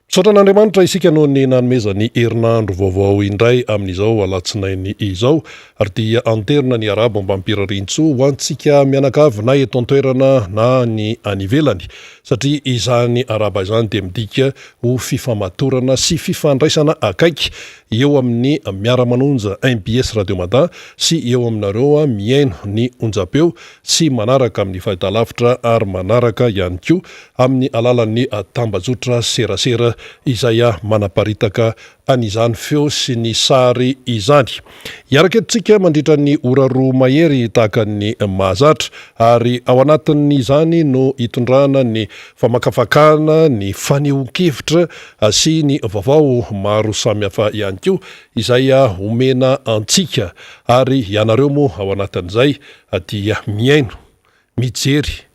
Misaotra an'Andriamanitra isika noho ny nanomezany herinandro vaovao indray amin'izao alatsinainy izao ary dia anterina ny arabo ambam-pirariantsoa ho antsika mianakavy na eto an-toerana na ny any ivelany satria izany araba izany dia midika ho fifamatorana sy fifandraisana akaiky eo amin'ny miara-manonja mbs Radio Mada sy eo aminareo mihaino ny onjam-peo sy manaraka amin'ny fahitalavitra ary manaraka ihany koa amin'ny alalan'ny tambajotra serasera izay manaparitaka an'izany feo sy ny sary izany. Hiaraka eto tsika mandritra ny ora roa mahery tahaka ny mahazatra ary ao anatin'izany no hitondrana ny famakafakana, ny fanehoan-kevitra sy ny vaovao maro samihafa ihany koa izay omena antsika ary ianareo moa ao anatin'izay dia mihaino, mijery,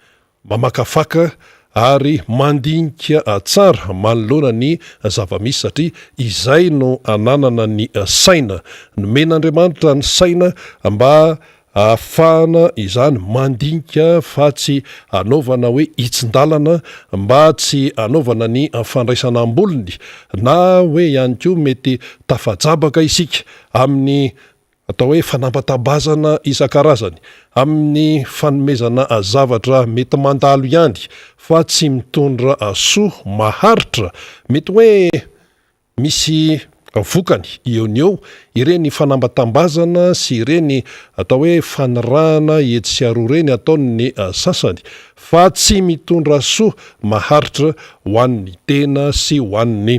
mamakafaka ary mandinika tsara manoloana ny zava-misy satria izay no ananana ny saina. Nomen'Andriamanitra ny saina mba ahafahana izany mandinika fa tsy anaovana hoe hitsin-dalana mba tsy anaovana ny fandraisana am-bolony na hoe ihany koa mety tafajabaka isika amin'ny Atao hoe fanambatambazana isan-karazany amin'ny fanomezana zavatra mety mandalo ihany fa tsy mitondra soa maharitra. Mety hoe misy vokany eo ny eo ireny fanambatambazana sy ireny atao hoe fanirahana etsy sy aroa ireny ataon'ny sasany fa tsy mitondra soa maharitra ho an'ny tena sy ho an'ny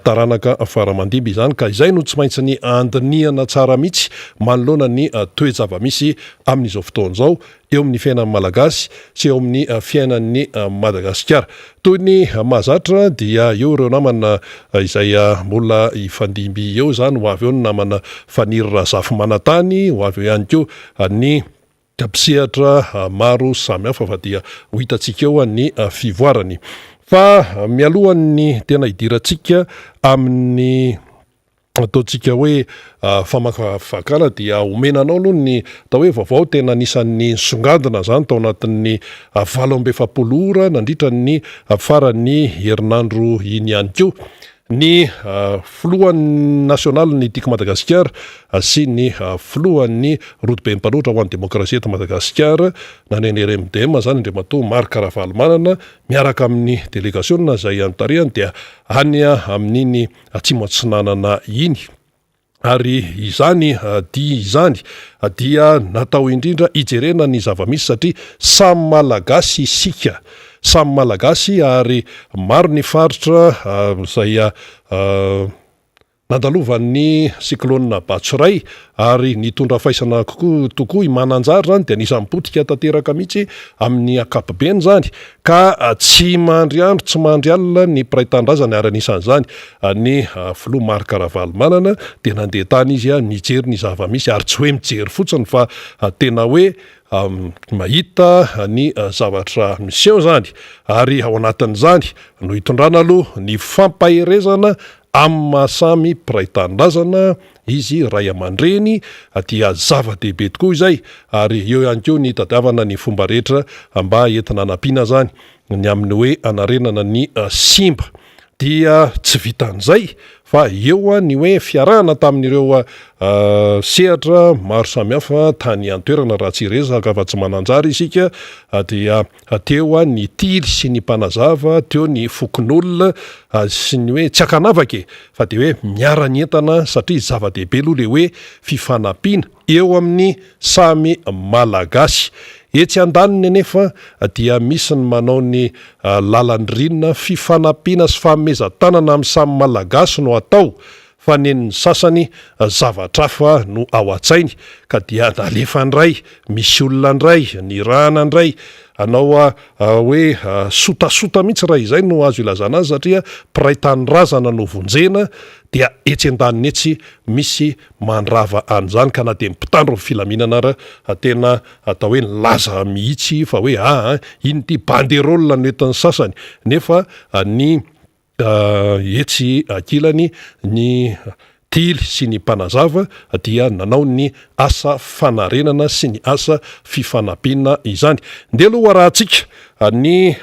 taranaka fara-mandimby izany ka izay no tsy maintsy ny andinihana tsara mihitsy manoloana ny toe-java-misy amin'izao fotoana izao eo amin'ny fiainan'ny Malagasy sy eo amin'ny fiainan'ny Madagasikara. Toy ny mahazatra dia eo ireo namana izay mbola hifandimby eo izany, ho avy eo ny namana Faniry Razafimanantany, ho avy eo ihany koa ny mpisehatra maro samihafa fa dia ho hitantsika eo ny fivoarany. Fa mialohan'ny tena hidirantsika amin'ny ataontsika hoe famakafakana dia omena anao aloha ny atao hoe vaovao tena anisan'ny nisongadina izany tao anatin'ny 48 ora nandritra ny faran'ny herinandro iny ihany koa. Ny filohan'ny nasionalin'ny Tiako Madagasikara sy ny filohan'ny Rodoben'ny Mpanohitra ho an'ny Demokrasia eto Madagasikara na ny NRMDM izany Andriamatoa Marc Ravalomanana miaraka amin'ny delegasiona izay notarihany dia any amin'iny Atsimo Atsinanana iny. Ary izany dia izany dia natao indrindra hijerena ny zava-misy satria samy Malagasy isika, samy Malagasy ary maro ny faritra izay nandalovan'ny cyclone Batsirai ary nitondra faisana kokoa tokoa i Mananjary izany dia anisan'ny potika tanteraka mihitsy amin'ny ankapobeny izany ka tsy mandry andro tsy mandry alina ny mpiray tanindrazana ary anisan'izany ny filoha Marc Ravalomanana dia nandeha tany izy nijery ny zava-misy ary tsy hoe mijery fotsiny fa tena hoe mahita ny zavatra miseho izany ary ao anatin'izany no hitondrana aloha ny fampaherezana amin'ny maha samy mpiray tanindrazana izy ray aman-dreny dia zava-dehibe tokoa izay ary eo ihany koa ny hitadiavana ny fomba rehetra mba entina hanampiana izany ny amin'ny hoe hanarenana ny simba dia tsy vitan'izay fa eo ny hoe fiarahana tamin'ireo sehatra maro samihafa tany an-toerana raha tsy hiresaka fa tsy mananjary isika dia teo ny tily sy ny mpanazava, teo ny fokonolona sy ny hoe tsy ankanavaka e! fa dia hoe miara-nientana satria zava-dehibe aloha ilay hoe fifanampiana eo amin'ny samy Malagasy. Etsy andaniny anefa dia misy ny manao ny lalan-dririnina, fifanampiana sy fanomezan-tanana amin'ny samy Malagasy no atao fa nen'ny sasany zavatra hafa no ao an-tsainy ka dia nalefa ndray, misy olona ndray, nirahana ndray hanao hoe sotasota mihitsy raha izay no azo ilazana azy satria mpiray tanindrazana no vonjena dia etsy andaniny etsy misy mandrava an'izany ka na dia ny mpitandro ny filaminana ara tena atao hoe nilaza mihitsy fa hoe aa iny ity banderole no entin'ny sasany nefa ny Etsy ankilany, ny Tily sy ny Mpanazava dia nanao ny asa fanarenana sy ny asa fifanampiana izany. Ndeha aloha ho arahantsika ny.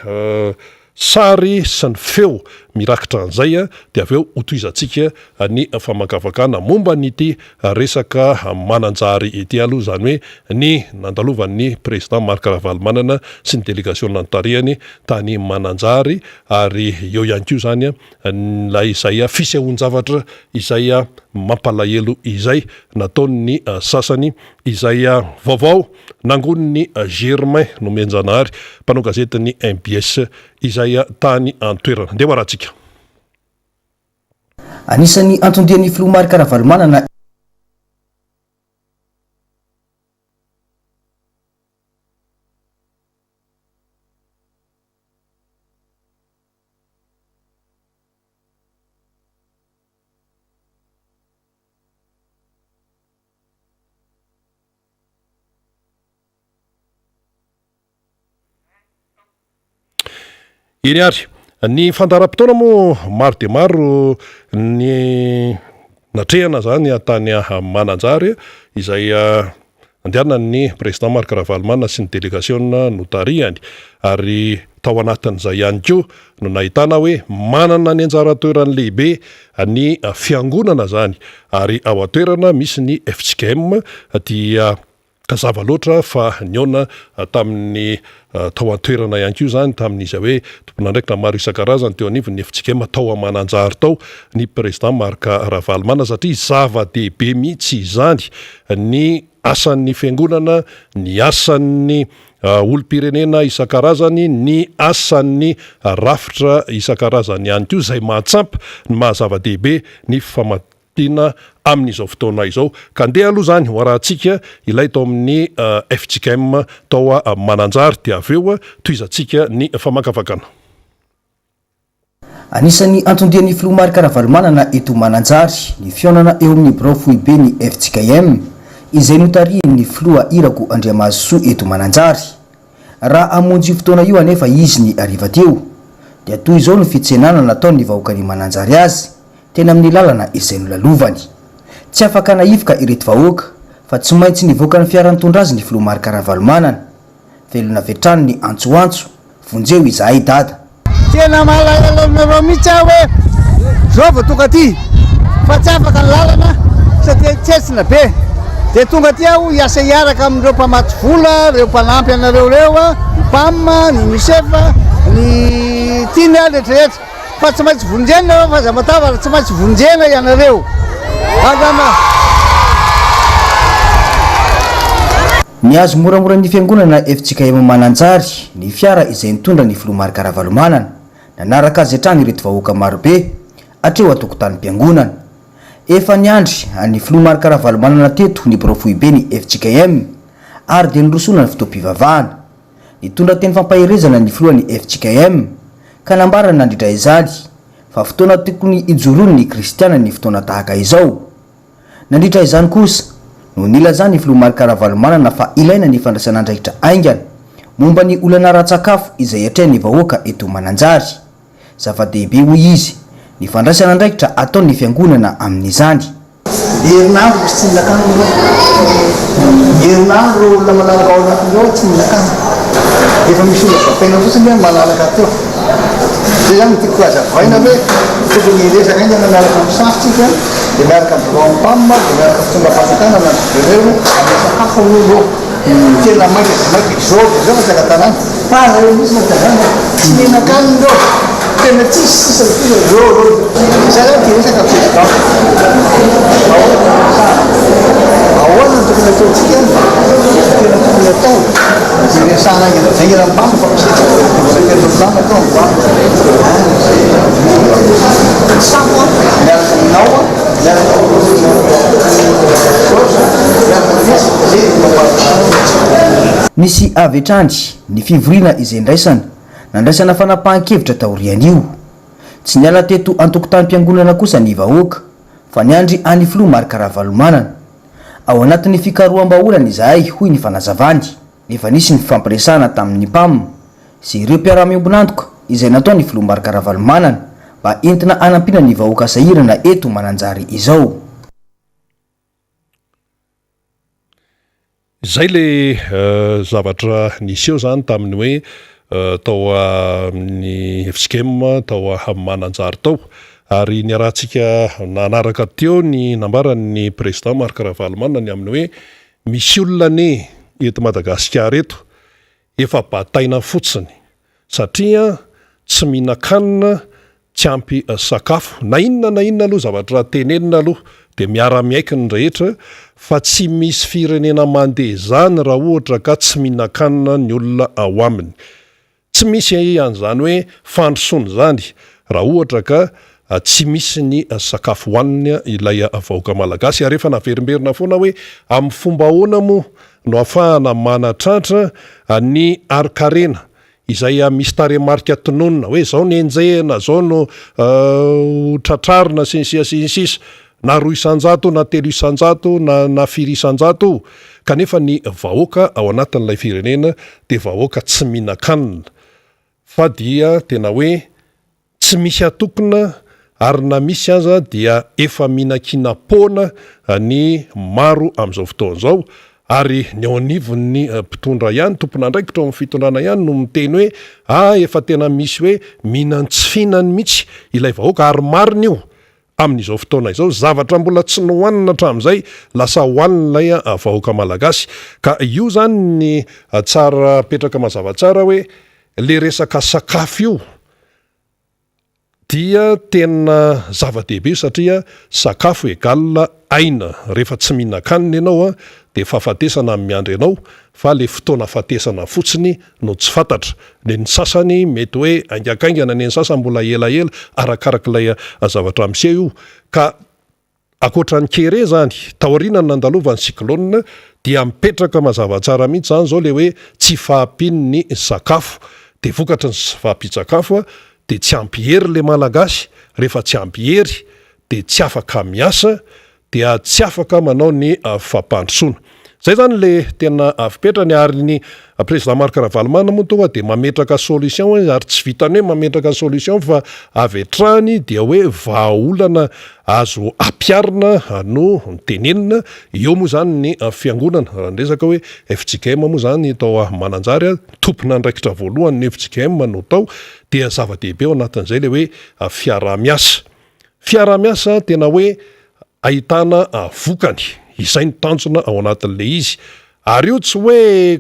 sary sy ny feo mirakitra an'izay dia avy eo hotohizantsika ny famakafakana momba an'ity resaka Mananjary ity aloha, izany hoe ny nandalovan'ny Président Marc Ravalomanana sy ny delegasiona notarihany tany Mananjary ary eo ihany koa izany ilay izay fisehoan-javatra izay mampalahelo izay nataon'ny sasany izay vaovao nangonin'i Germain Nomenjanahary, mpanao gazetin'ny mbs izay tany an-toerana. Ndeha ho arahantsika. Anisan'ny anton-dian'ny filoha Marc Ravalomanana Eny ary, ny fandaharam-potoana moa maro dia maro ny natrehana izany tany Mananjary izay nandehanan'ny Président Marc Ravalomanana sy ny delegasiona notarihany ary tao anatin'izay ihany koa no nahitana hoe manana ny anjara toerany lehibe ny fiangonana izany ary ao an-toerana misy ny fjkm dia Tazava loatra fa nihaona tamin'ny tao an-toerana ihany koa izany tamin'izay hoe tompon'andraikitra maro isan-karazany teo anivon'ny fjkm tao Mananjary tao ny Président Marc Ravalomanana satria zava-dehibe mihitsy izany ny asan'ny fiangonana, ny asan'ny olom-pirenena isan-karazany, ny asan'ny rafitra isan-karazany ihany koa izay mahatsampa ny maha zava-dehibe ny tiana amin'izao fotoana izao. Ka ndeha aloha izany ho arahantsika ilay tao amin'ny fjkm tao Mananjary dia avy eo tohizantsika ny famakafakana. Anisan'ny anton-dian'ny filoha Marc Ravalomanana eto Mananjary ny fihaonana eo amin'ny birao foiben'ny fjkm izay notarihin'ny filoha Irako Andriamahazosoa eto Mananjary. Raha hamonjy io fotoana io anefa izy ny hariva teo dia toy izao no fitsenana nataon'ny vahoakan'i Mananjary azy. teny amin'ny lalana izay nolalovany. Tsy afaka nahivoka ireto vahoaka fa tsy maintsy nivoaka ny fiara nitondra azy ny filoha Marc Ravalomanana. Velona avy hatrany ny antsoantso, vonjeo izahay dada. Tena malahelo aminareo mihitsy aho hoe zao vao tonga aty fa tsy afaka ny lalana satria tsetsina be dia tonga aty aho hiasa hiaraka amin'ireo mpamatsy vola, ireo mpanampy anareo ireo, ny PAM, ny UNICEF, ny TINA rehetrarehetra. Fa tsy maintsy vonjena nareo fa aza matavara, tsy maintsy vonjena ianareo. Aza ma. Nihazo moramora ny fiangonana fjkm Mananjary ny fiara izay nitondra ny filoha Marc Ravalomanana. Nanaraka azy hatrany ireto vahoaka marobe hatreo an-tokotanim-piangonana. Efa niandry an'ny filoha Marc Ravalomanana teto ny birao foibe ny fjkm ary dia nirosoana ny fotoam-pivavahana. Nitondra teny fampaherezana ny filohan'ny fjkm ka nambarany nandritra izany fa fotoana tokony hijoroan'ny kristiana ny fotoana tahaka izao. Nandritra izany kosa no nilazan'ny filoha Marc Ravalomanana fa ilaina ny fandraisana andraikitra haingana momba ny olana ara-tsakafo izay atrehan'ny vahoaka eto Mananjary. Zava-dehibe, hoy izy, ny fandraisana andraikitra ataon'ny fiangonana amin'izany. Herinandro misy tsy mihinan-kanina ireo. Herinandro ireo olona malalaka ao anatiny ao tsy mihinan-kanina. Efa misy olona bataina fotsiny hoe malalaka teo. Izay izany no tiako hazavaina hoe tokony hiresaka haingana miaraka amin'ny safo tsika, dia miaraka amin'ny biraon'ny PAM, dia miaraka amin'ny fitondram-panjakana na ny gouverneur, hanao sakafo aloha ireo. Tena maika dia maika izao dia izao fa tsy ara-dalàna. Tara eo mihitsy mantsy zany e! Tsy mihinan-kanina ireo, tena tsisy sisa ny sisa ireo ireo. Zay zany ty resaka président. Ahoana no resahana? Ahoana no tokony ataontsika? Tena tokony atao dia resahana haingana dia haingana ny banky fa misy hetsika plan atao ny banky. Samy miaraka aminao, miaraka amin'i Georges, miaraka amin'i Zay no mampandroso. Nisy avy hatrany ny fivoriana izay ndraisana, nandraisana fanapahan-kevitra taorian'io. Tsy niala teto an-tokotanim-piangonana kosa ny vahoaka, fa niandry an'ny filoha Marc Ravalomanana. Ao anatin'ny fikaroham-bahaolana izahay, hoy ny fanazavany. Efa nisy ny fifampiresahana tamin'ny Pam sy ireo mpiara-miombon'antoka izay nataon'ny filoha Marc Ravalomanana mba entina hanampiana ny vahoaka sahirana eto Mananjary izao. Izay le zavatra niseho zany tamin'ny hoe tao amin'ny fjkm tao Mananjary tao. Ary niarahantsika nanaraka teo ny nambaran'ny Président Marc Ravalomanana ny amin'ny hoe misy olona anie eto Madagasikara eto efa bataina fotsiny satria tsy mihinan-kanina, tsy ampy sakafo. Na inona na inona aloha zavatra tenenina aloha dia miara-miaiky ny rehetra fa tsy misy firenena mandeha izany raha ohatra ka tsy mihinan-kanina ny olona ao aminy. Tsy misy an'izany hoe fandrosoana izany raha ohatra ka tsy misy ny sakafo hohaniny ilay vahoaka malagasy. Ary efa naverimberina foana hoe amin'ny fomba ahoana moa no ahafahana manatratra ny harin-karena izay misy tarehimarika tononina hoe izao no enjehina, izao no ho tratrarina sy ny sisa sy ny sisa, na 2% na 3% na na firy isan-jato io, kanefa ny vahoaka ao anatin'ilay firenena dia vahoaka tsy mihinan-kanina fa dia tena hoe tsy misy atokona ary na misy aza dia efa mihinan-kinam-poana ny maro amin'izao fotoana izao ary ny ao anivon'ny mpitondra ihany, tompon'andraikitra ao amin'ny fitondrana ihany no miteny hoe ah efa tena misy hoe mihinan-tsy fihinany mihitsy ilay vahoaka ary marina io amin'izao fotoana izao, zavatra mbola tsy nohanina hatramin'izay lasa hohanin'ilay vahoaka malagasy ka io izany ny tsara apetraka mazava tsara hoe le resaka sakafo io dia tena zava-dehibe satria sakafo egal aina, rehefa tsy mihinan-kanina ianao dia fahafatesana no miandry anao fa le fotoana afatesana fotsiny no tsy fantatra, ny ny sasany mety hoe haingankaingana, ny an'ny sasany mbola elaela arakarak'ilay zavatra miseho io ka Ankoatra ny kere izany, taorian'ny nandalovan'ny cyclone dia mipetraka mazava tsara mihitsy izany izao ilay hoe tsy fahampian'ny sakafo. Dia vokatry ny tsy fahampian-tsakafo dia tsy ampy hery ilay Malagasy, rehefa tsy ampy hery dia tsy afaka miasa, dia tsy afaka manao ny fampandrosoana. Zay zany le tena fipetrany ary ny président Marc Ravalomanana moa tonga dia mametraka solution izy ary tsy vitan'ny hoe mametraka solution fa avy hatrany dia hoe vahaolana azo ampiharina no tenenina, eo moa zany ny fiangonana raha ny resaka hoe fjkm moa zany tao Mananjary, tompon'andraikitra voalohany ny fjkm no tao dia zava-dehibe ao anatin'izay le hoe fiaraha-miasa. Fiaraha-miasa tena hoe ahitana vokany, izay no tanjona ao anatin'ilay izy. Ary io tsy hoe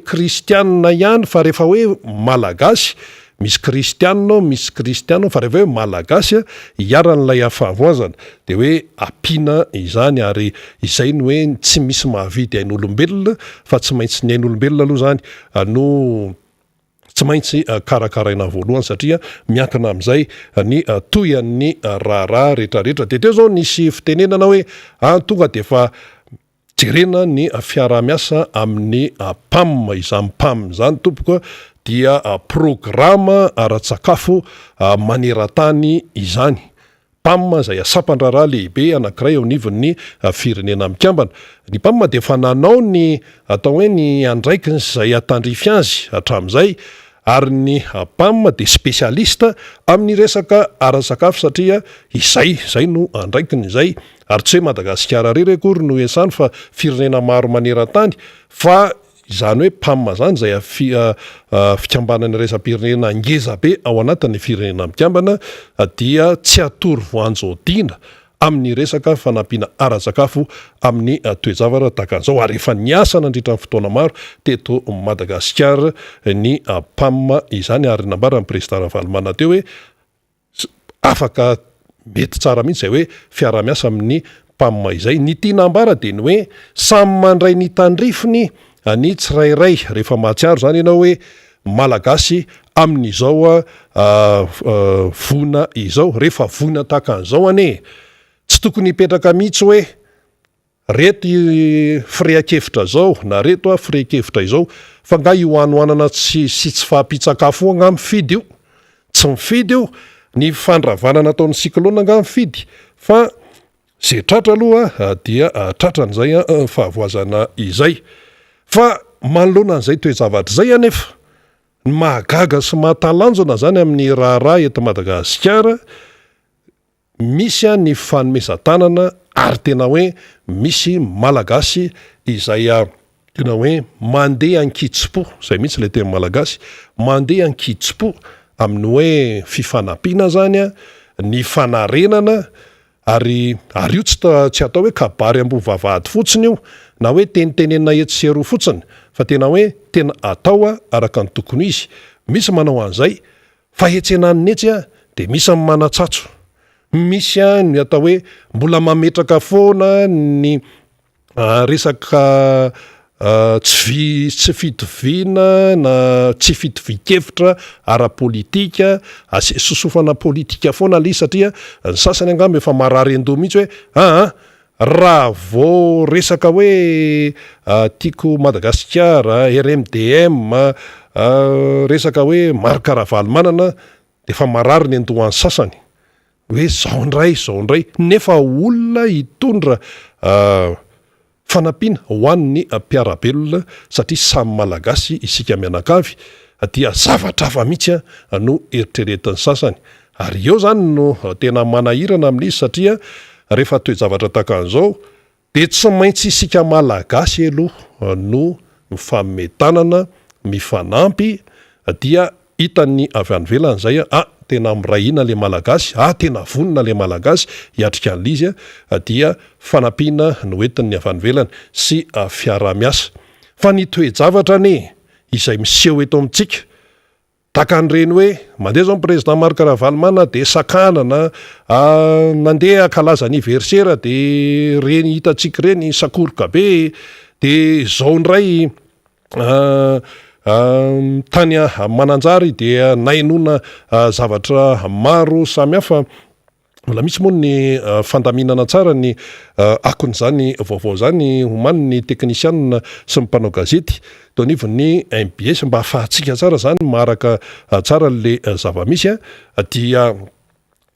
kristianina ihany fa rehefa hoe malagasy, misy kristianina ao, misy tsy kristianina ao, fa rehefa hoe malagasy iharan'ilay fahavoazana dia hoe ampiana izany ary izay no hoe tsy misy mahavidy ain'olombelona fa tsy maintsy ny ain'olombelona aloha izany no Tsy maintsy karakaraina voalohany satria miankina amin'izay ny tohian'ny raharaha rehetrarehetra. Dia teo izao nisy fitenenana hoe an tonga dia efa jerena ny fiaraha-miasa amin'ny PAM. Izany PAM izany tompoko dia programa ara-tsakafo maneran-tany izany. PAM izay sampan-draharaha lehibe anankiray eo anivon'ny Firenena Mikambana. Ny PAM dia efa nanao ny atao hoe ny andraikiny sy izay tandrify azy hatramin'izay ary ny PAM dia spécialiste amin'ny resaka ara-tsakafo satria izay izay no andraikiny izay ary tsy hoe Madagasikara irery akory no iasany fa firenena maro maneran-tany fa Izany hoe PAM izany izay fikambanana iraisam-pirenena ngeza be ao anatin'ny Firenena Mikambana dia tsy atoro voanjo dina amin'ny resaka fanampiana ara-tsakafo amin'ny toe-javatra tahaka an'izao ary efa niasa nandritra ny fotoana maro teto Madagasikara ny PAM izany ary nambaran'ny Prezida Ravalomanana teo hoe afaka mety tsara mihitsy izay hoe fiaraha-miasa amin'ny PAM izay. Ny tiana ambara dia ny hoe samy mandray ny tandrifiny ny tsirairay rehefa mahatsiaro izany ianao hoe Malagasy amin'izao voina izao. Rehefa voina tahaka an'izao anie tsy tokony hipetraka mihitsy hoe Reto firehan-kevitra zao na reto a firehan-kevitra izao fa nga io hanoanana tsy sy tsy fahampian-tsakafo io angaha mifidy io? Tsy mifidy io, ny fandravana nataon'ny cyclone angaha mifidy fa ze tratra aloha dia tratran'izay fahavoazana izay. Fa manoloana an'izay toe-javatra izay anefa, ny mahagaga sy mahatalanjona zany amin'ny raharaha eto Madagasikara, Misy ny fanomezan-tanana ary tena hoe misy Malagasy izay. Tena hoe mandeha an-kitsim-po, izay mihitsy ilay teny malagasy, mandeha an-kitsim-po amin'ny hoe fifanampiana izany, ny fanarenana, ary ary io tsy tsy atao hoe kabary ambony vavahady fotsiny io, na hoe tenitenenina etsy sy eroa fotsiny, fa tena hoe tena atao araka ny tokony ho izy. Misy manao an'izay, fa etsy ananiny etsy dia misy ny manatsatso, misy ny atao hoe mbola mametraka foana ny resaka tsy vi- tsy fitoviana na tsy fitovian-kevitra ara-politika, asi- sosofana politika foana ilay izy satria ny sasany angamba efa marary an-doha mihitsy hoe aa raha vao resaka hoe Tiako Madagasikara, RMDM, resaka hoe Marc Ravalomanana dia efa marary ny an-dohan'ny sasany. Hoe zao indray, zao indray, nefa olona hitondra fanampiana ho an'ny mpiara-belona satria samy Malagasy isika mianakavy dia zavatra hafa mihitsy no eritreretin'ny sasany. Ary eo izany no tena manahirana amin'izy satria rehefa toe-javatra tahaka an'izao Dia tsy maintsy isika Malagasy aloha no mifanome tanana, mifanampy, dia hitan'ny avy any ivelany izay ah tena miray hina ilay Malagasy, ah tena vonona ilay Malagasy hiatrika an'ilay izy, dia fanampiana no entin'ny avy any ivelany sy fiaraha-miasa. Fa ny toe-javatra anie izay miseho eto amintsika Tahaka an'ireny hoe mandeha izao ny président Marc Ravalomanana dia sakanana, nandeha hankalaza anniversaire dia ireny hitantsika ireny sakoroka be, dia izao indray tany Mananjary dia nahenoana zavatra maro samihafa. Mbola misy moa ny fandaminana tsara ny akon'izany vaovao izany omanin'ny teknisianina sy ny mpanao gazety teo anivon'ny mbs mba hahafahantsika tsara izany maharaka tsara an'le zava-misy dia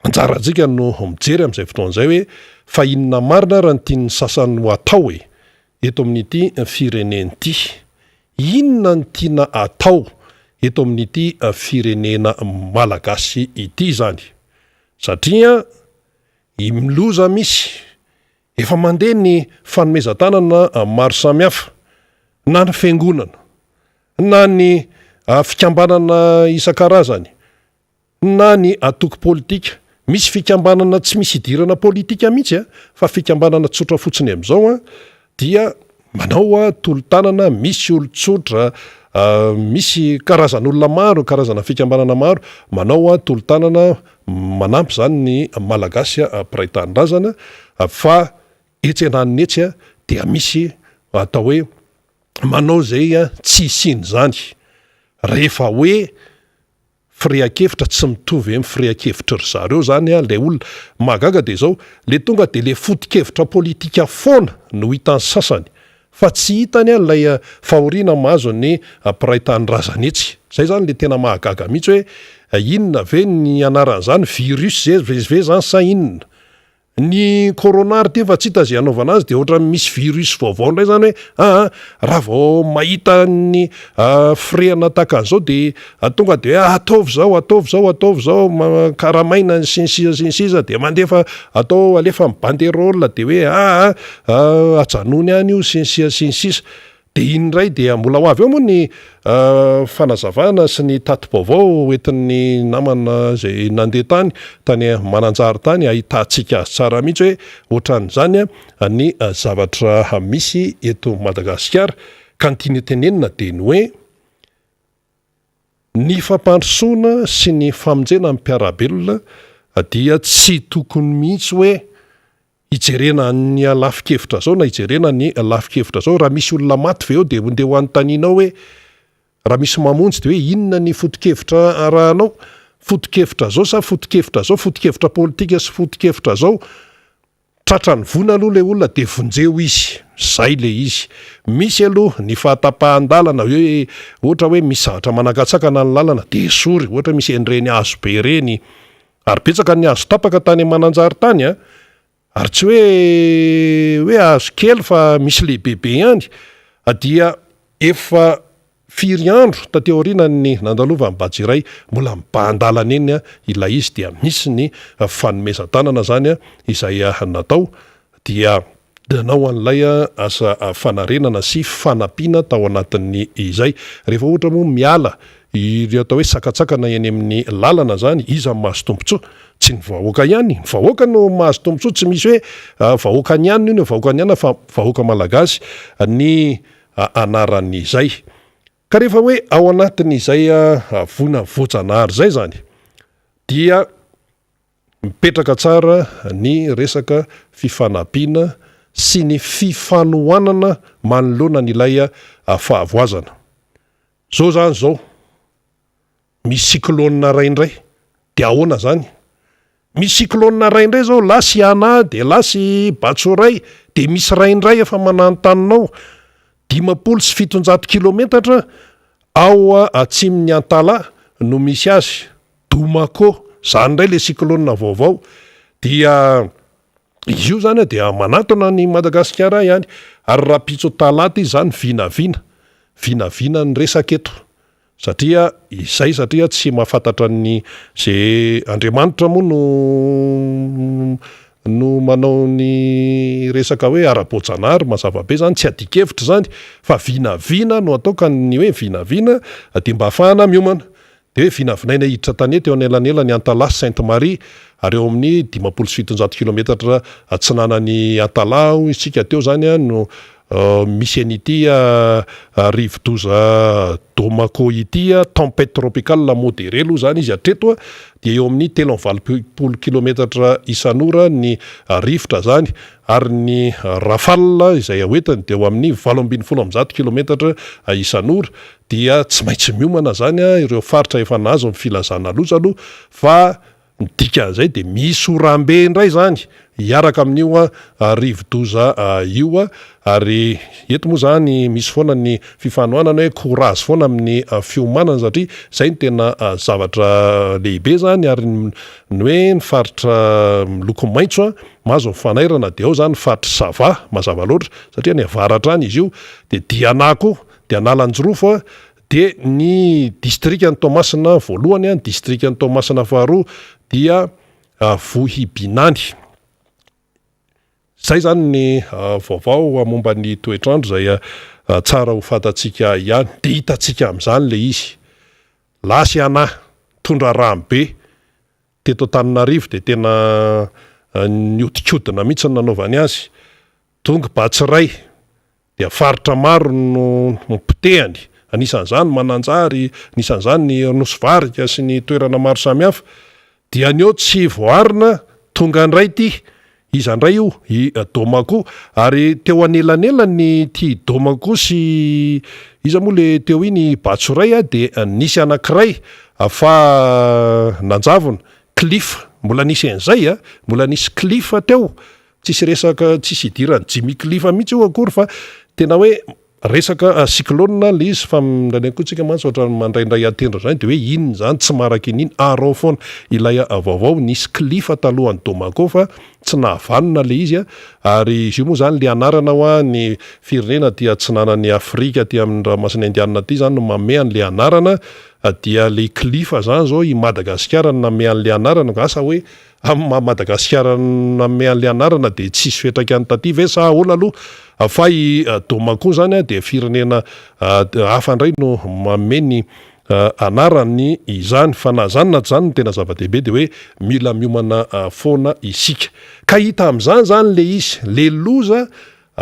anjarantsika no mijery amin'izay fotoana izay hoe fa inona marina ary ny tian'ny sasany ho atao e eto amin'ity firenena ity? Inona no tiana atao eto amin'ity firenena malagasy ity izany? Satria i loza misy, efa mandeha ny fanomezan-tanana maro samihafa, na ny fiangonana, na ny fikambanana isan-karazany, na ny antoko politika. Misy fikambanana tsy misy idirana politika mihitsy a, fa fikambanana tsotra fotsiny amin'izao a, dia manao tolo-tanana, misy olon-tsotra, misy karazan'olona maro, karazana fikambanana maro manao tolo-tanana manampy izany ny Malagasy mpiray tanindrazana, fa etsy andaniny etsy dia misy atao hoe manao izay tsy hisian'izany rehefa hoe firehan-kevitra tsy mitovy amin'ny firehan-kevitry ry zareo zany an, ilay olona. Mahagaga dia izao, le tonga dia le foto-kevitra politika foana no hitan'ny sasany fa tsy hitany an ilay fahoriana mahazo ny mpiray tanindrazana etsy. Zay zany le tena mahagaga mihitsy hoe inona ve ny anaran'izany, virus ve ve zany sa inona? Ny corona ary ty efa tsy hita izay hanaovana azy dia ohatran'ny misy virus vaovao indray zany hoe aa raha vao mahita ny firehana tahaka an'izao dia tonga dia hoe ataovy izao ataovy izao ataovy izao karamaina sy ny sisa sy ny sisa dia mandefa atao alefa ny banderole dia hoe aa ajanony any io sy ny sisa sy ny sisa. Dia iny indray dia mbola ho avy eo moa ny fanazavana sy ny tati-baovao hoentin'ny namana izay nandeha tany, tany Mananjary tany, ahitantsika azy tsara mihitsy hoe ohatran'izany ny zavatra misy eto Madagasikara. Ka ny tiany hotenenina dia ny hoe ny fampandrosoana sy ny famonjena ny mpiara-belona dia tsy tokony mihitsy hoe Hijerena ny lafin-kevitra zao na hijerena ny lafin-kevitra zao, raha misy olona maty ve eo dia ndeha ho anontanianao hoe raha misy mamonjy dia hoe inona ny foto-kevitra arahanao? Foto-kevitra zao sa foto-kevitra zao, foto-kevitra politika sy foto-kevitra zao? Tratran'ny voina aloha ilay olona dia vonjeo izy, zay le izy. Misy aloha ny fahatapahan-dalana hoe ohatra hoe misy zavatra manakatsakana ny lalana dia esory, ohatra hoe misy an'ireny hazo be ireny, Ary betsaka ny hazo tapaka tany Mananjary tany a! Ary tsy hoe hoe hazo kely fa misy lehibebe ihany. Dia efa firy andro taty aorianan'ny nandalovan'ny Bajiray mbola mibahan-dalana eny ilay izy dia misy ny fanomezan-tanana izany izay natao dia. Nanao an'ilay asa fanarenana sy fanampiana tao anatin'ny izay. Rehefa ohatra moa miala ireo atao hoe sakantsakana eny amin'ny lalana izany, iza no mahazo tombontsoa? Tsy ny vahoaka ihany, ny vahoaka no mahazo tombontsoa, tsy misy hoe vahoaka ny anona io na vahoaka ny anona fa vahoaka malagasy ny anaran'izay. Ka rehefa hoe ao anatin'izay voina voajanahary izay izany dia Mipetraka tsara ny resaka fifanampiana sy ny fifanohanana manoloana an'ilay fahavoazana. Zao zany zao, misy cyclone ray indray, de ahoana zany? Misy cyclone ray indray zao, lasa i Ana, de lasa i Batsoray, de misy ray indray efa mananontanona ao, 750 kilometatra ao atsimon'i Antalaha no misy azy. Domako, zany indray le cyclone vaovao dia izy io zany dia manatona an'i Madagasikara ihany ary rahampitso talata izy zany vinavina, vinavina ny resaka eto satria izay satria tsy mahafantatra ny ze Andriamanitra moa no no manao ny resaka hoe ara-boajanahary mazava be zany tsy adikevitra zany fa vinavina no atao ka ny hoe vinavina dia mba ahafahana miomana. Dia hoe vinavinaina hiditra tanety eo anelanelan'i Antalaha sy Sainte Marie ary eo amin'ny 750 kilometatra atsinanan'i Antalaha hoy isika teo izany no misy an'ity rivodoza Domako ity, tempête tropicale modérée aloha izany izy hatreto dia eo amin'ny 83 kilometatra isan'ora ny rivotra izany ary ny rafale izay hoentiny dia eo amin'ny 118 kilometatra isan'ora. Dia tsy maintsy miomana izany ireo faritra efa nahazo ny filazana loza aloha fa ny dikan'izay dia misy oram-be indray izany hiaraka amin'io rivodoza io ary eto moa izany misy foana ny fifanohanana hoe courage foana amin'ny fiomanana satria izay no tena zavatra lehibe izany ary ny hoe ny faritra miloko maitso mahazo ny fanairana dia ao izany ny faritr'i Sava mazava loatra satria any avaratra any izy io dia Diana koa Dia Analanjirofo a, dia ny distrikan'i Toamasina voalohany, ny distrikan'i Toamasina faharoa dia Vohibinany. Izay izany ny vaovao momba ny toetr'andro izay tsara ho fantatsika ihany. Dia hitantsika amin'izany ilay izy. Lasa i Anà, nitondra rano be teto Antananarivo dia tena nihodinkodina mihitsy ny nanaovany azy. Tonga Batsiray, dia faritra maro no nopotehany, anisan'izany Mananjary, anisan'izany ny Nosy Varika sy ny toerana maro samihafa, dia ny eo tsy voaarina, tonga indray ity, iza indray io? I Domako, ary teo anelanelany ity Domako sy iza moa le teo iny, i Batsoray dia nisy anankiray fa nanjavona, Cliff, mbola nisy an'izay a, mbola nisy Cliff teo, Tsisy resaka tsisy idiran'i Jimmy Cliff mihitsy io akory fa tena hoe resaka cyclone le izy fa indraindray koa tsika mantsy ohatran'ny mandraindray atendro zany de hoe inona izany tsy maharaka iny iny araho foana ilay vaovao nisy Cliff talohan'i Domako fa tsy nahavanona le izy ary izy io moa zany le anarana hoa ny firenena aty atsinanan'i Afrika aty amin'ny ranomasina indianina aty zany no manome an'le anarana dia le Cliff zany zao i Madagasikara no nanome an'le anarana asa hoe Amin'ny maha Madagasikara nanome an'ilay anarana dia tsisy fiantraikany taty ve sa ahoana aloha fa i Doma koa izany dia firenena hafa indray no manome ny anarany izany fa na izany na tsy izany ny tena zava-dehibe dia hoe mila miomana foana isika ka hita amin'izany izany le izy le loza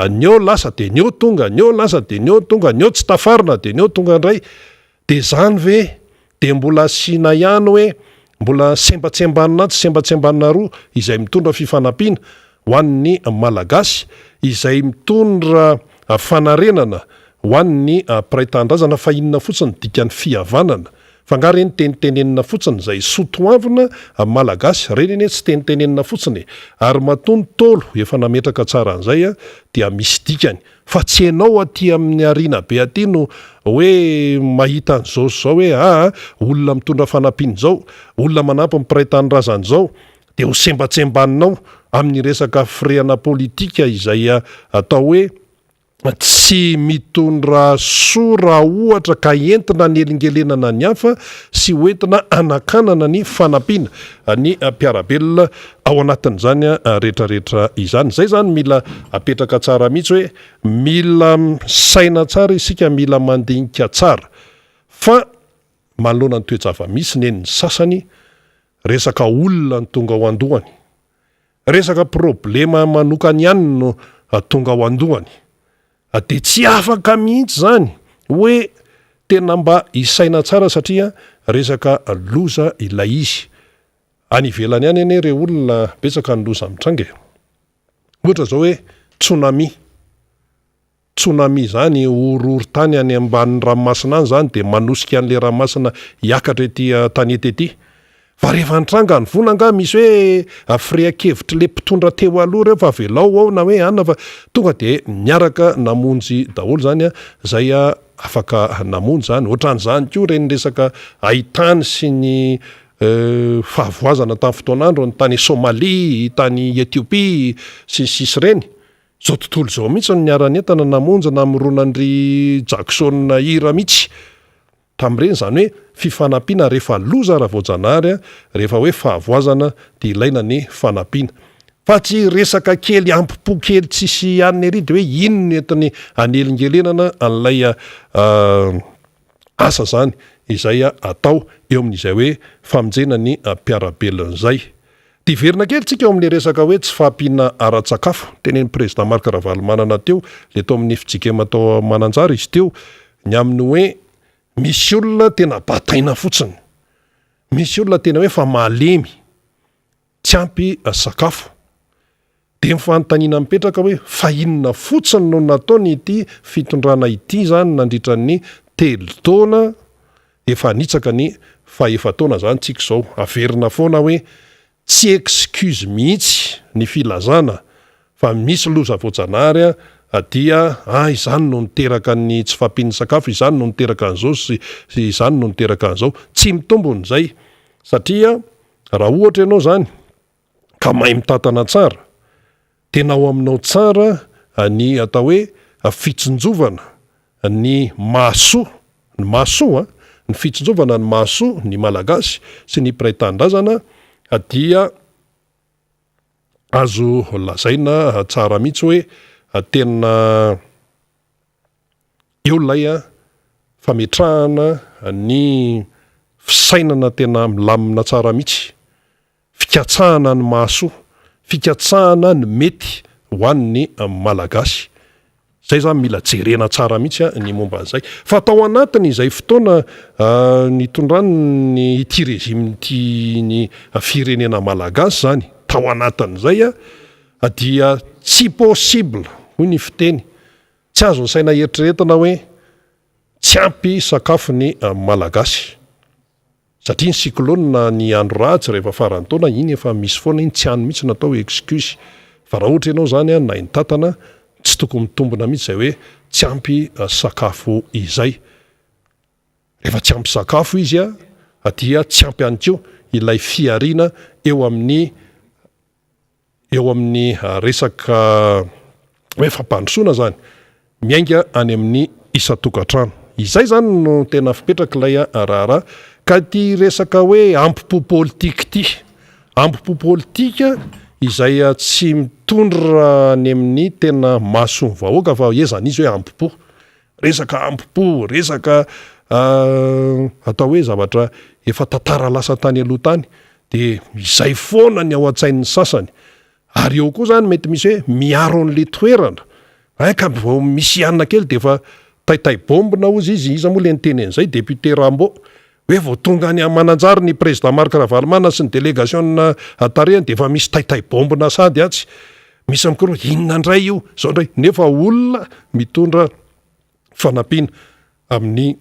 ny eo lasa dia ny eo tonga ny eo lasa dia ny eo tonga ny eo tsy tafarina dia ny eo tonga indray Dia izany ve dia mbola asiana ihany hoe mbola sembatsembanina atsy sembatsembanina aroa izay mitondra fifanampiana ho an'ny Malagasy, izay mitondra fanarenana ho an'ny mpiray tanindrazana fa inona fotsiny ny dikan'ny fihavanana? Fa angaha ireny tenitenenina fotsiny izay soa toavina Malagasy? Ireny anie tsy tenitenenina fotsiny e! Ary matoa ny Ntaolo efa nametraka tsara an'izay dia misy dikany. Fa tsy enao aty amin'ny arina be aty no hoe mahita an'izao sy izao hoe aa olona mitondra fanampiana izao, olona manampy ny mpiray tanindrazana izao dia ho sembatsembaninao amin'ny resaka firehana politika izay atao hoe. Tsy mitondra soa raha ohatra ka entina hanelingelenana ny hafa sy hoentina hanakanana ny fanampiana ny mpiara-belona ao anatin'izany rehetrarehetra izany. Izay izany mila apetraka tsara mihitsy hoe mila misaina tsara isika, mila mandinika tsara fa manoloana ny toe-java-misy nen'ny sasany resaka olona no tonga ao an-dohany. Resaka problema manokany ihany no tonga ao an-dohany. Dia tsy afaka mihitsy izany hoe tena mba hisaina tsara satria resaka loza ilay izy. Any ivelany any anie re olona betsaka ny loza mitranga e. Ohatra izao hoe tsunami. Tsunami izany, horohorontany any ambanin'ny ranomasina any izany dia manosika an'ilay ranomasina hiakatra ety an-tanety ety. Fa rehefa nitranga ny vola angaha misy hoe firehan-kevitr'ilay mpitondra teo aloha ireo fa avelao ao na hoe anona fa tonga dia niaraka namonjy daholo izany izay afaka namonjy izany. Ohatran'izany koa ireny resaka haintany sy ny fahavoazana tamin'ny fotoan'androny tany Somalie, tany Ethiopie sy ny sisa ireny. Izao tontolo izao mihitsy no niara-nientana namonjy namorona an-dry Jackson hira mihitsy tamin'ireny, izany hoe fifanampiana rehefa loza ara-voajanahary, rehefa hoe fahavoazana dia ilaina ny fanampiana. Fa tsy resaka kely ampo-po kely tsisy anona ery dia hoe iny no entiny hanelingelenana an'ilay asa izany izay atao eo amin'izay hoe famonjena ny mpiara-belona izay. Dia hiverina kely tsika eo amin'ilay resaka hoe tsy fahampiana ara-tsakafo. Tenenin'ny Président Marc Ravalomanana teo, ilay tao amin'ny fjkm tao Mananjary izy teo, ny amin'ny hoe misy olona tena bataina fotsiny. Misy olona tena hoe fa malemy. Tsy ampy sakafo. Dia ny fanontaniana mipetraka hoe fa inona fotsiny no nataon'ity fitondrana ity izany nandritra ny telo taona, efa hanitsaka ny fahefa-taona izany tsika izao. Averina foana hoe tsy excuse mihitsy ny filazana fa misy loza voajanahary dia ah izany no niteraka ny tsy fahampian'ny sakafo, izany no niteraka an'izao sy izany no niteraka an'izao. Tsy mitombona izay satria raha ohatra ianao izany ka mahay mitantana tsara, tena ao aminao tsara ny atao hoe fitsinjovana ny mahasoa, ny mahasoa an, ny fitsinjovana ny mahasoa ny Malagasy sy ny mpiray tanindrazana dia azo lazaina tsara mihitsy hoe tena eo ilay fametrahana ny fisainana tena milamina tsara mihitsy. Fikatsahana ny mahasoa, fikatsahana ny mety ho an'ny Malagasy. Izay izany mila jerena tsara mihitsy ny momba an'izay. Fa tao anatiny izay fotoana nitondrany ity régime ity ny firenena Malagasy izany, tao anatin'izay dia tsy possible, hoy ny fiteny, tsy azon'ny saina eritreretina hoe tsy ampy sakafo ny Malagasy. Satria ny cyclone na ny andro ratsy rehefa faran'ny taona iny efa misy foana iny tsy any mihitsy natao excuse fa raha ohatra ianao zany an nahay nitantana tsy tokony mitombina mihitsy zay hoe tsy ampy sakafo izay. Rehefa tsy ampy sakafo izy an dia tsy ampy ihany koa ilay fihariana eo amin'ny eo amin'ny resaka hoe fampandrosoana izany, miainga any amin'ny isan-tokantrano. Izay izany no tena fipetrak'ilay raharaha. Ka ity resaka hoe ampo-po politika ity, ampo-po politika izay tsy mitondra any amin'ny tena mason'ny vahoaka fa ezana izy hoe ampo-po. Resaka ampo-po, resaka atao hoe zavatra efa tantara lasa tany aloha tany dia izay foana ny ao an-tsain'ny sasany. Ary eo koa izany mety misy hoe miaro an'ilay toerana, hay ka vao misy hanina kely dia efa taitay bombina hozy izy, iza moa ilay niteny an'izay, député Rambo, hoe vao tonga any Mananjary ny président Marc Ravalomanana sy ny délégation tarehiny dia efa misy taitay bombina sady atsy. Misy mikoro hoe inona indray io, izao indray, nefa olona mitondra fanampiana amin'ny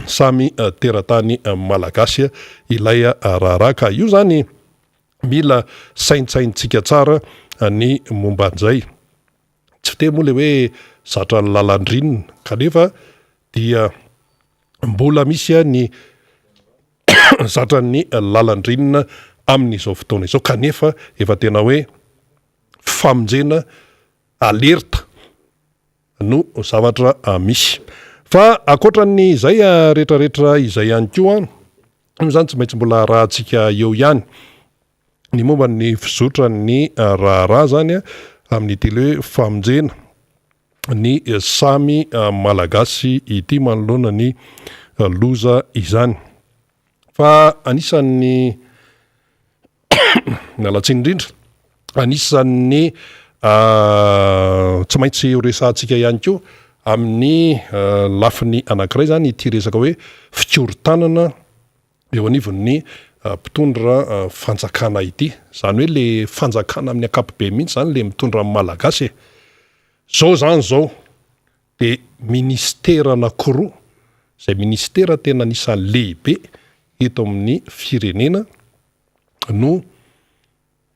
samy teratany malagasy ilay raharaha ka io zany mila saintsainintsika tsara ny momba an'izay. Tsy fiteny moa le hoe zatra ny lalandrinina kanefa dia mbola misy ny zatran'ny lalandrinina amin'izao fotoana izao kanefa efa tena hoe famonjena alerte. no zavatra misy. Fa ankoatran'ny izay rehetrarehetra izay ihany koa, io izany tsy maintsy mbola arahantsika eo ihany ny momba ny fizotran'ny raharaha izany amin'ity le hoe famonjena ny samy Malagasy ity manoloana ny loza izany. Fa anisan'ny miala tsiny indrindra, anisan'ny tsy maintsy ho resahantsika ihany koa amin'ny lafiny anankiray izany ity resaka hoe fikorontanana eo anivon'ny mpitondra fanjakana ity. Izany hoe le fanjakana amin'ny ankapobeny mihitsy izany le mitondra ny Malagasy e. Zao izany izao, dia minisitera anankiroa izay minisitera tena anisan'ny lehibe eto amin'ny firenena no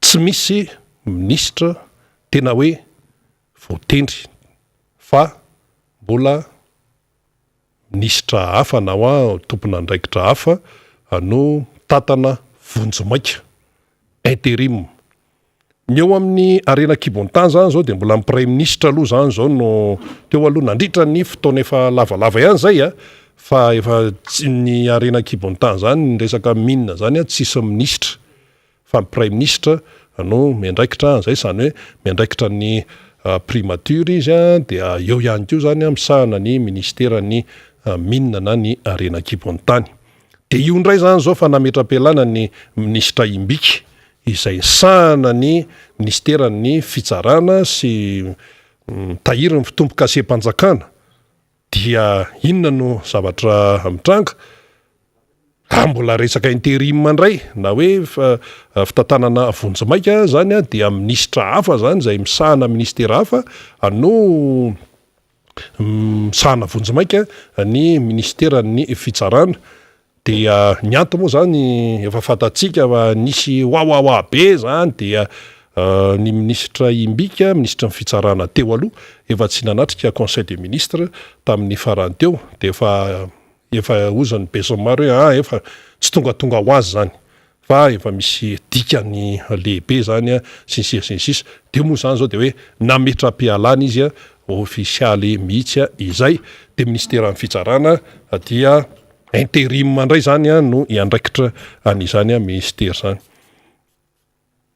tsy misy minisitra tena hoe voatendry fa mbola minisitra hafa na hoa tompon'andraikitra hafa no mitantana vonjimaika, interim. Ny eo amin'ny harena an-kibon'ny tany izany izao dia mbola ny praiminisitra aloha izany izao no teo aloha nandritra ny fotoana efa lavalava ihany izay a, fa efa tsy ny harena an-kibon'ny tany izany, ny resaka mine izany a tsisy minisitra fa ny praiminisitra no miandraikitra an'izay, izany hoe miandraikitra ny primature izy a, dia eo ihany koa izany misahana ny ministeran'ny mine na ny harena an-kibon'ny tany. Dia io indray izany izao fa nametra-pialana ny minisitra Imbiky izay nisahana ny minisiteran'ny fitsarana sy mitahiry ny fitombokasem-panjakana dia inona no zavatra mitranga? Raha mbola resaka interim indray na hoe fitantanana vonjimaika zany dia minisitra hafa zany izay misahana minisitera hafa no misahana vonjimaika ny minisiteran'ny fitsarana dia ny antony moa zany efa fantatsika fa nisy wawawa be zany dia ny minisitra Imbika, minisitry ny fitsarana teo aloha efa tsy nanatrika conseil des ministres tamin'ny farany teo dia efa efa hozan'ny besinimaro hoe ah efa tsy tongatonga ho azy zany fa efa misy dikany lehibe zany sy ny sisa sy ny sisa, de moa zany zao de hoe nametra-pialana izy ofisialy mihitsy izay, de minisiteran'ny fitsarana dia interim ndray zany no hiandraikitra an'izany minisitera zany.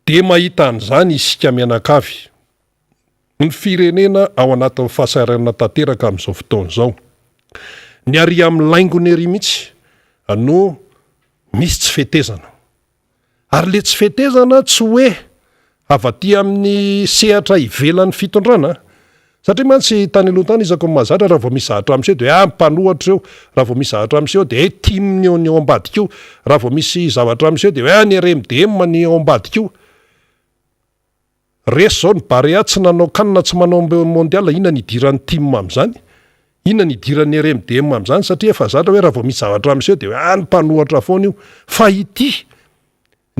De mahita an'izany isika mianakavy, ny firenena ao anatin'ny fahasahiranana tanteraka amin'izao fotoana izao, ny ary amin'ny laingony ery mihitsy no misy tsy fetezana. Ary le tsy fetezana tsy hoe avy aty amin'ny sehatra ivelan'ny fitondrana, satria mantsy tany aloha tany isaky ny mahazatra raha vao misy zavatra miseho de hoe ah mpanohatra ireo, raha vao misy zavatra miseho de eh tim ny eo ny ao ambadika io, raha vao misy zavatra miseho de hoe ah ny RMDM ny ao ambadika io. Resy zao ny Barea tsy nanao can tsy manao mondial inona ny idiran'ny tim amzany? Inona ny idiran'ny RMDM amzany satria efa zatra hoe raha vao misy zavatra miseho dia hoe ah ny mpanohatra foana io fa ity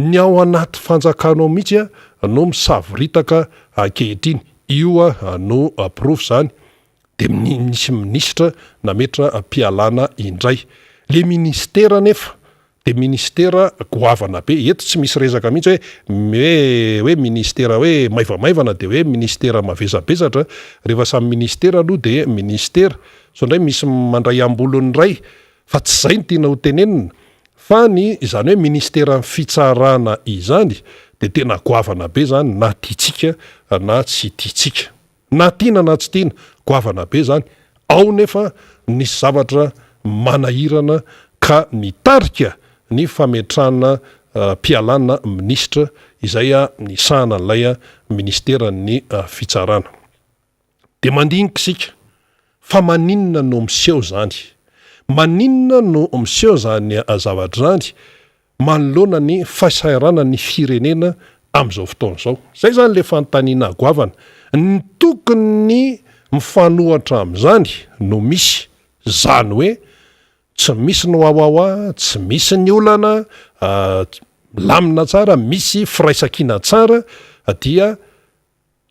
ny ao anaty fanjakana ao mihitsy no misavoritaka ankehitriny io no porofo zany dia nisy minisitra nametra pialana indray le ministera nefa Dia ministera goavana be, eto tsy misy resaka mihitsy hoe hoe hoe ministera hoe maivamaivana dia hoe ministera mavesabesatra, rehefa samy ministera aloha dia ministera, sao indray misy mandray ambolony indray, fa tsy izay no tiana ho tenenina, fa ny izany hoe ministeran'ny fitsarana izany dia tena goavana be izany na tiantsika na tsy tiantsika. Na tiana na tsy tiana, goavana be izany. Ao nefa nisy zavatra manahirana ka nitarika ny fametrahana mpialana minisitra izay nisahana an'ilay minisiteran'ny fitsarana. Dia mandinika isika fa maninona no miseho izany? Maninona no miseho izany zavatra izany? manoloana ny fahasahiranan'ny firenena amin'izao fotoana izao? Izay izany ilay fanontaniana goavana. Ny tokony mifanohatra amin'izany no misy, izany hoe tsy misy ny wawawa, tsy misy ny olana, milamina tsara, misy firaisankina tsara dia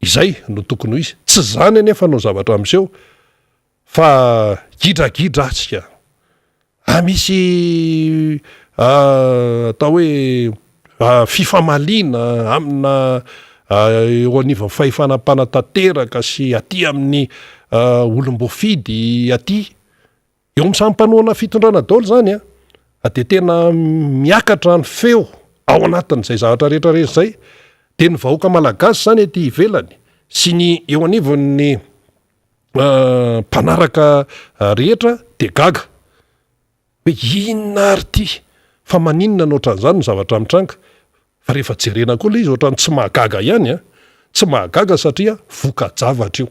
izay no tokony ho izy. Tsy izany anefa no zavatra miseho Fa gidragidra atsika a misy atao hoe fifamaliana amina eo anivon'ny fahefana mpanatanteraka sy aty amin'ny olom-boafidy aty, eo amin'ny samy mpanohana fitondrana daholo izany an, dia tena miakatra ny feo ao anatin'izay zavatra rehetra rehetra izay, dia ny vahoaka malagasy izany aty ivelany sy ny eo anivon'ny mpanaraka rehetra dia gaga hoe inona ary ity fa maninona no ohatran'izany ny zavatra mitranga, fa rehefa jerena koa ilay izy ohatran'ny tsy mahagaga ihany an, tsy mahagaga satria voka-javatra io,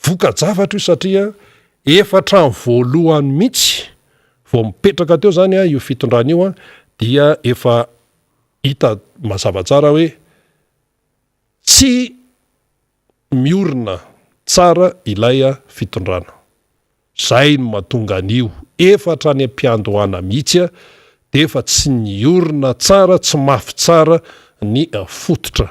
voka-javatra io satria efa hatramin'ny voalohany mihitsy vao mipetraka teo izany io fitondrana io dia efa hita mazava tsara hoe tsy miorina tsara ilay fitondrana. Zay no mahatonga an'io efa hatrany am-piandohana mihitsy dia efa tsy niorina tsara, tsy mafy tsara ny fototra.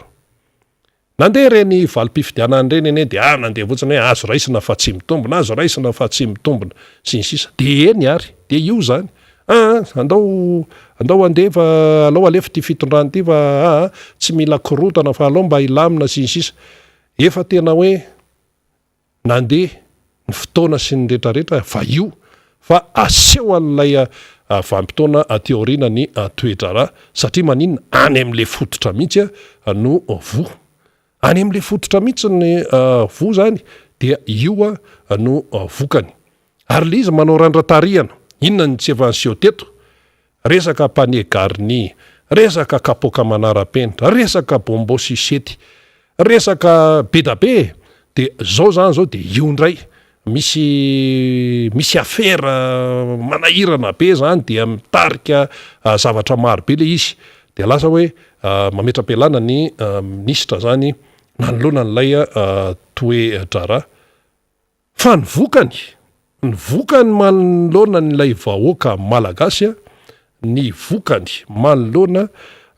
Nandeha ireny valim-pifidianana ireny anie dia ah nandeha fotsiny hoe azo raisina fa tsy mitombina, azo raisina fa tsy mitombina, sy ny sisa. Dia eny ary, dia io izany. Aa andao andao handeha fa alao alefa ity fitondrana ity fa aa tsy mila korontana fa alao mba hilamina sy ny sisa. Efa tena hoe nandeha ny fotoana sy ny retraretra fa io fa aseho an'ilay vanim-potoana aty aoriana ny toe-draharaha satria maninona any amin'ilay fototra mihitsy no voa. Any amin'ilay fototra mihitsy ny voa izany dia io no vokany. Ary ilay izy manao randra-tarihana. Inona no tsy efa niseho teto? Resaka panier garni, resaka kapoaka manara-penitra, resaka bonbon sucette, resaka be da be e! Dia zao zany zao dia io indray, misy misy afera manahirana be zany dia mitarika zavatra maro be ilay izy. Dia lasa hoe mametra-pialana ny minisitra zany nanoloana an'ilay toe-draharaha. Fa ny vokany, ny vokany manoloana an'ilay vahoaka malagasy, ny vokany manoloana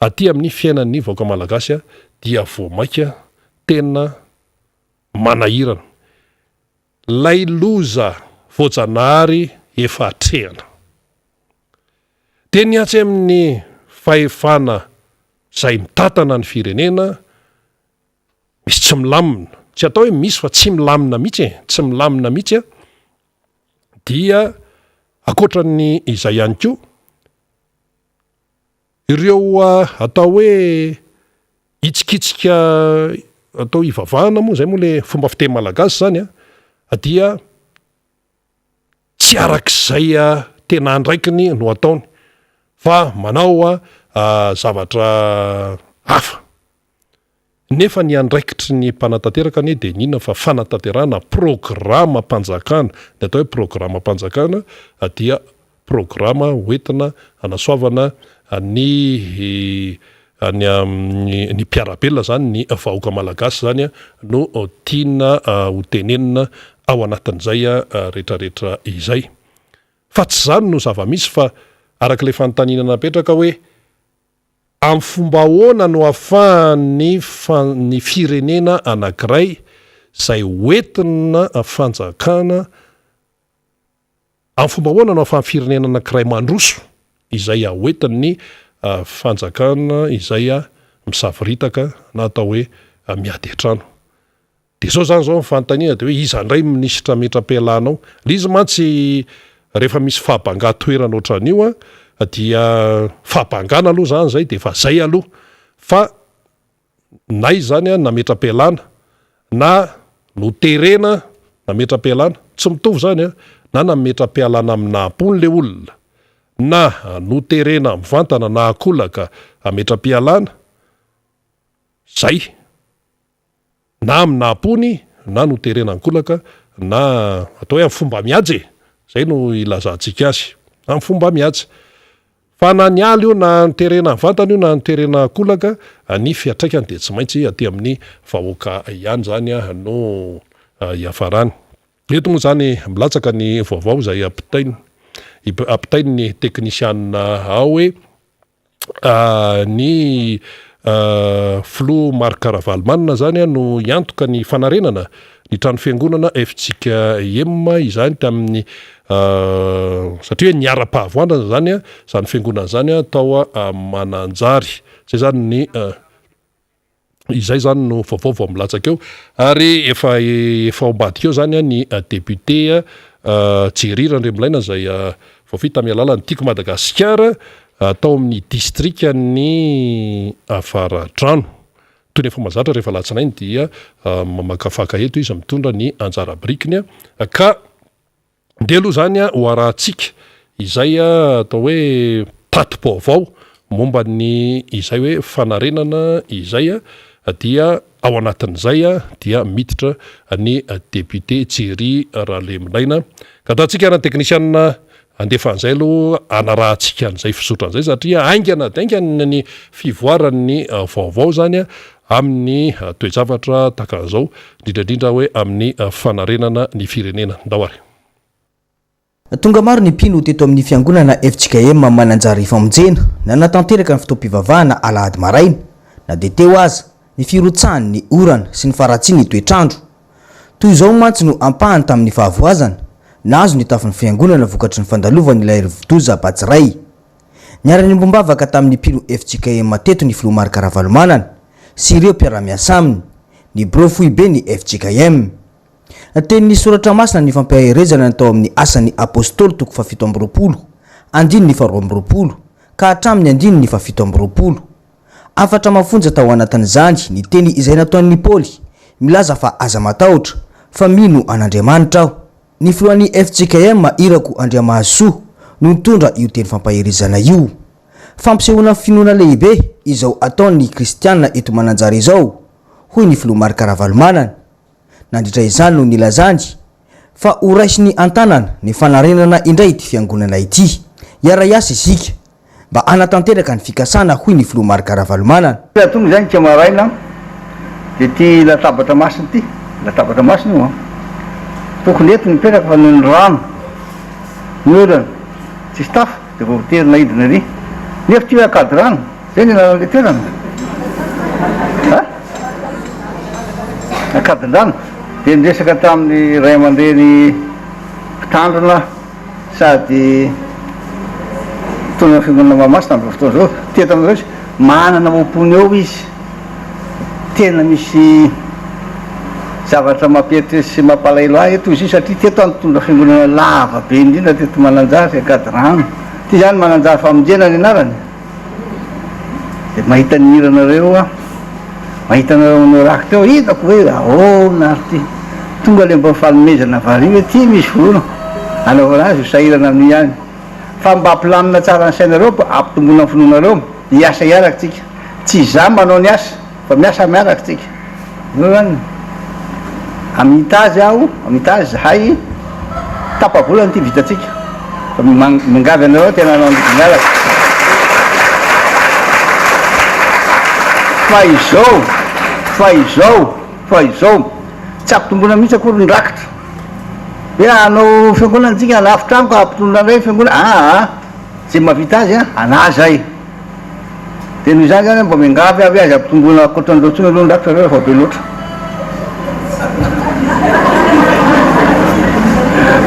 aty amin'ny fiainan'ny vahoaka malagasy dia vao mainka tena manahirana. Ilay loza voajanahary efa atrehana. Dia ny atsy amin'ny fahefana izay mitantana ny firenena, Misy tsy milamina, tsy atao hoe misy fa tsy milamina mihitsy e, tsy milamina mihitsy an, dia ankoatran'ny izay ihany koa, ireo atao hoe hitsikitsika atao hivavahana moa, zay moa le fomba fiteny malagasy zany an, dia tsy arak'izay tena andraikiny no ataony fa manao zavatra hafa. Nefa ny andraikitry ny mpanatanteraka anie dia n'inona fa fanatanterahana programam-panjakana. Ny atao hoe programam-panjakana dia programa hoentina hanasoavana ny ny ny mpiara-belona izany, ny vahoaka malagasy izany no tiana ho tenenina ao anatin'izay rehetrarehetra izay. Fa tsy izany no zava-misy fa araka ilay fanontaniana napetraka hoe Amin'ny fomba ahoana no ahafahan'ny ny firenena anankiray izay hoentina fanjakana, amin'ny fomba ahoana no ahafahan'ny firenena anankiray mandroso izay hoentin'ny fanjakana izay misavoritaka na atao hoe miady an-trano? Dia izao izany izao ny fanontaniana dia hoe iza indray ny minisitra ametra-pialana ao? Ilay izy mantsy rehefa misy fahabangan-toerana ohatran'io an, dia fahabangana aloha izany izay dia efa izay aloha fa na izy izany an nametra-pialana na noterena nametra-pialana, tsy mitovy izany an, na nametra-pialana amin'ny naha-mpony ilay olona na noterena mivantana na ankolaka hametra-pialana, izay. Na amin'ny naha-pony na noterena an-kolaka na atao hoe amin'ny fomba mihaja e! Izay no ilazantsika azy, amin'ny fomba mihaja. Fa na niala io na noterena mivantana io na noterena an-kolaka, ny fiantraikany dia tsy maintsy aty amin'ny vahoaka ihany izany no hiafarany. Eto moa izany milatsaka ny vaovao izay ampitainy ampitain'ny teknisianina ao hoe Ny filoha Marc Ravalomanana izany no hiantoka ny fanarenana ny trano fiangonana fjkm izany tamin'ny satria hoe niara-pahavoanana izany izany fiangonana izany tao Mananjary. Izay izany ny. Izay izany no vaovao vao milatsaka eo ary efa efa ao ambadika eo izany ny député Jerry Randriamilaina izay voafidy tamin'ny alalan'ny Tiako Madagasikara tao amin'ny distrikan'ny Avaradrano. Toy ny efa mahazatra rehefa alatsinainy dia mamakafaka eto izy mitondra ny anjara birikiny ka Ndeha aloha izany ho arahantsika izay atao hoe tati-baovao momba ny izay hoe fanarenana izay dia ao anatin'izay dia miditra ny député Jerry Raleminaina. Ka ataontsika ary ny teknisianina handefa an'izay aloha hanarahantsika an'izay fizotran'izay satria haingana dia haingana ny fivoaran'ny vaovao izany amin'ny toe-javatra tahaka an'izao, indrindra indrindra hoe amin'ny fanarenana ny firenena. Ndao ary. Tonga maro ny mpino teto amin'ny fiangonana fjkm Mananjary Famonjena nanatanteraka ny fotoam-pivavahana alahady maraina, na dia teo aza ny firotsahan'ny orana sy ny faharatsian'ny toetr'andro. Toy izao mantsy no ampahany tamin'ny fahavoazana nahazo ny tafon'ny fiangonana vokatry ny fandalovan'ilay rivodoza Batsirai. Niara-niombom-bavaka tamin'ny mpino fjkm teto ny filoha Marc Ravalomanana sy ireo mpiara-miasa aminy, ny birao foiben'ny fjkm. Tenin'ny Soratra Masina ny fampaherezana ny tao amin'ny Asan'ny Apostoly toko fahafito amby roapolo, andininy faharoa amby roapolo ka hatramin'ny andininy fahafito amby roapolo. Hafatra mafonja tao anatin'izany ny teny izay nataon'i Paoly milaza fa aza matahotra fa mino an'Andriamanitra aho. Ny filohan'ny fjkm Irako Andriamahazosoa no nitondra io teny fampaherezana io. Fampisehoana finoana lehibe izao ataon'ny kristiana eto Mananjary izao, hoy ny filoha Marc Ravalomanana. Nandritra izany no nilazany fa ho raisiny an-tanana ny fanarenana indray ity fiangonana ity. Hiara-hiasa isika mba hanatanteraka ny fikasana, hoy ny filoha Marc Ravalomanana. Raha tonga izany ika maraina dia ity latabatra masina ity, latabatra masina io an, tokony eto ny mipetraka fa noho ny rano, ny orana, tsisy tafo dia voatery naidina ery, nefa ity hoe Ankadirano, zay ny anaran'ilay toerana a! Ankadindrano, dia niresaka tamin'ny ray aman-dreny mpitandrina sady mpitondra ny fiangonana Mahamasina amin'izao fotoana izao, teto aminareo izy, manana ompony eo izy, tena misy zavatra mampieritreritra sy mampalahelo ahy eto izy io satria teto aho nitondra fiangonana lava be indrindra teto Mananjary, Ankadirano, ity izany Mananjary Famonjena ny anarany. Dia mahita ny hiranareo aho, mahita anareo manao rakitra eo, hitako hoe ahoana ary ity. Tonga ilay mba fanomezana vary hoe ity misy vola anaovana azy, ho sahirana amin'io ihany. Fa mba ampilamina tsara ny sainareo, ampitomboina ny finoanareo, hiasa hiaraka tsika. Tsy izaho manao ny asa. Fa miasa miaraka tsika. Zao zany, hamita azy aho, hamita azy zahay, tapa-bolana ity vitatsika. Fa miangavy anareo tena hanao miaraka. Fa izao, fa izao, fa izao, tsy ampitomboina mihitsy akory ny rakitra. Hoe hanao fiangonana tsika, hanafo trano ka hampitondra indray ny fiangonana, aa, zay mahavita azy an, anah zay. Dia noho izany zany mba miangavy aho hoe aza ampitomboina ankoatran'ireo intsony aloha ny rakitra ireo fa be loatra.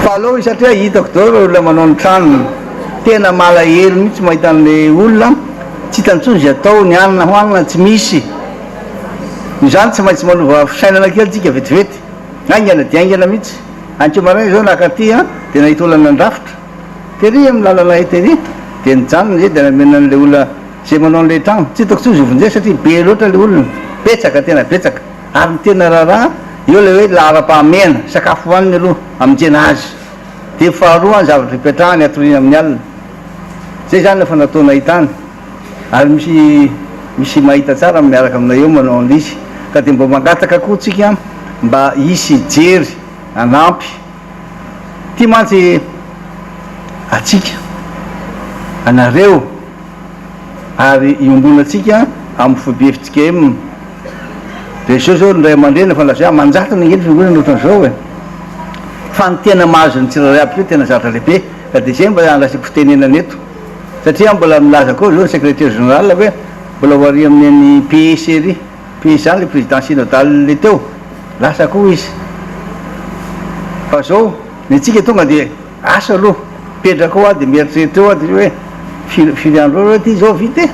Fa aleo izy satria hitako daholo ireo olona manao ny tranony. Tena malahelo mihitsy mahita an'ilay olona tsy hitany intsony izay atao, ny hanina hohanina tsy misy. Noho izany tsy maintsy manova fisainana kely tsika vetivety. Haingana dia haingana mihitsy. Anio maraina izao naka aty an, dia nahita olona nandrafitra. Tery amin'ny lalana tery dia nijanona izay dia namena an'ilay olona izay manao an'ilay trano. Tsy hitako intsony izay vonjena satria be loatra ilay olona, betsaka, tena betsaka. Ary ny tena raharaha eo ilay hoe laharam-pahamehana, sakafo hohaniny aloha hamonjena azy. Dia faharoa ny zavatra ipetrahany hatoriana amin'ny alina. Izay izany efa nataonay tany. Ary misy misy mahita tsara miaraka aminay eo manao an'ilay izy. Ka dia mba mangataka koa tsika mba hisy hijery, hanampy. Ity mantsy antsika, anareo, ary iombonantsika amin'ny foibe fjkm. Dia izao izao ny ray aman-dreny efa lazaina, aman-jatony ange ny fiangonana ohatran'izao e! Fa ny tena mahazo ny tsirairay aby koa tena zavatra lehibe, ka dia izay mba andraisako fitenenana eto. Satria mbola milaza koa izao ny secrétaire général hoe mbola ho ary amin'ny PS ery. Dia izany le président synodal le teo, lasa koa izy. Fa zao, ny antsika tonga dia asa aloha, mipetraka ao aho dia mieritreritra eo aho dia hoe firy firy andro eo ty zao vita e?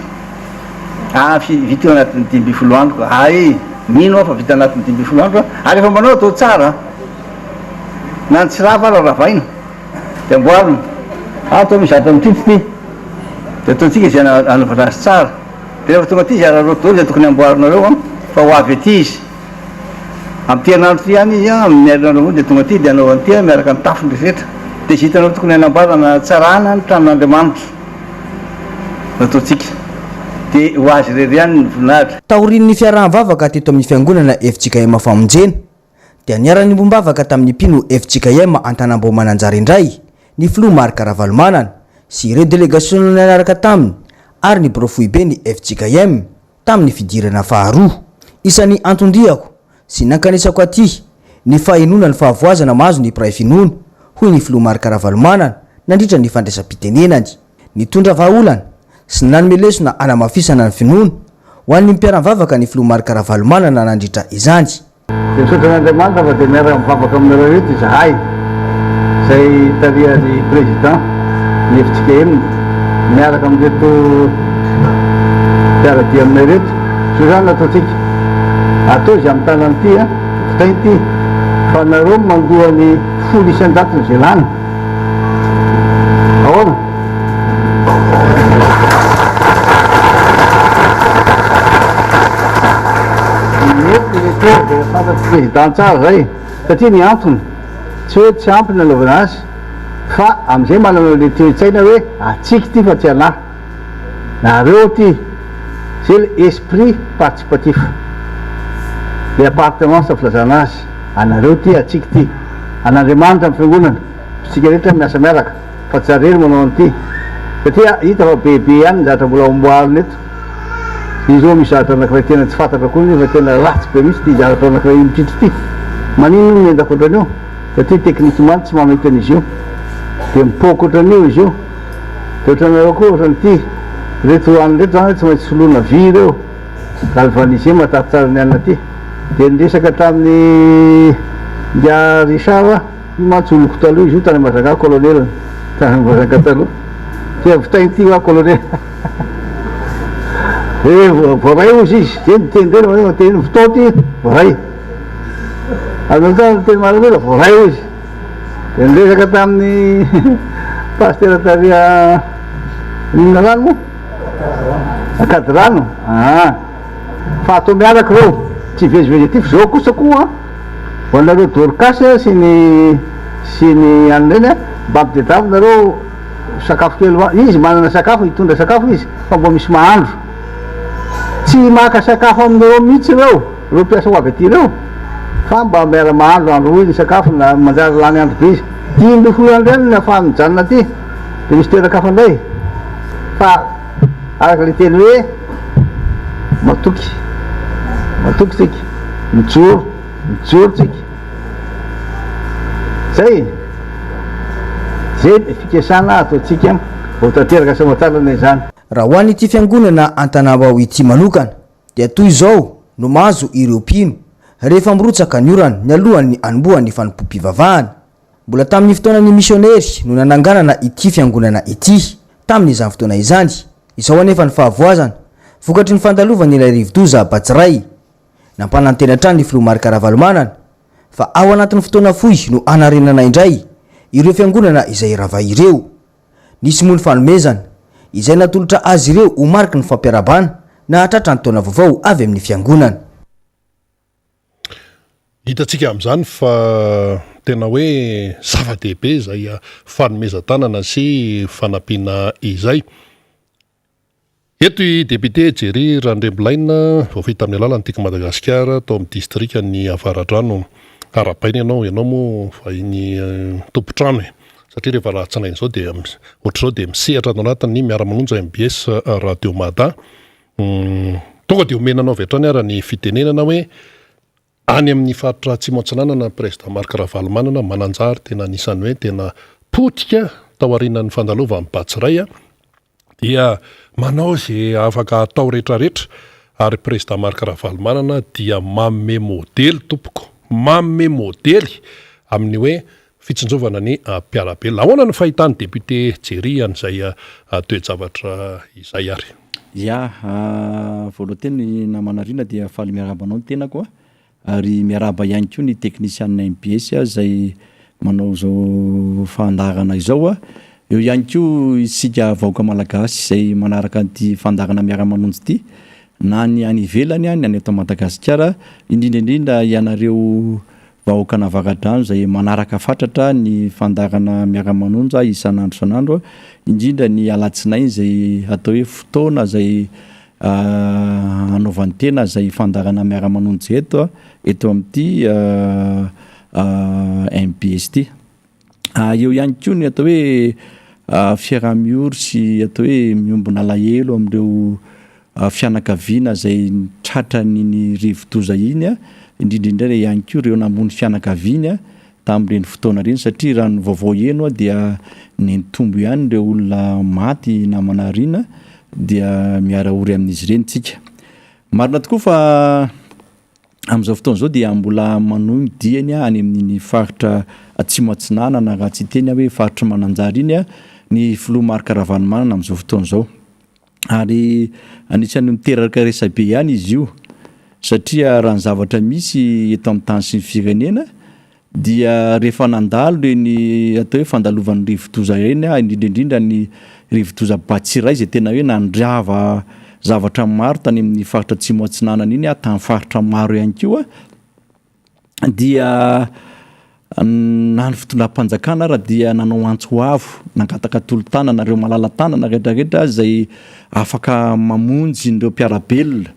Ah vita io anatin'ny 15 andro ka. Hay, mino aho fa vita anatin'ny 15 andro ary rehefa manao atao tsara an. Na ny tsy rava ara ravaina dia amboarina. Ato misy zavatra mitrotro ity dia ataontsika izay hanaovana azy tsara. Dia rehefa tonga aty izy araraoty daholo izay tokony hamboarinareo an, fa ho avy aty izy. Amin'ity herinandro ity ihany izy an, amin'ny herinandro ambony dia tonga aty dia hanao an'ity miaraka amin'ny tafony rehetra. Dia izay hitanao tokony hanamboarana hanatsarana ny tranon'Andriamanitra no ataontsika. Dia ho azy irery ihany ny voninahitra. Taorian'ny fiaraha-mivavaka teto amin'ny fiangonana fjkm Famonjena dia niara-niombom-bavaka tamin'ny mpino fjkm Antanambao Mananjary indray ny filoha Marc Ravalomanana sy ireo delegasiona niaraka taminy ary ny birao foiben'ny fjkm tamin'ny fidirana faharoa. Isan'ny anton-diako sy nankanesako aty ny fahenoana ny fahavoazana mahazo ny mpiray finoana, hoy ny filoha Marc Ravalomanana nandritra ny fandraisam-pitenenany. Nitondra vahaolana sy nanome lesona hanamafisana ny finoana ho an'ny mpiara-mivavaka ny filoha Marc Ravalomanana nandritra izany. Dia misaotra an'Andriamanitra fa dia miaraka mivavaka aminareo eto izahay izay tarihan'ny Président ny fjkm miaraka amin'ireto mpiara-dia aminay ireto. Izao izany no ataontsika, atao izay amin'ny tanana ity an, vitaina ity fa nareo no mandoa ny 10 isan-jatony izay lany. Ahoana? Mety le teo dia fantatry président tsara zay satria ny antony tsy hoe tsy ampy ny anaovana azy fa amizay manana le toe-tsaina hoe atsika ity fa tsy anah nareo ity zay le esprit participatif le appartenance filazana azy anareo ity atsika ity an'Andriamanitra ny fiangonana isika rehetra miasa miaraka fa tsy za rery manao an'ity satria hita fa be be ihany ny zavatra mbola amboarina eto, izy io misy zavatra anakiray tena tsy fantatra akory nefa tena ratsy be mihitsy ity zavatra anakiray mitrotro ity, maninona io miendaka ohatran'io satria techniquement tsy mahamety an'izy io dia mipoaka ohatran'io izy io dia ohatranareo koa ohatran'ity reto anona reto zany tsy maintsy soloina vy ireo galvanisé mahatanty tsara ny anona ity dia niresaka tamin'ny ingahy Richard aho. Io mantsy oloko taloha izy io tany Majunga colonel tany Majunga taloha. Ty avy tany ty hoa colonel. Eh voaray ozy izy, zay niteny tena hoe teny vitao ty voaray. Avy eo tany teny marina voaray ozy. Dia niresaka tamin'ny pasitera tary inona rano moa? Ankadirano. Ah. Fa atao miaraka ireo, tsy hivezivezy aty fa zao kosa koa Ho anareo Dorcas sy ny sy ny anona ireny a, mba ampitadiavo nareo sakafo kely ho izy manana sakafo hitondra sakafo izy fa mba misy mahandro. Tsy maka sakafo aminareo mihitsy ireo, ireo mpiasa ho avy aty ireo fa mba miara mahandro androy ny sakafo na manjary lany andro be izy. 15 andro ihany no ahafahany mijanona aty dia misy toeran-kafa indray fa araka ilay teny hoe matoky, matoky tsika. Mijoro, mijoro tsika. Zay e. Zay ny fikasana ataontsika ho tanteraka soamatsara anie izany. Raha ho an'ity fiangonana Antanambao ity manokana dia toy izao no mahazo ireo mpino rehefa mirotsaka ny orana mialohan'ny hanombohan'ny fanompoam-pivavahana. Mbola tamin'ny fotoanan'ny misionery no nananganana ity fiangonana ity tamin'izany fotoana izany. Izao anefa ny fahavoazana vokatry ny fandalovan'ilay rivodoza Batsirai. Nampanantena hatrany ny filoha Marc Ravalomanana fa ao anatin'ny fotoana fohy no hanarenana indray ireo fiangonana izay rava ireo. Nisy moa ny fanomezana izay natolotra azy ireo ho mariky ny fampiarahabana nahatratra ny taona vaovao avy amin'ny fiangonana. Hitantsika amin'izany fa tena hoe zava-dehibe izay fanomezan-tanana sy fanampiana izay. Eto i Député Jerry Randriambilaina, voafidy tamin'ny alalan'ny Tiako Madagasikara tao amin'ny distrikan'i Avaradrano. Arahabaina ianao, ianao moa vahiny tompon-trano e! Satria rehefa alatsinainy izao dia ohatr'izao dia misehatra ato anatin'ny Miara-manonja mbs Radio Mada. Tonga dia omena anao avy hatrany ara ny fitenenana hoe any amin'ny faritra Atsimo Atsinanana ny Président Marc Ravalomanana Mananjary tena anisan'ny hoe tena potika tao aorianan'ny fandalovan'ny Batsirai dia manao izay afaka atao rehetrarehetra ary Président Marc Ravalomanana dia manome modely tompoko, manome modely amin'ny hoe fitsinjovana ny mpiara-belona. Ahoana no fahitan'ny député Jerry an'izay toe-javatra izay ary? Ya, voalohany teny namana Rina dia faly miarahaba anao ny tenako a, ary miarahaba ihany koa ny teknisianina mbs izay manao izao fandaharana izao a, eo ihany koa isika vahoaka malagasy izay manaraka an'ity fandaharana miara-manonja ity na ny any ivelany na ny eto Madagasikara, indrindra indrindra ianareo Vahoakan'Avaradrano izay manaraka fatratra ny fandaharana miara-manonja isan'andro isan'andro, indrindra ny alatsinainy izay atao hoe fotoana izay hanaovan-tena izay fandaharana miara-manonja eto, eto amin'ity mbs ity. Eo ihany koa ny atao hoe fiaraha-miory sy atao hoe miombona alahelo amin'ireo fianakaviana izay tratran'iny rivodoza iny, indrindra indrindra ihany koa ireo namono fianakaviany tamin'ireny fotoana ireny satria raha ny vaovao heno dia nitombo ihany ireo olona maty namana Rina dia miara-ory amin'izy ireny tsika. Marina tokoa fa Amin'izao fotoana izao dia mbola manohy ny diany any amin'iny faritra Atsimo Atsinanana raha tsy hiteny aho hoe faritr'i Mananjary iny ny filoha Marc Ravalomanana amin'izao fotoana izao. Ary anisan'ny miteraka resabe ihany izy io satria raha ny zavatra misy eto amin'ny tany sy ny firenena dia rehefa nandalo ireny atao hoe fandalovan'ny rivodoza ireny, indrindra indrindra ny rivodoza Batsirai izay tena hoe nandrava zavatra maro tany amin'ny faritra Atsimo Atsinanana iny, tamin'ny faritra maro ihany koa, dia na ny fitondram-panjakana ara dia nanao antso avo, nangataka tolo-tanana ireo malala-tanana rehetra rehetra izay afaka mamonjy ireo mpiara-belona.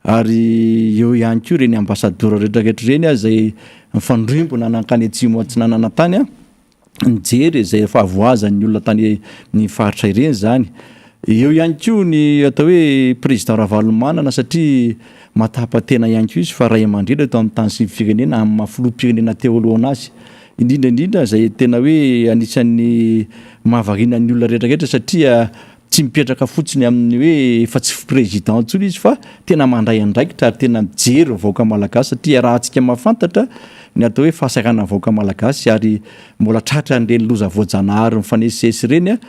Ary eo ihany koa ireny ambasadaoro rehetrarehetra ireny izay nifandrimbona nankany atsimo atsinanana tany nijery izay fahavoazan'ny olona tany ny faritra ireny izany. Eo ihany koa ny atao hoe président Ravalomanana satria mahatapa-tena ihany koa izy fa ray aman-dreny eto amin'ny tany sy ny firenena amin'ny maha filoham-pirenena teo alohana azy. Indrindra indrindra izay tena hoe anisan'ny mahavariana ny olona rehetrarehetra satria Tsy mipetraka fotsiny amin'ny hoe efa tsy président intsony izy fa tena mandray andraikitra ary tena mijery ny vahoaka malagasy satria iarahantsika mahafantatra ny atao hoe fahasahiranan'ny vahoaka malagasy ary mbola tratran'ireny loza voajanahary mifanesisesy ireny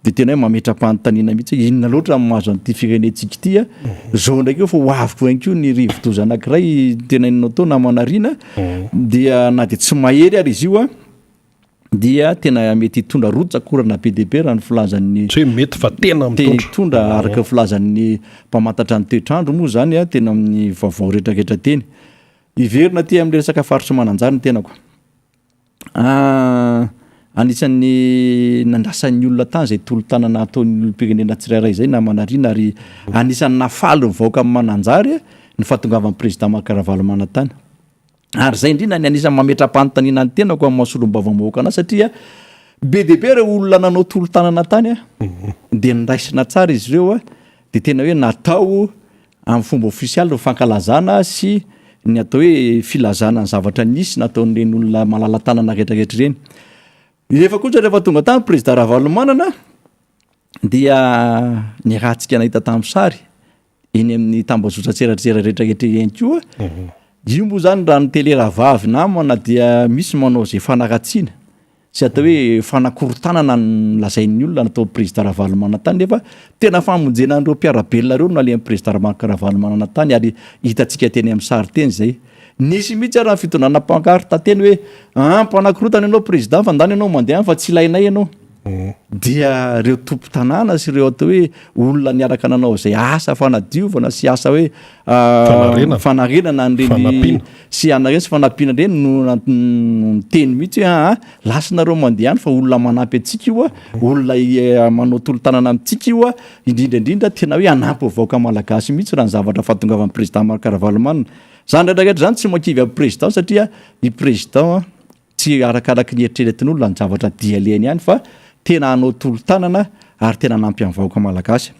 dia tena hoe mametra-panontaniana mihitsy hoe inona loatra no mahazo an'ity firenentsika ity a. Zao ndraiky eo fa ho avy koa ihany koa ny rivodoza anankiray tena inona tao namana Rina dia na dia tsy mahery ary izy io a dia tena mety hitondra rotsak'orana be dia be raha ny filazan'ny Tsy hoe mety fa tena mitondra. Hitondra araka ny filazan'ny mpamantatra ny toetr'andro moa izany tena amin'ny vaovao rehetrarehetra teny. Hiverina aty amin'ny resaka faritry Mananjary ny tenako. Anisan'ny nandrasan'ny olona tany izay tolo-tanana ataon'ny olom-pirenena tsirairay izay namana Rina ary anisan'ny nahafaly ny vahoakan'i Mananjary ny fahatongavan'ny président Marc Ravalomanana tany. Ary izay indrindra ny anisan'ny mametra-panontaniana ny tenako amin'ny maha solombavambahoaka anahy satria be dia be ireo olona nanao tolo-tanana tany dia noraisina tsara izy ireo dia tena hoe natao amin'ny fomba ofisialy ny fankalazana sy ny atao hoe filazana ny zavatra nisy nataon'ireny olona malala-tanana rehetrarehetra ireny. Nefa kosa rehefa tonga tany Prezida Ravalomanana dia niarahantsika nahita tamin'ny sary eny amin'ny tambazotran-tserasera rehetra rehetra ihany koa. Io moa zany raha ny tele rahavavy namana dia misy manao izay fanaratsiana sy atao hoe fanakorontanana ny lazain'ny olona natao président Ravalomanana tany nefa tena famonjena an'ireo mpiara-belona ireo no nalehan'ny président Marc Ravalomanana tany ary hitantsika teny amin'ny sary teny izay. Nisy mihitsy ary ny fitondrana pancarte teny hoe ah mpanakorontana ianao président fa ndana ianao mandeha any fa tsy ilainay ianao. Dia ireo tompon-tanàna sy ireo atao hoe olona niaraka nanao izay asa fanadiovana sy asa hoe Fanarenana. fanarenana an'ireny Fanampiana. sy anareny sy fanampiana ireny no na- no niteny mihitsy hoe aa lasa nareo mandeha any fa olona manampy antsika io a, olona i- manao tolo-tanana amintsika io a, indrindra indrindra tena hoe hanampy ny vahoaka malagasy mihitsy raha ny zavatra fahatongavan'ny président Marc Ravalomanana. Izany rehetra rehetra izany tsy mahakivy amin'ny président satria ny président Tsy arakaraky ny eritreretin'olona ny zavatra dia alehany ihany fa tena hanao tolo-tanana ary tena hanampy amin'ny vahoaka malagasy.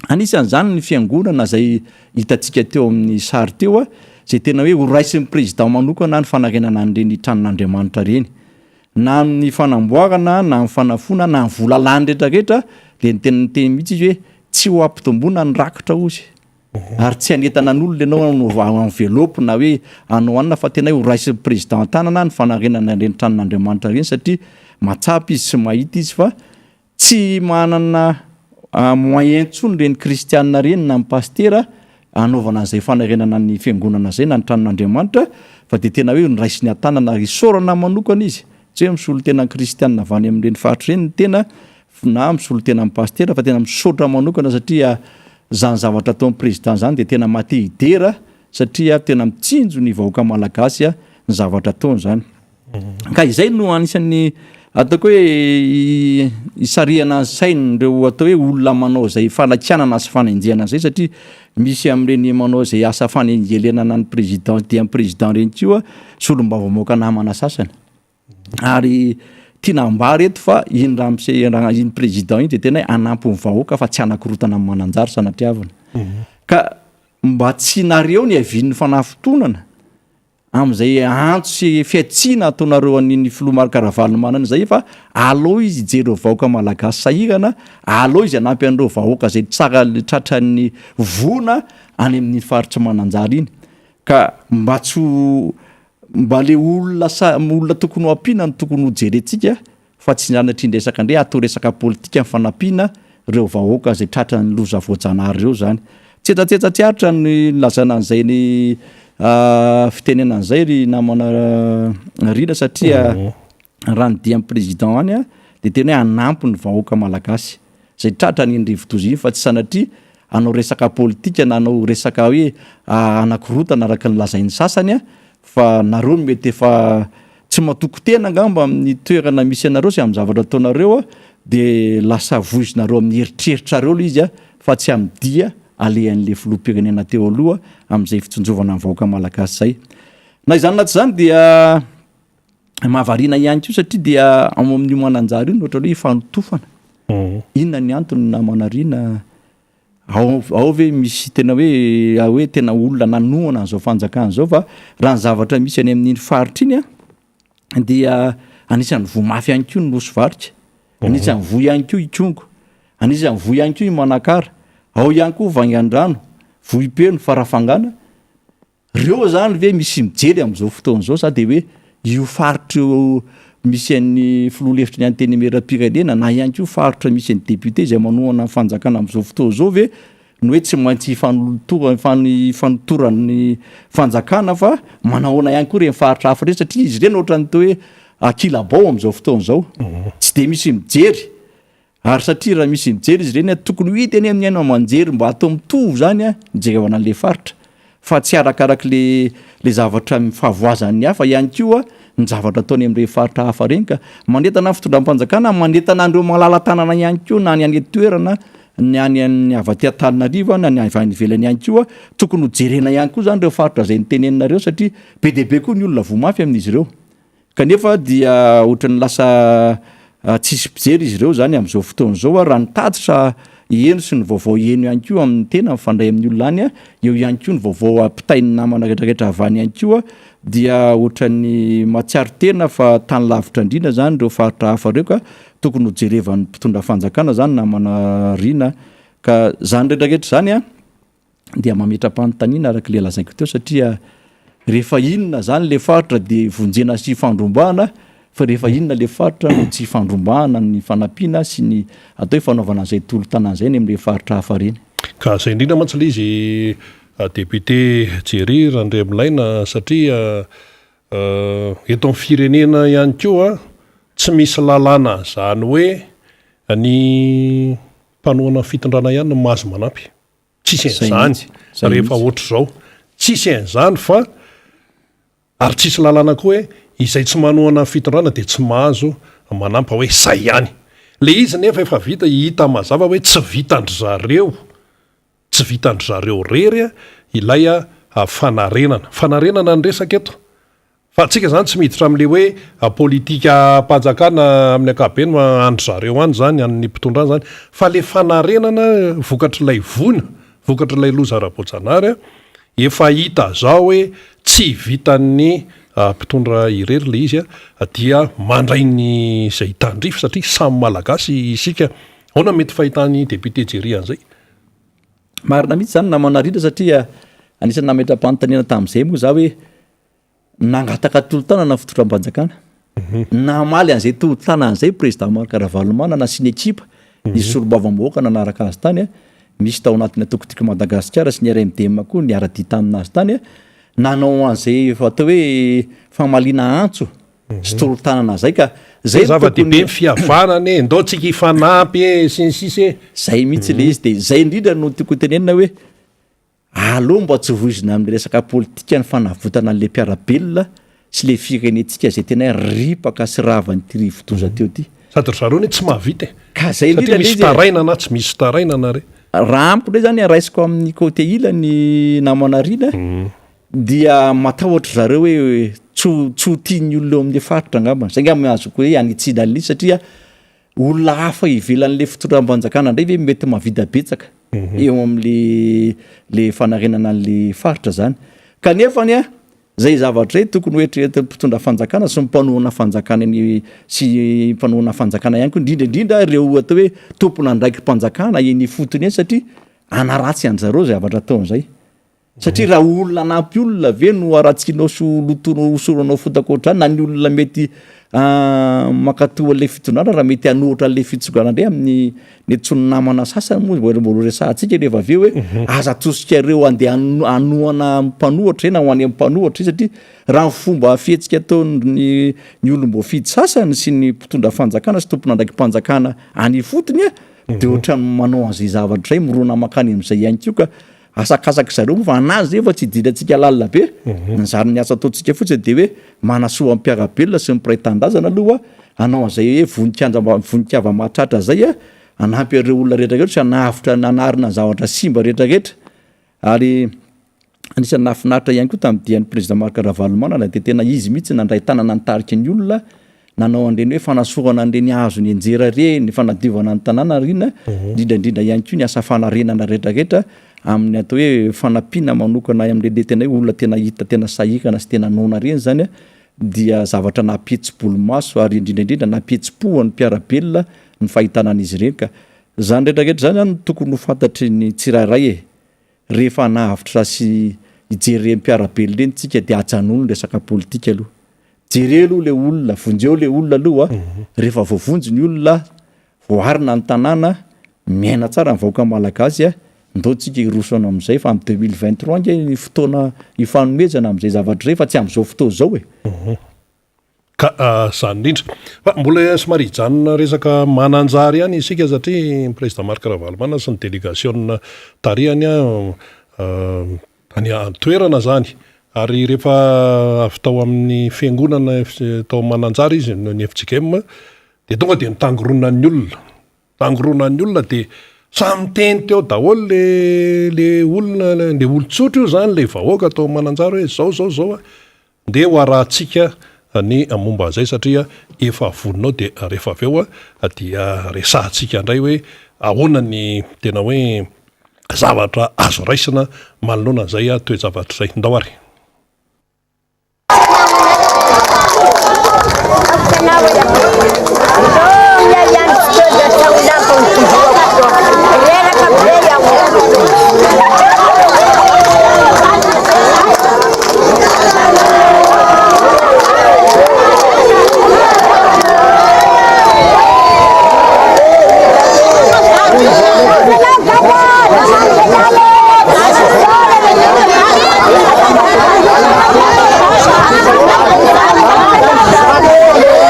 Anisan'izany ny fiangonana izay hitantsika teo amin'ny sary teo izay tena hoe horaisin'ny président manokana ny fanarenana an'ireny tranon'Andriamanitra ireny. Na amin'ny fanamboarana na amin'ny fanafoana na ny vola lany rehetrarehetra dia niteny niteny mihitsy izy hoe tsy ho ampitomboina ny rakitra hozy. Ary tsy hanentana ny olona ianao hanao enveloppe na hoe hanao anona fa tena hoe ho raisin'ny président an-tanana ny fanarenana ireny tranon'Andriamanitra ireny satria mahatsapa izy sy mahita izy fa tsy manana moyen intsony ireny kristianina ireny na ny pasitera hanaovana an'izay fanarenana ny fiangonana izay na ny tranon'Andriamanitra fa dia tena hoe noraisiny an-tanana ary isaorana manokana izy, tsy hoe misolo tena ny kristianina avy any amin'ireny faritra ireny ny tena na misolo tena ny pasitera fa tena misaotra manokana satria izany zavatra ataon'ny président izany dia tena maha te hidera satria tena mitsinjo ny vahoaka malagasy ny zavatra ataony izany. Ka izay no anisan'ny ataoko hoe isarihana ny sain'ireo atao hoe olona manao izay fanakianana sy fanenjehana izay satria misy amin'ireny manao izay asa fanengelenana ny président dia ny président ireny koa solombavambahoaka namana sasany. Ary tiana ambara eto fa iny ramose iny président iny dia tena hoe hanampy ny vahoaka fa tsy hanakorotana ny mananjary sanatriavina. Ka mba tsy nareo ny havian'ny fanafintohinana amin'izay antso sy fihantsiana ataonareo an'iny filoha Marc Ravalomanana izay fa aleo izy hijery ireo vahoaka malagasy sahirana, aleo izy hanampy an'ireo vahoaka izay tsara tratran'ny voina any amin'iny faritra Mananjary iny. Ka mba tsy ho mba le olona sa olona tokony ho ampiana no tokony ho jerentsika fa tsy sanatria-dresaka indray atao resaka politika ny fanampiana ireo vahoaka izay tratran'ny loza voajanahary ireo izany. Tsetsatsetsa tsy aritra ny nilazana an'izay ny fitenenana an'izay ry namana Rina satria raha ny dian'ny président any dia tena hoe hanampy ny vahoaka malagasy izay tratran'iny rivodoza iny fa tsy sanatria hanao resaka politika na hanao resaka hoe hanakorontana araka ny lazain'ny sasany fa nareo no mety efa tsy matoky tena angamba amin'ny toerana misy anareo sy amin'ny zavatra ataonareo dia lasa voizinareo amin'ny eritreritrareo ilay izy fa tsy amin'ny dia alehan'ilay filoham-pirenena teo aloha amin'izay fitsinjovana ny vahoaka malagasy izay. Na izany na tsy izany dia mahavariana ihany koa satria dia ao amin'io Mananjary io no ohatran'ny hoe ifanotofana. Inona ny antony namana Rina? Ao ao ve misy tena hoe hoe tena olona nanohana an'izao fanjakana izao fa raha ny zavatra misy any amin'iny faritra iny an dia anisan'ny voa mafy ihany koa ny Nosy Varika, anisan'ny voa ihany koa Ikongo, anisan'ny voa ihany koa i Manakara, ao ihany koa Vangandrano, Vohipeno, Farafangana. Reo zany ve misy mijery amin'izao fotoana izao sa dia hoe io faritra io misy an'ny filoha lefitry ny antenimierampirenena na ihany koa faritra misy an'ny député izay manohana ny fanjakana amin'izao fotoana izao ve no hoe tsy maintsy hifanolotora hifanotoran'ny fanjakana fa manahoana ihany koa ireny faritra hafa ireny satria izy ireny ohatran'ny toa hoe ankilabao amin'izao fotoana izao tsy dia misy mijery Ary satria raha misy mijery izy ireny tokony ho hita eny amin'ny haino aman-jery mba atao mitovy izany ny jerevana an'ilay faritra fa tsy arakarak'le le zavatra fahavoazan'ny hafa ihany koa ny zavatra ataony amin'ireny faritra hafa ireny ka manentana ny fitondram-panjakana manentana an'ireo malala-tanana ihany koa na ny any an-toerana ny any amin'ny avy aty Antananarivo na ny avy any ivelany ihany koa tokony ho jerena ihany koa izany ireo faritra izay noteneninareo satria be dia be koa ny olona voa mafy amin'izy ireo. Kanefa dia ohatran'ny lasa tsisy mpijery izy ireo izany amin'izao fotoana izao ary raha ny tatitra heno sy ny vaovao heno ihany koa amin'ny tena mifandray amin'ny olona any, eo ihany koa ny vaovao ampitain'ny namana rehetrarehetra avy any ihany koa dia ohatran'ny mahatsiaro tena fa tany lavitra indrindra izany ireo faritra hafa ireo ka tokony ho jerevan'ny mpitondra fanjakana izany namana Rina ka izany rehetrarehetra izany an! dia mametra-panontaniana araka ilay lazaiko teo satria rehefa inona zany le faritra dia vonjena sy ifandrombahana fa rehefa inona le faritra no tsy ifandrombahana ny fanampiana sy ny atao hoe fanaovana an'izay tolo-tanana izay any amin'ireny faritra hafa ireny. Ka zay indrindra mantsy ilay izy député Jerry Randriamilaina satria eto amin'ny firenena ihany koa tsy misy lalàna izany hoe ny mpanohana ny fitondrana ihany no mahazo manampy. Tsisy an'izany rehefa ohatr'izao. Tsisy an'izany fa ary tsisy lalàna koa hoe izay tsy manohana ny fitondrana dia tsy mahazo manampy fa hoe izay ihany. Ilay izy nefa efa vita, hita mazava hoe tsy vitan-dry zareo, tsy vitan-dry zareo irery ilay fanarenana. Fanarenana ny resaka eto. Fa antsika izany tsy miditra amin'ilay hoe politikam-panjakana amin'ny ankapobeny fa an-dry zareo any izany, an'ny mpitondra any izany, fa ilay fanarenana vokatr'ilay voina, vokatr'ilay loza ara-boajanahary, efa hita izao hoe tsy vitan'ny mpitondra irery ilay izy dia mandray ny izay tandrify satria samy Malagasy isika. Ahoana no mety fahitan'ny député Jerry an'izay? Marina mihitsy izany namana Rindra satria anisan'ny nametra-panontaniana tamin'izay moa za hoe Nangataka tolo-tanana ny fitondram-panjakana. Namaly an'izay tolo-tanana izay Président Marc Ravalomanana sy ny ekipa. Nisy solombavambahoaka nanaraka azy tany, misy tao anatin'ny antoko Tiako Madagasikara sy ny RMDM koa niara-dia tamin'azy tany, nanao an'izay atao hoe famaliana antso sy tolo-tanana zay ka zay no tokony. Zava-dehibe ny fihavanana e, ndao tsika hifanampy e, sy ny sisa e. Zay mihitsy le izy, de zay indrindra no tiako hotenenina hoe aleo mba tsy voizina amin'ny resaka politika ny fanavotana an'le mpiara-belona sy le firenentsika zay tena hoe ripaka sy ravan'ity rivodoza teo ty. Sady ry zareo anie tsy mahavita e. Ka zay Satria indrindra le misy izy e. tarainana tsy misy tarainana re. Raha amiko ndray zany raisiko amin'ny côté ilany namana Rina Dia matahotra zareo hoe tsy ho tsy ho tian'ny olona eo amin'ilay faritra angamba. Izay angamba no azoko hoe hanitsiana an'ilay izy satria olona hafa ivelan'ilay fitondram-panjakana indray ve mety mahavita betsaka eo amin'le le fanarenana an'le faritra zany. Kanefa anie zay zavatra izay tokony ho eritreretin'ny mpitondra fanjakana sy ny mpanohana fanjakana eny sy mpanohana fanjakana ihany koa indrindra indrindra ireo atao hoe tompon'andraiki-panjakana eny ifotony eny satria hanaratsy an-jareo izay zavatra ataony izay. Satria raha olona hanampy olona ve no haratsianao sy ho lotoinao hosoranao fotaka ohatr'izany na ny olona mety mankatoa an'ilay fitondrana raha mety hanohitra an'ilay fitondrana indray amin'ny mety tsy ho ny namana sasany moa mbola mbola horesahantsika rehefa avy eo hoe aza atosikareo handeha hanohana mpanohitra na ho any amin'ny mpanohitra satria raha ny fomba fihetsika ataon'ny ny olom-boafidy sasany sy ny mpitondra fanjakana sy tompon'andraiki-panjakana any ifotony dia ohatran'ny manao an'izay zavatra izay mirona mankany amin'izay ihany koa ka Asakasaky zareo moa fa anazy zay fa tsy idirantsika lalina be, ny zary ny asa ataontsika fotsiny dia hoe manasoa ny mpiara-belona sy ny mpiray tanindrazana aloha hanao an'izay hoe vonikanja vonikava mahatratra zay a, hanampy an'ireo olona rehetra rehetra sy hanavotra hanarina ny zavatra simba rehetra rehetra ary anisan'ny nahafinaritra ihany koa tamin'ny dian'ny président Marc Ravalomanana dia tena izy mihitsy nandray tanana nitarika ny olona nanao an'ireny hoe fanasorana an'ireny hazo nianjera ireny, fanadiovana ny tanàna ary inona, indrindra indrindra ihany koa ny asa fanarenana rehetra rehetra amin'ny atao hoe fanampiana manokana amin'ireny tena hoe olona tena hita tena sahirana sy tena noana ireny izany dia zavatra nampihetsi-bolomaso ary indrindra indrindra nampihetsi-po an'ny mpiara-belona ny fahitana an'izy ireny ka izany rehetra rehetra izany zany no tokony ho fantatry ny tsirairay e! Rehefa hanavotra sy hijery ireny mpiara-belona ireny tsika dia ajanony ny resaka politika aloha. Jereo aloha le olona, vonjeo le olona aloha, rehefa voavonjy ny olona, voaharina ny tanàna, miaina tsara ny vahoaka malagasy a, ndao tsika hiroso any amin'izay fa amin'ny 2023 ange ny fotoana hifanomezana amin'izay zavatra izay fa tsy amin'izao fotoana izao e. Ka izany indrindra. Fa mbola somary hijanona resaka Mananjary ihany isika satria ny Président Marc Ravalomanana sy ny delegasiona tarihany any an-toerana izany. Ary rehefa avy tao amin'ny fiangonana tao Mananjary izy, ny FJKM, dia tonga dia nitangoronan'ny olona. Tangoronan'ny olona dia samy niteny teo daholo le le olona, le olon-tsotra io izany, le vahoaka tao Mananjary hoe izao izao izao a. Ndeha ho arahantsika ny momba an'izay satria efa vonona ao dia rehefa avy eo dia resahantsika indray hoe ahoana ny tena hoe zavatra azo raisina manoloana an'izay toe-javatra izay. Ndao ary.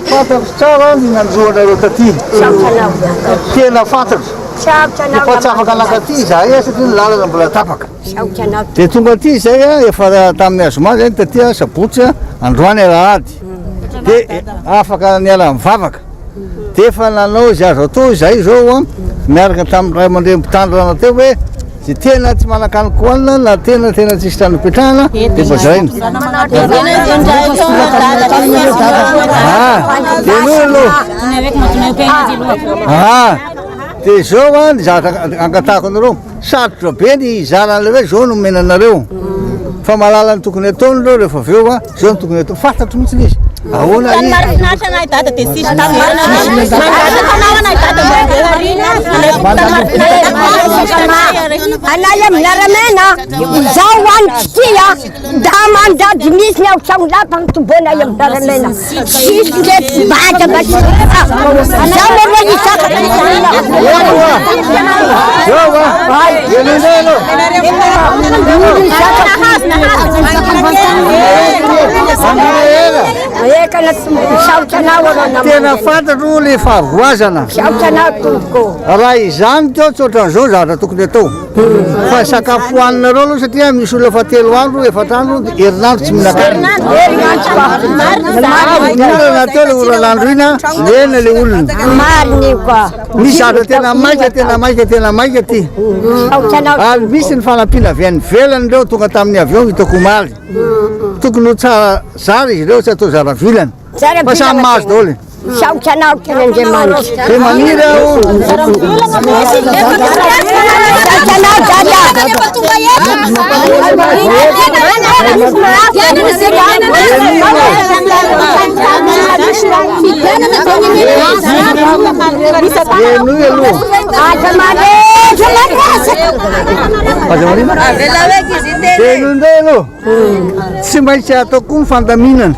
Fantatro tsara ny nanjo anareo taty. Tena fantatro. Fa tsy afaka nankaty izahay satria ny lalana mbola tapaka. Dia tonga aty izay a, efa tamin'ny azoma zay ny taty a, sabotsy a, androany alahady. Dia afaka niala nivavaka. Dia efa nanao izay azo atao izahay izao a, miaraka tamin'ny ray aman-dreny mpitandrina teo hoe izay tena tsy manan-kanin-kohanina na tena tena tsisy trano ipetrahana dia mba zaraina. Ah, dia aloha aloha. Ah, dia izao a, ny zavatra angatahako anareo. Sarotra be ny hizara an'ilay hoe zao no omena anareo. Fa mahalala ny tokony ataony ireo rehefa avy eo a, zao no tokony atao. Fantatro mihitsy ilay izy. Ahoana Tany izy? mahafinaritra anay dada dia tsisy taverina. Mangataka anao anay dada mba handeha arina. Anay amin'ny Aramena, izaho any tsy tia, da man. Mandady misy ny ao Tsaolapa mitoboana eo Zaramena. Tsisy ndreky bada mba tsy Zao aloha isaka Tena fantatro le fahavoazana. Raha izany teo tsy ohatran'izao ny zavatra tokony atao. Fa sakafo hohaninareo aloha satria misy olona efa telo andro, efatra andro, herinandro tsy mihinan-kanina. Avy ny orana teo le oran'andro iny an, lena le olona. Misy zavatra tena maika, tena maika, tena maika ty. Ary misy ny fanampiana avy any ivelany ireo tonga tamin'ny avion hitako omaly. Tokony ho tsara zara izy ireo tsy atao zara vilana. Fa samy mahazo daholo. Misaotra anao tena Andriamanitra. Dia maniry aho. Misaotra anao Dada. Henoy aloha. Aza mandeha Aza manina. Henoy indray aloha. Tsy maintsy atao koa ny fandaminana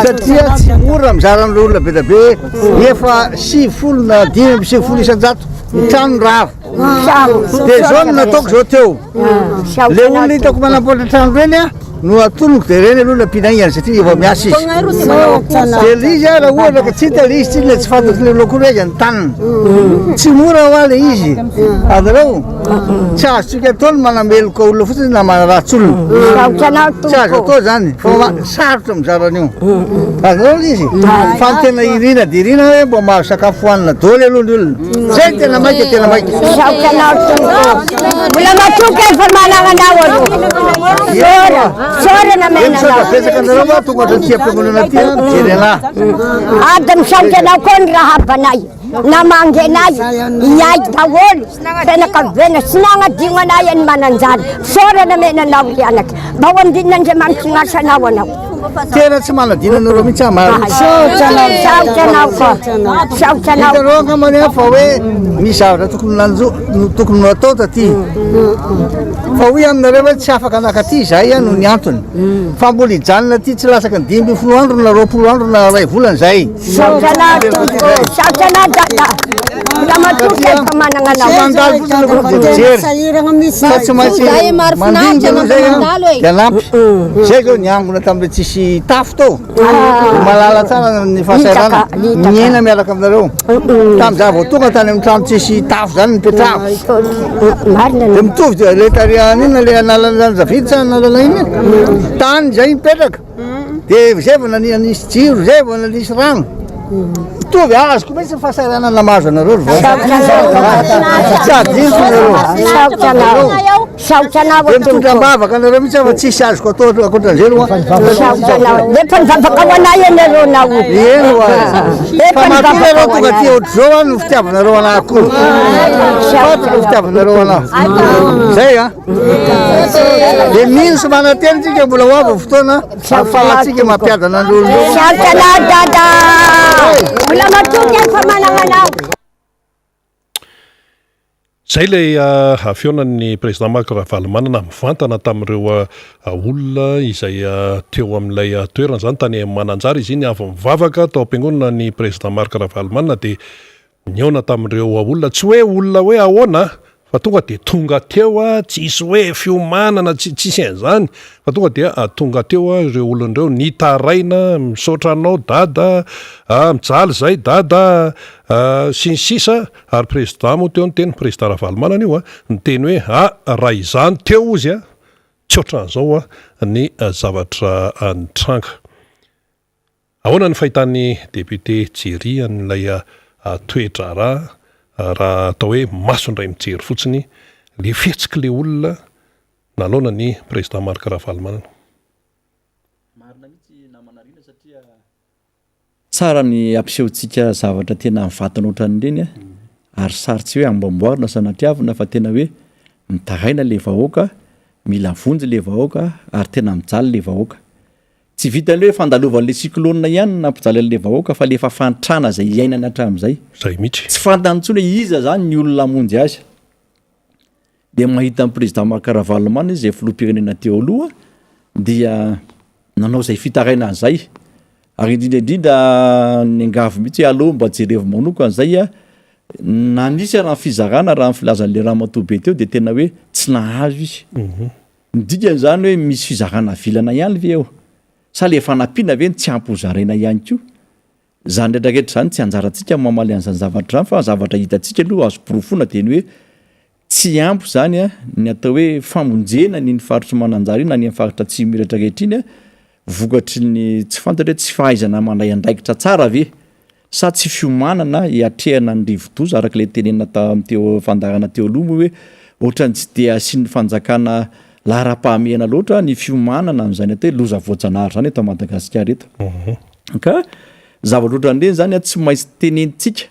satria tsy mora mizara an'ireo olona be dia be efa 90 na 95 isan-jato ny trano rava. Dia izao no nataoko izao teo. Le olona hitako manamboatra trano ireny a no atonoko dia ireny aloha nampiana haingana satria efa miasa izy. Dia le izy a raha ohatra ka tsy hita le izy tsy le tsy fantatry le olona akory hoe aiza ny taniny. Tsy mora hoa le izy. Azonareo? Tsy azontsika atao ny manameloka olona fotsiny na manaratsy olona. Misaotra anao Tsy azo tompoko. atao zany fa ma- sarotra mizara an'io. Azonao ilay izy? Fa ny tena irina dia irina hoe mba mahazo sakafo hohanina daholo aloha ny olona. Zay no tena maika tena maika. Misaotra anao tompoko. Mbola matoky aho fa manana anao aloha. Misaora, misaora Dia namena misaotra anao. betsaka anareo fa tonga hatraty am-piangonana aty an, mijery anah. Ady misaotra anao koa ny rahabanay. Namangy anay iay daholo fianakaviana sy nagnadigno anay any Mananjary. Fisaorana omena anao ry anaka. Mba ho ambin'Andriamanitry ny asanao anao. Tena tsy manadino anareo mihitsy aho marina. Misaotra anao, misaotra anao fa. Misaotra anao. Hitanareo angamba ny fa hoe misy zavatra tokony nanjo tokony ho atao taty. Fa hoy aminareo hoe tsy afaka nakaty izahay noho ny antony. Fa mbola hijanona aty tsy latsaky ny 15 andro na 20 andro na iray volana izahay. Misaotra anao tompoko, misaotra anao dada. Mbola matoky aho fa managna anao. Tsy mandalo fotsiny akory dia mijery fa tsy maintsy mandinika aloha zay an, dia anampy. Zay zao niangona tamin'ilay tsisy tafo tao. Mahalala tsara ny fahasahiranana, miaina miaraka aminareo. Tamin'izaho vao tonga tany amin'ny trano tsisy tafo zany nipetrahako. Dia mitovy dia ilay tarihan'inona ilay analana David sa analana inona? Tany zay nipetraka. Dia zay vao nania nisy jiro, zay vao nanisy rano. Mitovy azoko mihitsy ny fahasahiranana mahazo anareo ry vao. Tsy adinoko nareo. Misaotra anao. Misaotra anao. Dia mitondra am-bavaka anareo mihitsy aho fa tsisy azoko atao ankoatran'izay aloha. Misaotra anao. Efa nivavaka ho anay ianareo nao. Eny hoa. Fa matoa nareo tonga aty ohatr'izao no fitiavanareo anah koa. Fantatro ny fitiavanareo anah. Zay an. Dia mino sy manantena isika mbola ho avy ny fotoana ahafahantsika mampiadana ny olona. Misaotra anao Dada. Mbola matoky aho fa manana anao. Izay ilay fihaonan'ny Président Marc Ravalomanana mivantana tamin'ireo olona izay teo amin'ilay toerana izany tany Mananjary izy iny avy nivavaka tao am-piangonana ny Président Marc Ravalomanana dia Nihaona tamin'ireo olona, tsy hoe olona hoe ahoana fa tonga dia tonga teo, tsisy hoe fiomanana, tsisy an'izany fa tonga dia tonga teo ireo olona ireo nitaraina, misaotra anao dada a, mijaly izay dada a, sy ny sisa, ary président moa teo niteny, président Ravalomanana io a, niteny hoe a raha izany teo ozy a, tsy ohatran'izao ny zavatra nitranga. Ahoana ny fahitan'ny député Jerry an'ilay toe-draharaha raha atao hoe maso indray mijery fotsiny le fihetsik'le olona nanaona ny président Marc Ravalomanana? Marina mihitsy namana Rina satria tsara ny ampisehontsika zavatra tena mivatana ohatran'ireny ary sary tsy hoe amboamboarina sanatriavina fa tena hoe mitaraina le vahoaka, mila vonjy le vahoaka ary tena mijaly le vahoaka. Tsy vitan'ilay hoe fandalovan'ilay cyclone ihany no nampijaly an'ilay vahoaka fa ilay efa fahantrana izay iainany hatramin'izay. Izay mihitsy. Tsy fantany intsony hoe iza izany ny olona hamonjy azy. Dia mahita ny président Marc Ravalomanana izy izay filoham-pirenena teo aloha. dia nanao izay fitarainana izay ary indrindra indrindra niangavy mihitsy hoe aleo mba jerevo manokana izay a, na nisy ara ny fizarana raha ny filazan'ilay ramatoa be teo dia tena hoe tsy nahazo izy. Ny dikan'izany hoe misy fizarana vilana ihany ve eo? Sa le fanampiana ve no tsy ampy ho zaraina ihany koa? Izany rehetra rehetra izany tsy anjarantsika ny mamaly an'izany zavatra izany fa zavatra hitantsika aloha azo porofoina dia ny hoe tsy ampy izany ny atao hoe famonjena an'iny faritr'i Mananjary iny na any amin'ny faritra atsimo iny rehetra rehetra iny vokatry ny tsy fantatra hoe tsy fahaizana mandray andraikitra tsara ve sa tsy fiomanana hiatrehana ny rivodoza araka ilay tenenina tamin'ny teo fandaharana teo aloha moa hoe ohatran'ny tsy dia asian'ny fanjakana laharam-pahamehana loatra ny fiomanana amin'izany atao hoe loza voajanahary izany eto Madagasikara eto. Ka zavatra ohatran'ireny izany an tsy maintsy tenenintsika.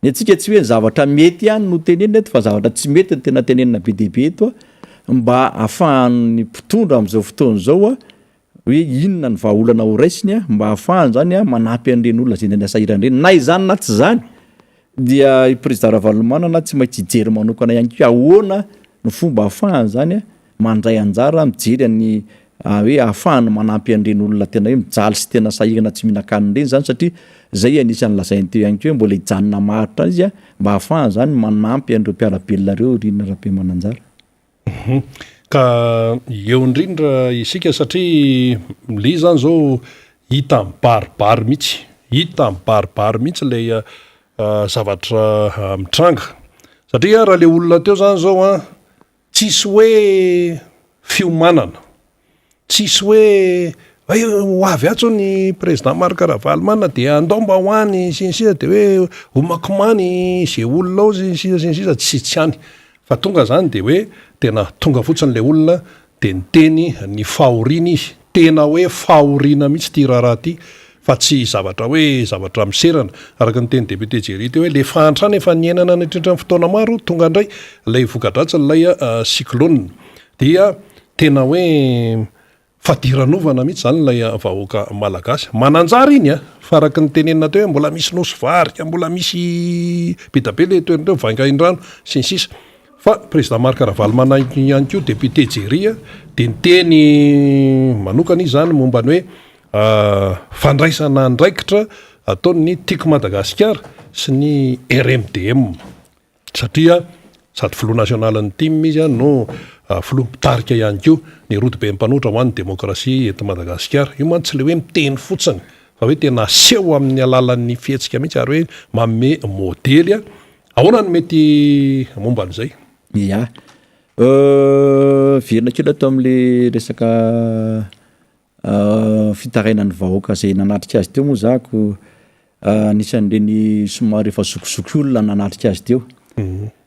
Ny antsika tsy hoe ny zavatra mety ihany no tenenina eto fa zavatra tsy mety no tena tenenina be dia be eto mba ahafahan'ny mpitondra amin'izao fotoana izao hoe inona ny vahaolana ho raisiny mba ahafahany zany manampy an'ireny olona izay tena sahirana ireny. Na izany na tsy izany dia i Président Ravalomanana tsy maintsy hijery manokana ihany koa ahoana no fomba ahafahany zany mandray anjara mijery an'ny hoe ahafahany manampy an'ireny olona tena hoe mijaly sy tena sahirana tsy mihinan-kanina ireny zany satria zay anisan'ny lazainy teo ihany koa hoe mbola hijanona maharitra any izy mba ahafahany zany manampy an'ireo mpiara-belona ireo Rina Rabemananjara. Ka eo indrindra isika satria le izy zany zao hita mibaribary mihitsy, hita mibaribary mihitsy ilay zavatra mitranga satria raha le olona teo zany zao an, Tsisy hoe fiomanana, tsisy hoe hay ho avy atsy ny président Marc Ravalomanana dia andao mba ho any sy ny sisa dia hoe homakomany ze olona ao sy ny sisa sy ny sisa, tsy tsy any fa tonga zany dia hoe tena tonga fotsiny le olona dia niteny ny fahoriany izy, tena hoe fahoriana mihitsy ity raharaha ity fa tsy zavatra hoe zavatra miserana, araka ny tenin'i député Jerry teo hoe le fahantrana efa niainana nandritra ny fotoana maro, tonga indray ilay voka-dratsin'ilay cyclone dia tena hoe fadiranovana mihitsy izany ilay vahoaka malagasy. Mananjary iny a! Fa araka ny tenenina teo hoe mbola misy nosy varika, mbola misy be dia be le toerana teo, Vangaindrano sy ny sisa. Fa Président Marc Ravalomanana ihany koa député Jerry dia niteny manokana izy izany momba ny hoe fandraisana andraikitra ataon'ny Tiako Madagasikara sy ny RMDM satria sady filoha nasionalin'ny tim izy no filoha mpitarika ihany koa ny rodoben'ny mpanohitra ho an'ny demokrasia eto Madagasikara. Io mantsy tsy ilay hoe miteny fotsiny fa hoe tena aseho amin'ny alalan'ny fihetsika mihitsy ary hoe manome modely. Ahoana no mety momba an'izay? Ya. Miverina kely ato amin'ilay resaka Fitarainan'ny vahoaka izay nanatrika azy teo moa za ko anisan'ireny somary efa zokizoky olona nanatrika azy teo.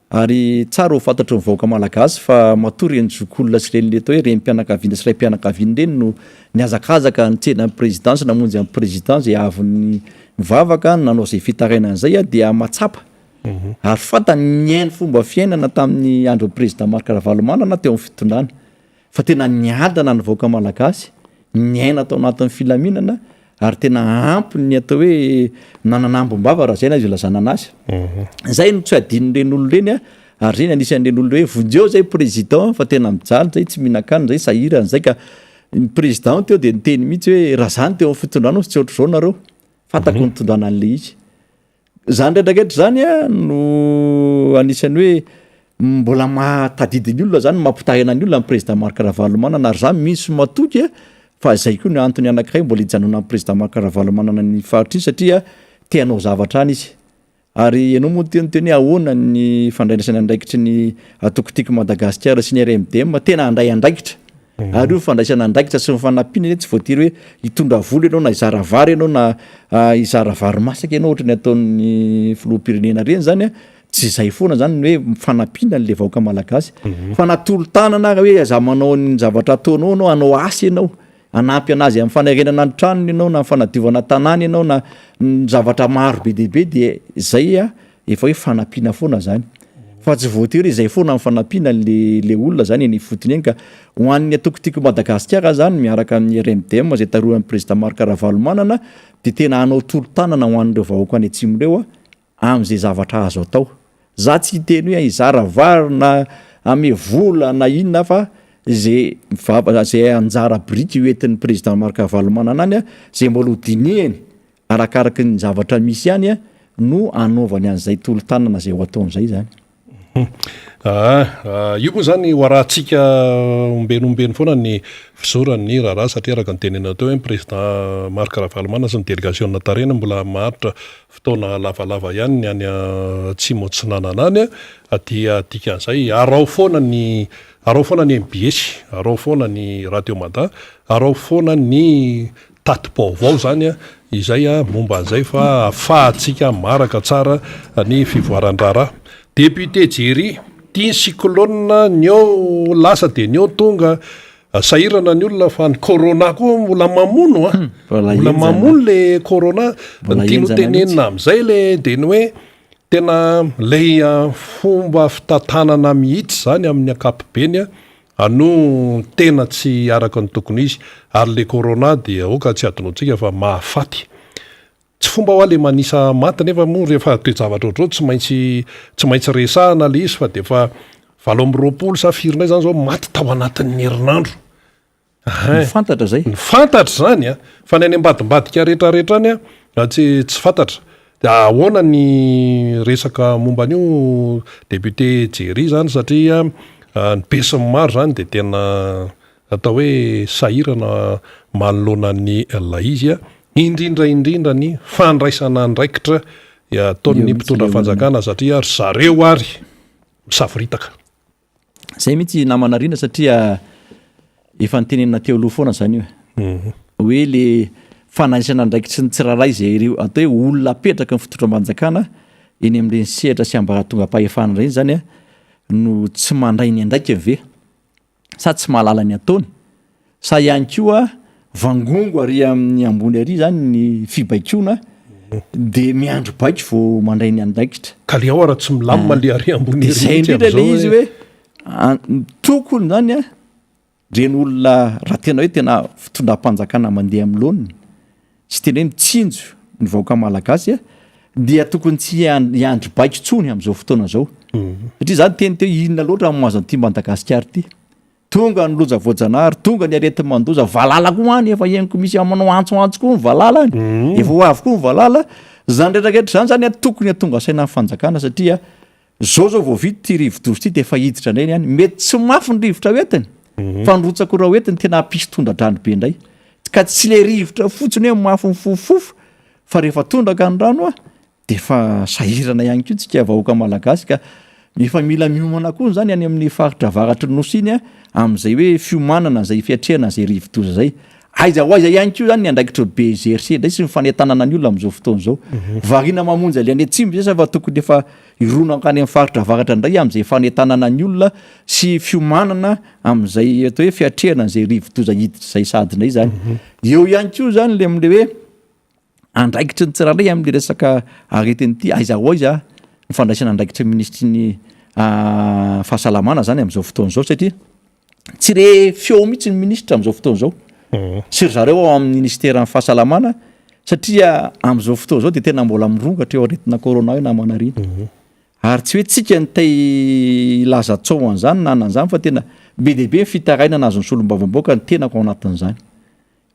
Ary tsara ho fantatry ny vahoaka malagasy fa matoa ireny zokiolona sy ireny atao hoe renim-pianakaviana sy raim-pianakaviana ireny no nihazakazaka nitsena ny président sy namonjy an'ny président izay avy nivavaka nanao izay fitarainana izay dia mahatsapa ary fantany niaino fomba fiainana tamin'ny andron'ny président Marc Ravalomanana teo amin'ny fitondrana. fa tena niadana ny vahoaka malagasy, niaina tao anatin'ny filaminana ary tena ampy ny atao hoe nanana ambim-bava raha izay no azo ilazana anazy. Izay no tsy adinon'ireny olona ireny a, ary ireny anisan'ireny olona hoe vonjeo zay président fa tena mijaly zay, tsy mihinan-kanina zay, sahirana zay ka ny président teo dia niteny mihitsy hoe raha za no teo amin'ny fitondrana tsy ohatr'izao nareo, fantako ny nitondrana an'ilay izy. Izany rehetra rehetra izany no anisan'ny hoe mbola mahatadidy ny olona izany, mampitahina ny olona ny président Marc Ravalomanana ary za mino sy matoky fa izay koa no antony anankiray mbola hijanonan'ny président Marc Ravalomanana ny faritra iny satria te hanao zavatra any izy. Ary ianao moa teo niteny hoe ahoana ny fandraisana andraikitry ny antoko Tiako Madagasikara sy ny RMDM, tena handray andraikitra. Ary io fandraisana andraikitra sy ny fanampiana anie tsy voatery hoe hitondra vola ianao na hizara vary ianao na hizara vary masaka ianao ohatran'ny ataon'ny filoham-pirenena ireny zany a, tsy izay foana zany ny hoe fanampiana an'le vahoaka malagasy fa na tolo-tanana ary hoe aza manao ny zavatra ataonao ianao, hanao asa ianao, hanampy anazy amin'ny fanarenana ny tranony ianao na fanadiovana tanàna ianao na ny zavatra maro be dia be dia izay a Efa hoe fanampiana foana zany. Fa tsy voatery hoe izay foana ny fanampiana le le olona zany eny ifotony eny ka. Ho an'ny antoko Tiako Madagasikara zany miaraka amin'ny RMDM izay tarihan'ny président Marc Ravalomanana dia tena hanao tolo-tanana ho an'ireo vahoaka any atsimo ireo amin'izay zavatra azo atao. Za tsy hiteny hoe hizara vary na hanome vola na inona fa. izay vava izay anjara biriky ho entin'ny président Marc Ravalomanana any izay mbola ho dinihiny Arakaraky ny zavatra misy ihany no anaovany an'izay tolo-tanana izay ho ataony izay izany. Aa, io moa izany ho arahantsika ombeny ombeny foana ny fizoran'ny raharaha satria araka ny tenenina teo hoe ny président Marc Ravalomanana sy ny delegasiona tarihiny mbola maharitra fotoana lavalava ihany ny any atsimo atsinanana any dia dikan'izay araho foana ny araho foana ny mbs, araho foana ny radio mada, araho foana ny Tati-baovao izany izay momba an'izay fa afahantsika maraka tsara ny fivoaran-draharaha. Député Jerry, ity ny cyclone, ny eo lasa dia ny eo tonga, sahirana ny olona fa ny corona koa mbola mamono a! Mbola mamono le corona, ny tiany ho tenenina amin'izay le dia ny hoe tena ilay fomba fitantanana mihitsy izany amin'ny ankapobeny No tena tsy araka ny tokony izy ary le corona dia aoka tsy hadinoantsika fa mahafaty. Tsy fomba hoa le manisa maty nefa moa rehefa toe-javatra ohatr'izao tsy maintsy tsy maintsy resahana le izy fa dia efa 28 sa firy indray zany zao maty tao anatin'ny herinandro. Ny fantatra zay. Ny fantatra zany a, fa ny any ambadimbadika rehetra rehetra any a tsy tsy fantatra. Dia ahoana ny resaka momba an'io député Jerry zany satria ny be sy ny maro zany dia tena atao hoe sahirana manoloana ny ilay izy a, indrindra indrindra ny fandraisana andraikitra ataon'ny mpitondra fanjakana satria ry zareo ary misavoritaka. Zay mihitsy namana Rina satria efa nitenenina teo aloha foana zany io e. Hoe le fandraisana andraikitry ny tsirairay izay ireo atao hoe olona apetraky ny fitondram-panjakana eny amin'ireny sehatra sy ambaratongam-pahefana ireny zany a no tsy mandray ny andraikiny ve sa tsy mahalala ny ataony? Sa ihany koa vangongo ary amin'ny ambony ary zany ny fibaikoana de miandry baiko vao mandray ny andraikitra. Ka le ao ara tsy milamina le ary ambony ery Zay indrindra le izy hoe tokony zany a reny olona raha tena hoe tena fitondram-panjakana mandeha amin'ny laoniny sy tena hoe mitsinjo ny vahoaka malagasy a dia tokony tsy hiandry baiko intsony amin'izao fotoana izao. Satria za niteny teo inona loatra no mahazo an'ity Madagasikara ity. Tonga ny loza voajanahary, tonga ny areti-mandoza, valala koa any, efa henoko misy manao antsoantso koa ny valala any, mhm. efa ho avy koa ny valala. Zany rehetra rehetra zany zany tokony hatonga saina ny fanjakana satria zao zao vao vita ity rivodoza ity dia efa hiditra indray ny any. Mety tsy mafy ny rivotra hoentiny, mhm. fa ny rotsak'ora hoentiny tena hampisy tondra-drano be indray. Ka tsy le rivotra fotsiny hoe mafy mifofofofo fa rehefa tondraka ny rano a Dia efa sahirana ihany koa tsika vahoaka malagasy ka efa mila miomana koa zany any amin'ny faritra avaratry ny nosy iny amin'izay hoe fiomanana izay fiatrehana izay rivodoza izay. Aiza ho aiza ihany koa zany ny andraikitry ny BGRC indray sy ny fanentanana ny olona amin'izao fotoana izao. Mhm. Variana mamonjy an'ilay any atsimo izay sa fa tokony efa hirona hankany amin'ny faritra avaratra indray amin'izay fanentanana ny olona sy fiomanana amin'izay atao hoe fiatrehana izay rivodoza hiditra izay sahady indray izany. Mhm. Eo ihany koa zany le amin'ilay hoe andraikitry ny tsirairay amin'le resaka aretina ity, aiza ho aiza ny fandraisana andraikitry ny minisitry ny fahasalamana zany amin'izao fotoana izao satria tsy re feo mihitsy ny minisitra amin'izao fotoana izao mhm. sy ry zareo ao amin'ny ministeran'ny fahasalamana satria amin'izao fotoana izao de tena mbola mirongatra eo aretina corona io namana rina mhm. ary tsy hoe tsika ny tay hilaza tsao an'izany na an'izany fa tena be dia be ny fitarainana azon'ny solombavambahoaka ny tenako ao anatin'izany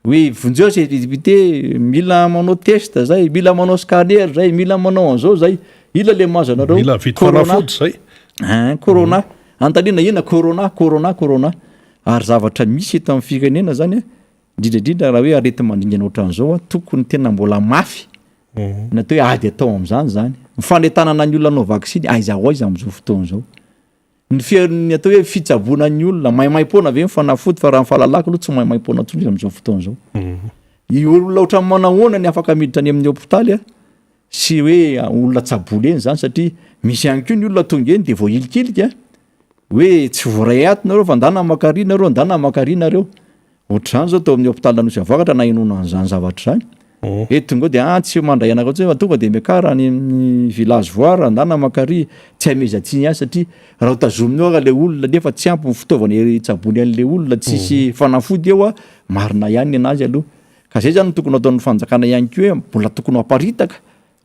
Hoe vonjeo zay député, mila manao test zay, mila manao scanner zay, mila manao an'izao zay. Inona le mahazo anareo? Mila mividy fanafody zay. Hein, corona. Anontaniana inona corona, corona, corona. Ary zavatra misy eto amin'ny firenena zany a, indrindra indrindra raha hoe areti-mandringana ohatran'izao a, tokony tena mbola mafy ny atao hoe ady atao amin'izany zany. Ny fanentanana ny olona hanao vaksiny, aiza ho aiza amin'izao fotoana izao. Ny fe- ny atao hoe fitsaboana ny olona, maimaimpoana ve ny fanafody fa raha ny fahalalako aloha tsy maimaimpoana intsony izy amin'izao fotoana izao. Ny olona ohatran'ny manahoana ny afaka miditra any amin'ny hopitaly a, sy hoe olona tsaboina eny izany satria misy ihany koa ny olona tonga eny dia voahilikilika hoe tsy voaray ato nareo fa ndana maka ary nareo, ndana maka ary nareo. Ohatr'izany zao tao amin'ny hôpital Anosy Avaratra nahenoana an'izany zavatra izany. Hoe tonga ao dia ah tsy mandray anareo intsony fa tonga dia miakara any amin'ny village voir andana makary tsy amezan-tsiny ihany satria raha ho tazomina eo ary ilay olona nefa tsy ampy ny fitaovana hitsaboany an'ilay olona tsisy fanafody eo ah, marina ihany ny anazy aloha. Ka zay zany no tokony ataon'ny fanjakana ihany koa hoe mbola tokony ho aparitaka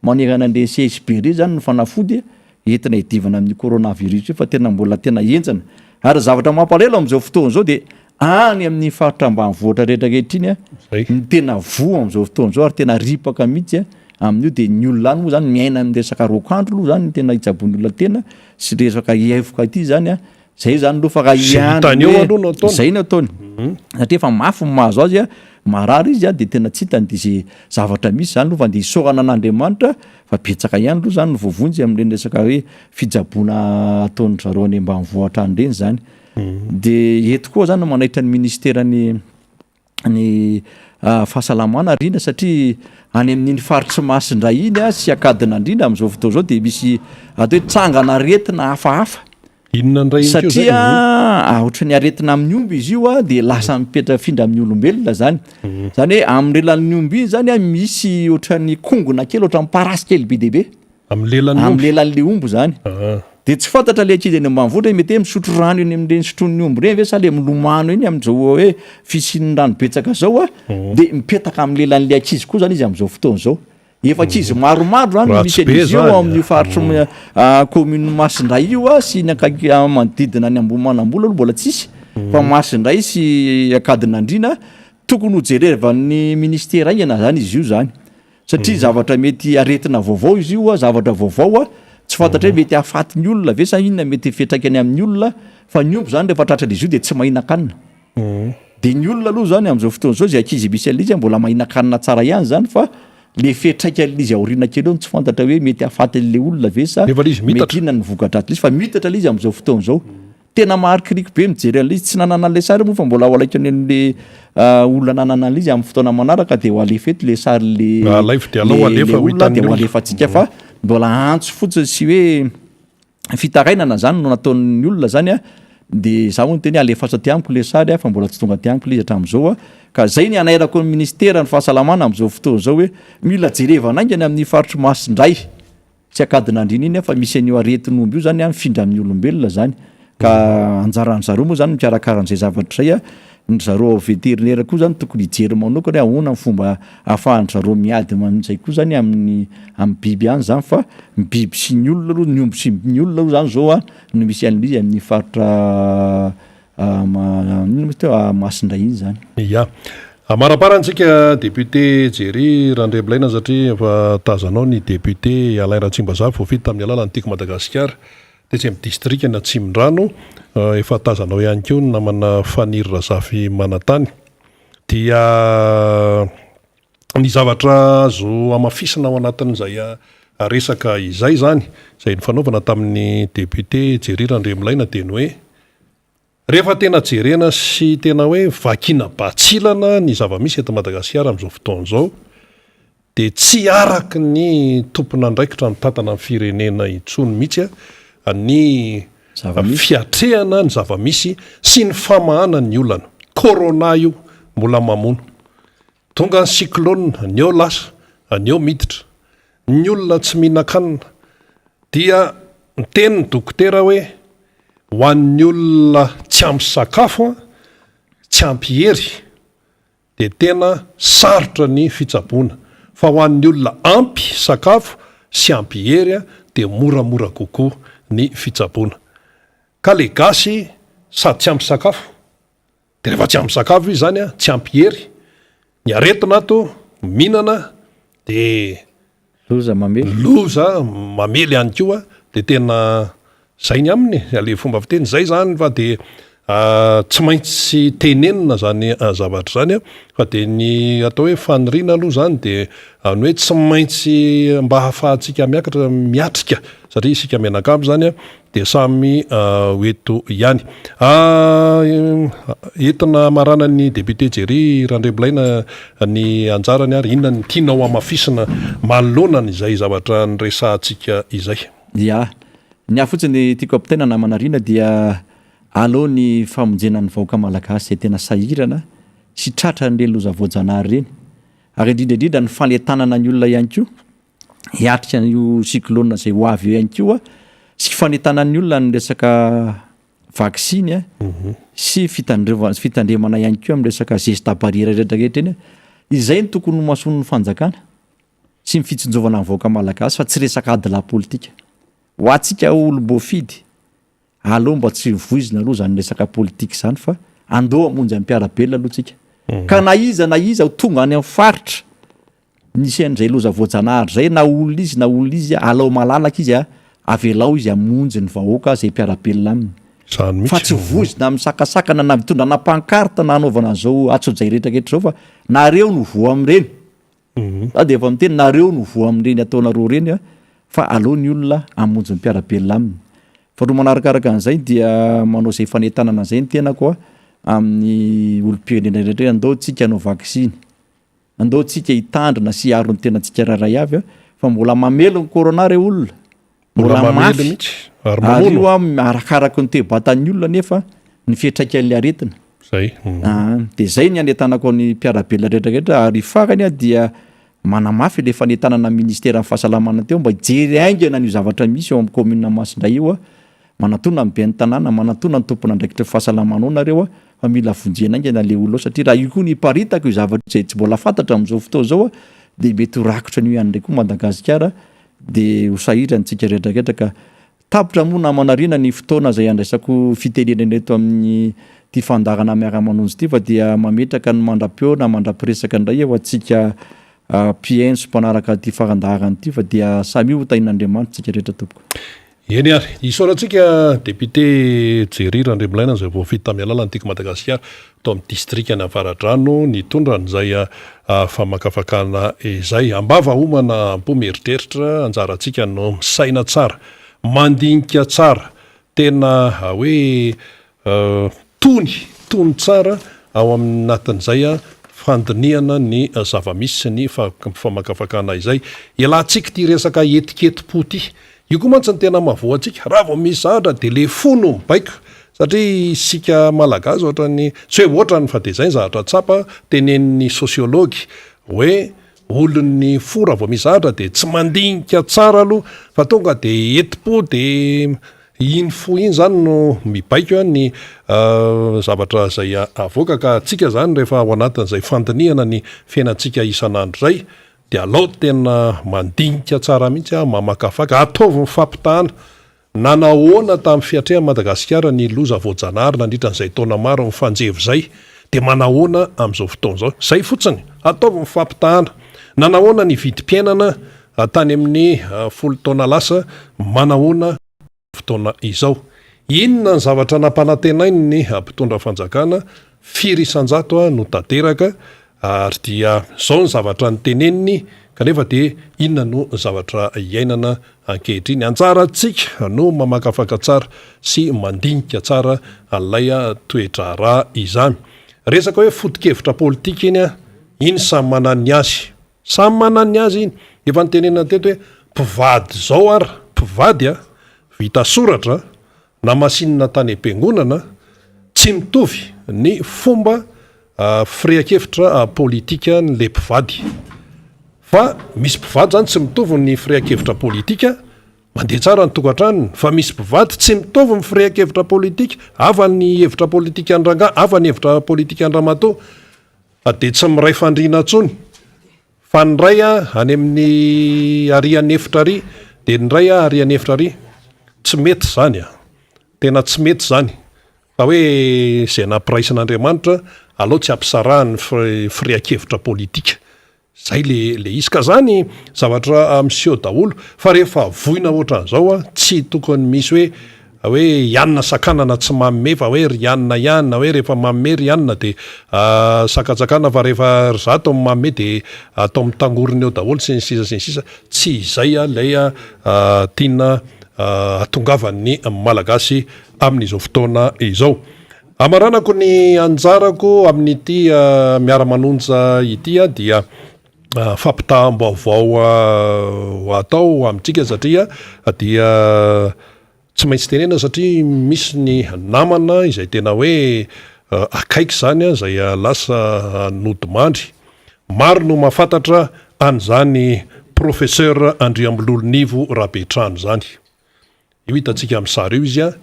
Manerana an'ireny CSB ireny izany ny fanafody entina hiadivana amin'io coronavirus io fa tena mbola tena henjana. Ary ny zavatra mampalahelo amin'izao fotoana izao dia any amin'ny faritra ambanivohitra rehetra ankehitriny no tena voa amin'izao fotoana izao ary tena ripaka mihitsy amin'io dia ny olona any moa zany miaina amin'ny resaka raokandro aloha zany no tena hitsaboan'ny olona tena sy resaka hevoka ity zany a, zay zany aloha fa raha Izay hiandry hitany eo hoe aloha no ataony. zay no ataony satria efa mafy ny mahazo azy a, marary izy a de tena tsy hitany de zay zavatra misy zany aloha fa ndeha isaorana an'Andriamanitra fa betsaka ihany aloha zany no voavonjy amin'ireny resaka hoe fitsaboana ataon-dry zareo any ambanivohitra any ireny zany. De eto koa zany no manaitra ny ministeran'ny ny fahasalamana Rina satria any amin'iny faritry Masindray iny sy Ankadinandriana amin'izao fotoana izao dia misy atao hoe trangan'aretina hafahafa. Inona indray iny koa izay? Satria ohatran'ny aretina amin'ny omby izy io dia lasa mipetra afindra amin'ny olombelona zany. Zany hoe amin'ny lelan'ny omby iny zany misy ohatran'ny kongona kely ohatran'ny parasy kely be dia be. Amin'ny lelan'ny omby? Amin'ny lelan'ilay omby zany. Dia tsy fantatra ilay ankizy eny ambanivohitra hoe mety hoe misotro rano eny amin'ireny sotroin'ny omby ireny ve sa ilay milomano eny amin'izao hoe fisian'ny rano betsaka izao a, dia mipetaka amin'ny lelan'ilay ankizy koa zany izy amin'izao fotoana izao. Efa ankizy maromaro zany no misy Ratsy be an'izy io zany ao amin'io faritry commune Masindray io a sy ny akaiky manodidina ny Ambohimanambola aloha mbola tsisy fa Masindray sy Ankadinandriana tokony ho jerevan'ny ministera haingana zany izy io zany. Satria zavatra mety aretina vaovao izy io a, zavatra vaovao a, tsy fantatra hoe mety hahafaty ny olona ve sa inona mety fiantraikany amin'ny olona, fa ny omby zany rehefa tratran'izy io dia tsy mahinan-kanina. Dia ny olona aloha zany amin'izao fotoana izao izay ankizy misy an'izy mbola mahinan-kanina tsara ihany zany fa le fiantraikan'izy aoriana kely eo no tsy fantatra hoe mety hahafaty an'ilay olona ve sa Nefa le izy mety mitatra. inona ny voka-dratsy izy fa mitatra le izy amin'izao fotoana izao. Tena maharikoriko be mijery an'ilay izy, tsy nanana an'ilay sary moa fa mbola ho alaiko any amin'le olona nanana an'ilay izy amin'ny fotoana manaraka dia ho alefa eto le sarin'le Alaivo dia alao le alefa le ho olona hitan'ny dia ho olona. alefantsika fa mbola antso fotsiny sy hoe fitarainana zany no nataon'ny olona zany a, de za moa niteny hoe alefaso aty amiko le sary a fa mbola tsy tonga aty amiko le izy hatramin'izao a, ka zay ny anairako ny ministeran'ny fahasalamana amin'izao fotoana izao hoe mila jerevana haingana amin'ny faritry Masindray. Tsy Ankadinandriana iny fa misy an'io aretin'omby io zany an, mifindra amin'ny olombelona zany, ka anjaran-dry zareo moa zany mikarakara an'izay zavatra izay an, ny ry zareo ao vétérinaire koa zany tokony hijery manokana hoe ahoana ny fomba ahafahan-dry zareo miady amin'izay koa zany amin'ny amin'ny biby any zany fa ny biby sy ny olona aloha, ny omby sy ny olona aloha zany zao an no misy an'ilay izy amin'ny faritra Inona moa izy teo? Masindray iny izany. Ya. Amaraparany tsika député Jerry Randriamilaina satria efa tazanao ny député Alain Ratsimbazafy voafidy tamin'ny alalan'ny Tiako Madagasikara tetsy amin'ny distrikan' Atsimondrano. Efa tazanao ihany koa ny namana Faniry Razafimanantany. Dia ny zavatra azo hamafisina ao anatin'izay resaka izay izany, izay nifanaovana tamin'ny député Jerry Randriamilaina dia ny hoe Rehefa tena jerena sy tena hoe vakiana batsilana ny zava-misy eto Madagasikara amin'izao fotoana izao dia tsy araka ny tompon'andraikitra mitantana ny firenena intsony mihitsy ny fiatrehana ny zava-misy sy ny famahana ny olana. Corona io mbola mamono. Tonga ny cyclone, ny eo lasa, ny eo miditra. Ny olona tsy mihinan-kanina dia miteny ny dokotera hoe ho an'ny olona tsy ampy sakafo, tsy ampy hery dia tena sarotra ny fitsaboana fa ho an'ny olona ampy sakafo sy ampy hery dia moramora kokoa ny fitsaboana. Ka le gasy sady tsy ampy sakafo Dia rehefa tsy ampy sakafo izy izany an, tsy ampy hery, ny aretina ato, mihinana dia Loza mamely. Loza mamely ihany koa, dia tena izay ny aminy e, ilay fomba fiteny izay izany fa dia tsy maintsy tenenina izany zavatra izany an, fa dia ny atao hoe faniriana aloha izany dia ny hoe tsy maintsy mba ahafahantsika miakatra, miatrika satria isika mianakavy izany an, Dia samy ho eto ihany. Entina hamaranan'ny député Jerry Randriambilaina ny anjarany ary inona ny tianao hamafisina manoloana an'izay zavatra niresahantsika izay? Ya. Ny ahy fotsiny tiako ampitaina namana Rina dia aleo ny famonjena ny vahoaka malagasy izay tena sahirana sy tratran'ireny loza voajanahary ireny ary indrindra indrindra ny fanentanana ny olona ihany koa hiatrika an'io cyclone izay ho avy eo ihany koa sy fanentanan'ny olona ny resaka vaksiny sy fitandreva- fitandremana ihany koa amin'ny resaka geste barrière rehetra rehetra iny. Izay no tokony ho masoin'ny fanjakana sy ny fitsinjovana ny vahoaka malagasy fa tsy resaka ady lahy politika. Ho antsika olom-boafidy. Aleo mba tsy voizina aloha izany resaka politika izany fa andao hamonjy an'ny mpiara-belona aloha tsika. Ka na iza na iza ho tonga any amin'ny faritra nisy an'izay loza voajanahary izay na olona izy na olona izy, alao malalaka izy, avelao izy hamonjy ny vahoaka izay mpiara-belona aminy. Izany Fa mihitsy. tsy voizina amin'ny sakasakana na mitondrana pancarte na hanaovana an'izao antsojay rehetra rehetra izao fa nareo no voa amin'ireny. Za dia efa miteny nareo no voa amin'ireny ataonareo ireny a, fa aleo ny olona hamonjy ny mpiara-belona aminy. Faharoa manarakaraka an'izay dia manao izay fanentanana izay ny tenako a, amin'ny olom-pirenena rehetra hoe andao tsika hanao vaksiny, andao tsika hitandrina sy hiaro ny tenantsika rairay avy a, fa mbola mamely ny corona re olona. Mbola Mbola mamely mafy. mihitsy ary Ary mamono. io an, arakaraky ny toe-batan'ny olona anefa ny fiantraikan'ilay aretina. Zay. Ah, dia zay ny anentanako ny mpiara-belona rehetra rehetra ary farany aho dia manamafy ilay fanentanana ministeran'ny fahasalamana teo mba hijery haingana an'io zavatra misy ao amin'ny commune Masindray io a, manatona ny ben'ny tanàna, manatona ny tompon'andraikitry ny fahasalamana ao nareo a, fa mila vonjena haingana ilay olona ao satria raha io koa ny hiparitaka io zavatra io izay tsy mbola fantatra amin'izao fotoana izao a, dia mety ho rakotra an'io ihany indray koa Madagasikara dia ho sahirana isika rehetra rehetra ka tapitra moa namana Rina ny fotoana izay andraisako fitenenana eto amin'ny ity fandaharana miara-manonja ity fa dia mametraka ny mandra-peo na mandra-piresaka indray eo antsika mpihaino sy mpanaraka ity farandaharana ity fa dia samia ho tahin'Andriamanitra isika rehetra tompoko. Eny ary, isaorantsika député Jerry Randriamilaina izay voafidy tamin'ny alalan'ny Tiako Madagasikara tao amin'ny distrikan'i Avaradrano nitondra an'izay famakafakana izay. Am-bava homana, am-po mieritreritra, anjarantsika no misaina tsara, mandinika tsara, tena hoe Tony, tony tsara ao anatin'izay fandinihana ny zava-misy sy ny famakafakana izay. Ialatsika ity resaka etiketim-po ity. Io koa mantsy no tena mahavoa antsika. Raha vao misy zavatra dia le fo no mibaiko. Satria isika Malagasy ohatran'ny, tsy hoe ohatran'ny fa dia izay ny zavatra tsapa, tenenin'ny sosiology hoe olon'ny fo raha vao misy zavatra dia tsy mandinika tsara aloha fa tonga dia eti-po dia Iny fo iny zany no mibaiko ny zavatra izay avoaka ka antsika zany rehefa ao anatin'izay fandinihana ny fiainantsika isan'andro izay dia alao tena mandinika tsara mihitsy aho mamakafaka, ataovy ny fampitahana nanahoana tamin'ny fiatrehan'i Madagasikara ny loza voajanahary nandritra an'izay taona maro nifanjevo izay dia manahoana amin'izao fotoana izao, izay fotsiny, ataovy ny fampitahana nanahoana ny vidim-piainana Tany amin'ny folo taona lasa, manahoana fotoana izao? Inona ny zavatra nampanantenain'ny mpitondra fanjakana? Firy isan-jato no tanteraka? Ary dia izao ny zavatra noteneniny, kanefa dia inona no zavatra iainana ankehitriny? Anjarantsika no mamakafaka tsara sy mandinika tsara an'ilay toe-draharaha izany. Resaka hoe foto-kevitra politika iny, iny samy manana ny azy. Samy manana ny azy iny. Efa nitenenana teto hoe mpivady zao ara, mpivady a, vita soratra, namasinina tany am-piangonana, tsy mitovy ny fomba firehan-kevitra politikan'le mpivady. Fa misy mpivady zany tsy mitovy ny firehan-kevitra politika, mandeha tsara ny tokantranony, fa misy mpivady tsy mitovy ny firehan-kevitra politika, hafa ny hevitra politikan'ny rangahy, hafa ny hevitra politikan'ny ramatoa. Fa dia tsy miray fandriana intsony fa ny iray any amin'ny ary an'efitra ary dia ny iray ary an'efitra ary. Tsy mety izany a! Tena tsy mety izany. Fa hoe izay nampiraisin'Andriamanitra aleo tsy ampisarahany firehan-kevitra politika. Zay le le izy ka zany zavatra miseho daholo fa rehefa voina ohatran'izao a tsy tokony misy hoe hoe i anona sakanana tsy manome fa hoe ry anona ihany na hoe rehefa manome ry anona de sakatsakana fa rehefa ry zato no manome de atao mitangorona eo daholo sy ny sisa sy ny sisa tsy izay lay tiana hatongavan'ny malagasy amin'izao fotoana izao. Hamaranako ny anjarako amin'ity miara-manonja ity dia fampitaham-baovao atao amintsika satria dia tsy maintsy tenenina satria misy ny namana izay tena hoe akaiky izany izay lasa nodimandry. Maro no mahafantatra an'izany Professeur Andriambololonivo Rabetrano izany. Io hitantsika amin'ny sary io izy a,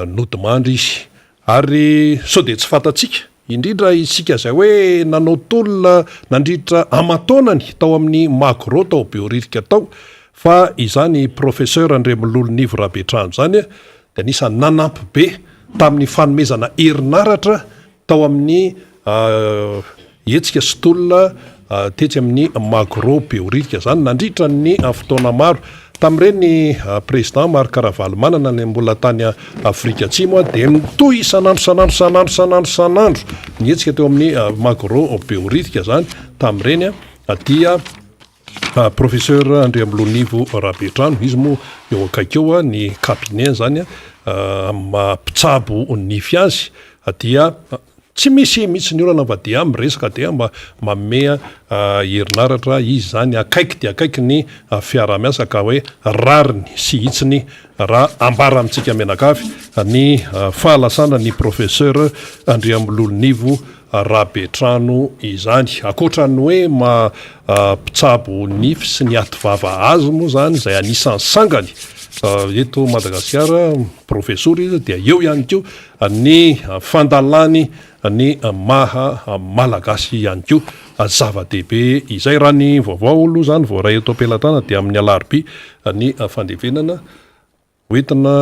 nodimandry izy. Ary sao dia tsy fantatsika, indrindra isika izay hoe nanao tolona nandritra aman-taonany tao amin'ny Magro tao Behoririka tao, fa izany Professeur Andriamilolonivo Rabetrano izany. dia anisan'ny nanampy be tamin'ny fanomezana herinaratra tao amin'ny hetsika sy tolona tetsy amin'ny Magro Behoririka izany nandritra ny fotoana maro. Tamin'ireny Président Marc Ravalomanana ny mbola tany Afrika Atsimo dia nitohy isan'andro isan'andro isan'andro isan'andro isan'andro ny hetsika teo amin'ny Magro Behoririka izany tamin'ireny dia Professeur Andriambololonivo Rabetrano, izy moa eo akaiky eo ny cabinet zany amin'ny maha mpitsabo nify azy dia tsy misy mihitsy ny olana fa dia miresaka dia mba manome herinaratra izy zany akaiky dia akaiky ny fiaraha-miasa ka hoe rariny sy hitsiny raha ambara amintsika mianakavy ny fahalasana ny Professeur Andriambololonivo Rabetrano izany. Ankoatra ny hoe maha mpitsabo nify sy ny ativava azy moa izany izay anisan'ny sangany eto Madagasikara, profesora izy, dia eo ihany koa ny fandalany ny maha Malagasy ihany koa. Zava-dehibe izay. Raha ny vaovao aloha izany voaray eto am-pelatana dia amin'ny alarobia ny fandevenana. Hoentina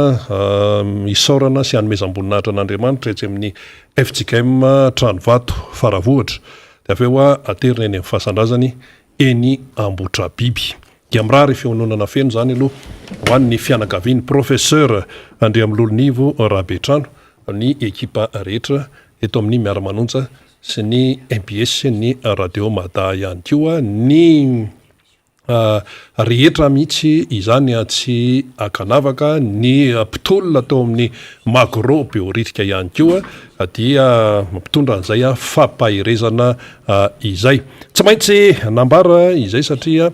hisaorana sy hanomezam-boninahitra an'Andriamanitra etsy amin'ny fjkm Tranovato Faravohitra. Dia avy eo aterina eny amin'ny fasan-drazany eny Ambohitrabiby. Dia mirary fiononana feno izany aloha ho an'ny fianakavian'ny Professeur Andriamilolonivo Rabetrano, ny ekipa rehetra eto amin'ny Miara-manonja sy ny mbs ny Radio Mada ihany koa, ny rehetra mihitsy izany tsy ankanavaka, ny mpitolona tao amin'ny Magro Behoririka ihany koa dia mampitondra an'izay fampaherezana izay. Tsy maintsy nambara izay satria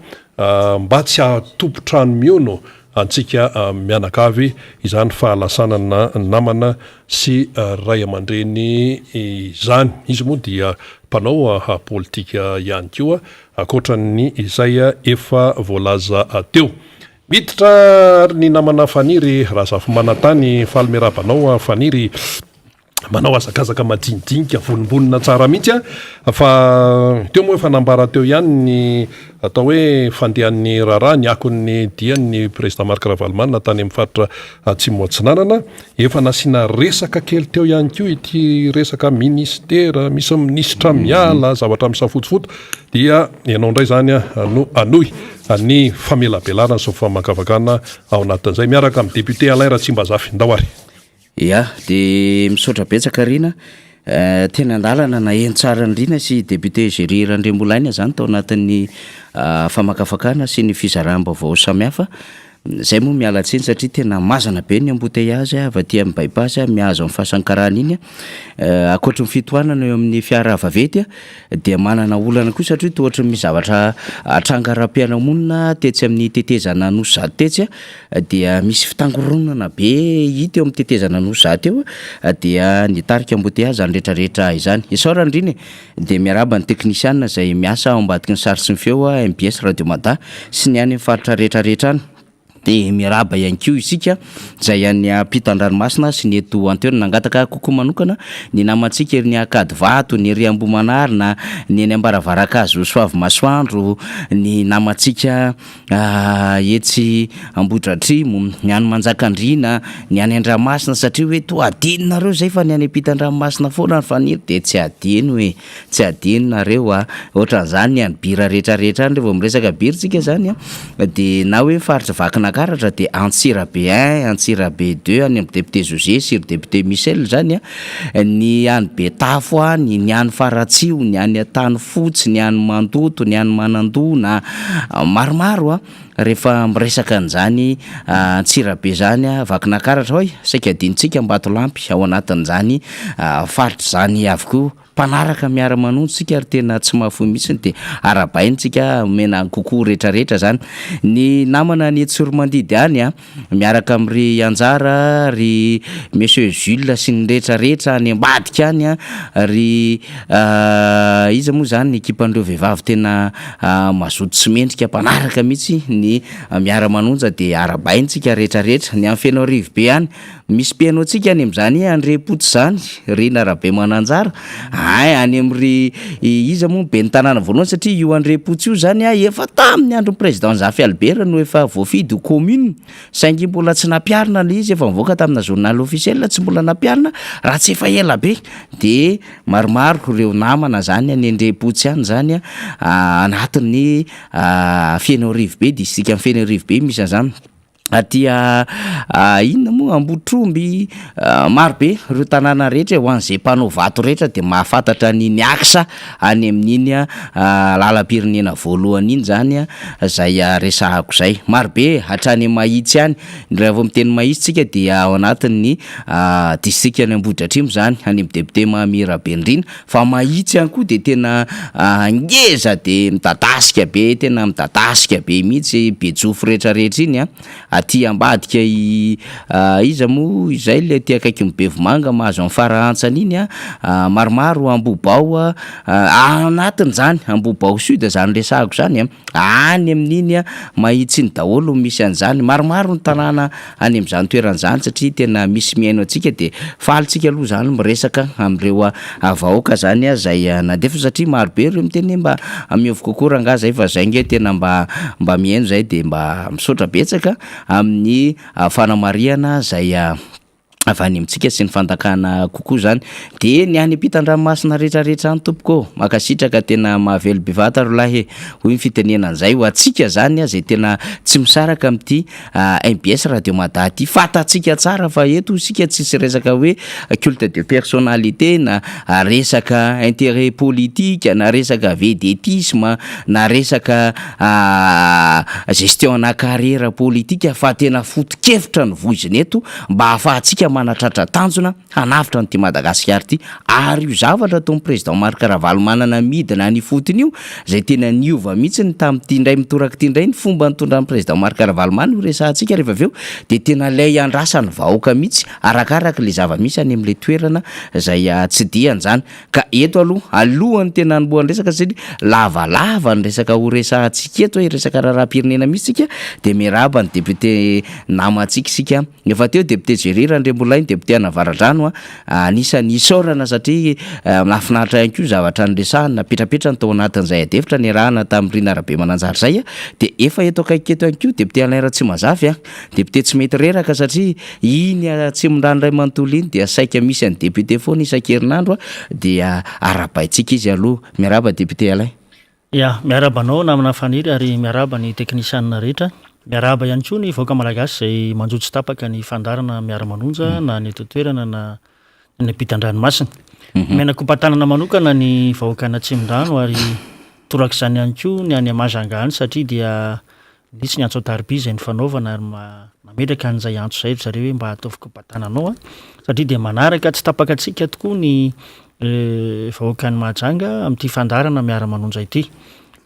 mba tsy hahatompon-trano mihono antsika mianakavy izany fahalasanana namana sy ray aman-dreny izany. Izy moa dia mpanao politika ihany koa. Ankoatra ny izay efa voalaza teo. Miditra ary ny namana Faniry Razafimanantany, faly miarahaba anao Faniry, manao hazakazaka majinijinika vonimbonina tsara mihitsy a, fa teo moa efa nambara teo ihany ny atao hoe fandehan'ny raharaha, ny akon'ny dian'ny Président Marc Ravalomanana tany amin'ny faritra Atsimo Atsinanana, efa nasiana resaka kely teo ihany koa ity resaka ministera, misy minisitra miala, zavatra misafotofoto, dia ianao indray izany no hanohy ny famelabelarana sy ny famakafakana ao anatin'izay miaraka amin'ny député Alain Ratsimbazafy. Ndao ary. Ya, dia misaotra betsaka Rina. Teny an-dalana naheno tsara an'i Rina sy député Jerry Randriambolaina izany tao anatin'ny famakafakana sy ny fizaram-baovao samihafa. Zay moa miala tsiny satria tena mazana be ny embouteillage avy aty amin'ny bypass mihazo an'i Fasankarana iny. Ankoatry ny fitohanana eo amin'ny fiara vaventy dia manana olana koa satria toa ohatry ny misy zavatra tranga ara-piarahamonina tetsy amin'ny tetezana Anosizato tetsy dia misy fitangoronana be hita eo amin'ny tetezana Anosizato eo dia nitarika embouteillage izany rehetra rehetra izany. Isaorana indrindra e! Dia miarahaba ny teknisiana izay miasa ao ambadiky ny sary sy ny feo mbs Radio Mada sy ny any amin'ny faritra rehetra rehetra any. Dia miarahaba ihany koa isika izay any ampitan-dranomasina sy ny eto an-toerana. Nangataka kokoa manokana ny namantsika ery ny Ankadivato, ny ery Ambohimanarina, ny eny Ambaravarankazo Soavimasoandro, ny namantsika etsy Ambohidratrimo, ny any Manjakandriana, ny any Andramasina satria hoe toa adinonareo izay fa ny any ampitan-dranomasina foana ny faniry dia tsy adino e! Tsy adino nareo a! Ohatran'izany ny any bira rehetra rehetra any, rehefa miresaka bira tsika zany a, de na hoe faritra Vakinakaratra de Antsirabe un, Antsirabe deux any amin'ny député José sy ry député Michel zany a, ny any Betafo any, ny any Faratsiho, ny any Antanifotsy, ny any Mandoto, ny any Manandona, maromaro a, rehefa miresaka an'izany Antsirabe zany a, Vakinakaratra, oay saika adinontsika Ambatolampy ao anatin'izany faritra izany avokoa. Mpanaraka miara manonja tsika ary tena tsy mahafoy mihitsiny de arabaina tsika omena coucou rehetra rehetra zany ny namana any Tsiromandidy any a miaraka am ry Anjara ry monsieur Jules sy ny rehetra rehetra any ambadika any a ry iza moa zany ny ekipan'ireo vehivavy tena mazoto sy mendrika mpanaraka mihitsy ny miara manonja de arabaina tsika rehetra rehetra ny any Fenoarivo be any. Misy mpihaino antsika any amin'izany Andrepotsy izany, Rina Rabemananjara, hay any amin'ry iza moa ny ben'ny tanàna voalohany satria io Andrepotsy io izany efa tamin'ny andron'ny président Zafy Albert no efa voafidy ho commune saingy mbola tsy nampiharina ilay izy, efa nivoaka tamina journal officiel tsy mbola nampiharina raha tsy efa ela be, de maromaro ireo namana izany any Andrepotsy any izany anatin'ny Fenoarivobe, distrikan'i Fenoarivobe misy an'izany. Aty inona moa Ambohitromby, maro be ireo tanàna rehetra e, ho an'izay mpanao vato rehetra dia mahafantatra an'iny axe any amin'iny lalam-pirenena voalohany iny zany zay resahako zay. Maro be hatrany Mahitsy any, raha vao miteny Mahitsy tsika dia ao anatin'ny distrikan'i Ambohidratrimo zany, any amin'ny député Mamy Rabenirina. Fa mahitsy ihany koa dia tena ngeza dia midadasika be, tena midadasika be mihitsy Bejofo rehetra rehetra iny an, aty ambadika i iza moa izay ilay aty akaikin'i Bevomanga mahazo an'i Farahantsana iny an, maromaro Ambohibao anatin'izany Ambohibao sud izany resahako izany an. Any amin'iny Mahitsy iny daholo no misy an'izany. Maromaro ny tanàna any amin'izany toerana izany satria tena misy mihaino antsika dia faly tsika aloha izany miresaka amin'ireo vahoaka izany izay nandefa satria maro be ireo miteny hoe mba mihovy kokoa rangahy izay fa izay nge tena mba mba mihaino izay dia mba misaotra betsaka amin'ny fanamarihana izay avy any amintsika sy ny fandakana kokoa zany de ny any ampitan-dranomasina rehetra rehetra any tompoko ô, mankasitraka tena mahavelo bevata ry lahy e, hoy ny fitenenana an'izay ho antsika zany zay tena tsy misaraka amin'ity mbs radio mada ity, fantatsika tsara fa eto isika tsisy resaka hoe culte de personnalité na resaka interet politique na resaka vedetisme na resaka gestion ana carrière politique fa tena foto-kevitra no voizina eto mba hahafahantsika manatratra tanjona hanavotra an'ity Madagasikara ity ary io zavatra ataon'ny président Marc Ravalomanana midina any ifotony io izay tena niova mihitsy ny tamin'ity indray mitoraka ity indray ny fomba nitondran'ny président Marc Ravalomanana io resahantsika rehefa avy eo dia tena ilay andrasan'ny vahoaka mihitsy arakaraka ilay zava-misy any amin'ilay toerana izay tsidihany izany Ka eto aloha, alohan'ny tena hanombohan'ny resaka satria lavalava ny resaka ho resahantsika eto e, resaka raharaham-pirenena mihitsy tsika, dia miarahaba ny député namantsika isika, efa teo député Jerry Randriambolahy, ny député an'Avaradrano a, anisan'ny isaorana satria nahafinaritra ihany koa ny zavatra niresahany, napetrapetrany tao anatin'izay adihevitra niarahana tamin'i Rina Rabemananjara izay, dia efa eto akaiky eto ihany koa député Alain Ratsimazafy a. Député tsy mety reraka satria iny atsimondrano iray manontolo iny dia saika misy an'i député foana isan-kerinandro dia arahabaintsika izy aloha. Miarahaba député Alain. Ya, miarahaba anao namana Faniry ary miarahaba ny teknisianina rehetra. Miarahaba ihany koa ny vahoaka malagasy izay manjo tsy tapaka ny fandaharana miara-manonja na ny eto an-toerana na ny ampitan-dranomasina. Omena kopa-tanana manokana ny vahoakan'Atsimondrano ary torak'izany ihany koa ny any Mahajanga any satria dia Nisy ny antso an-tariby izay nifanaovana ary nametraka an'izay antso izay ry zareo hoe mba ataovy kopa-tanana ao satria dia manaraka tsy tapaka antsika tokoa ny vahoakan'i Mahajanga amin'ity fandaharana miara-manonja ity.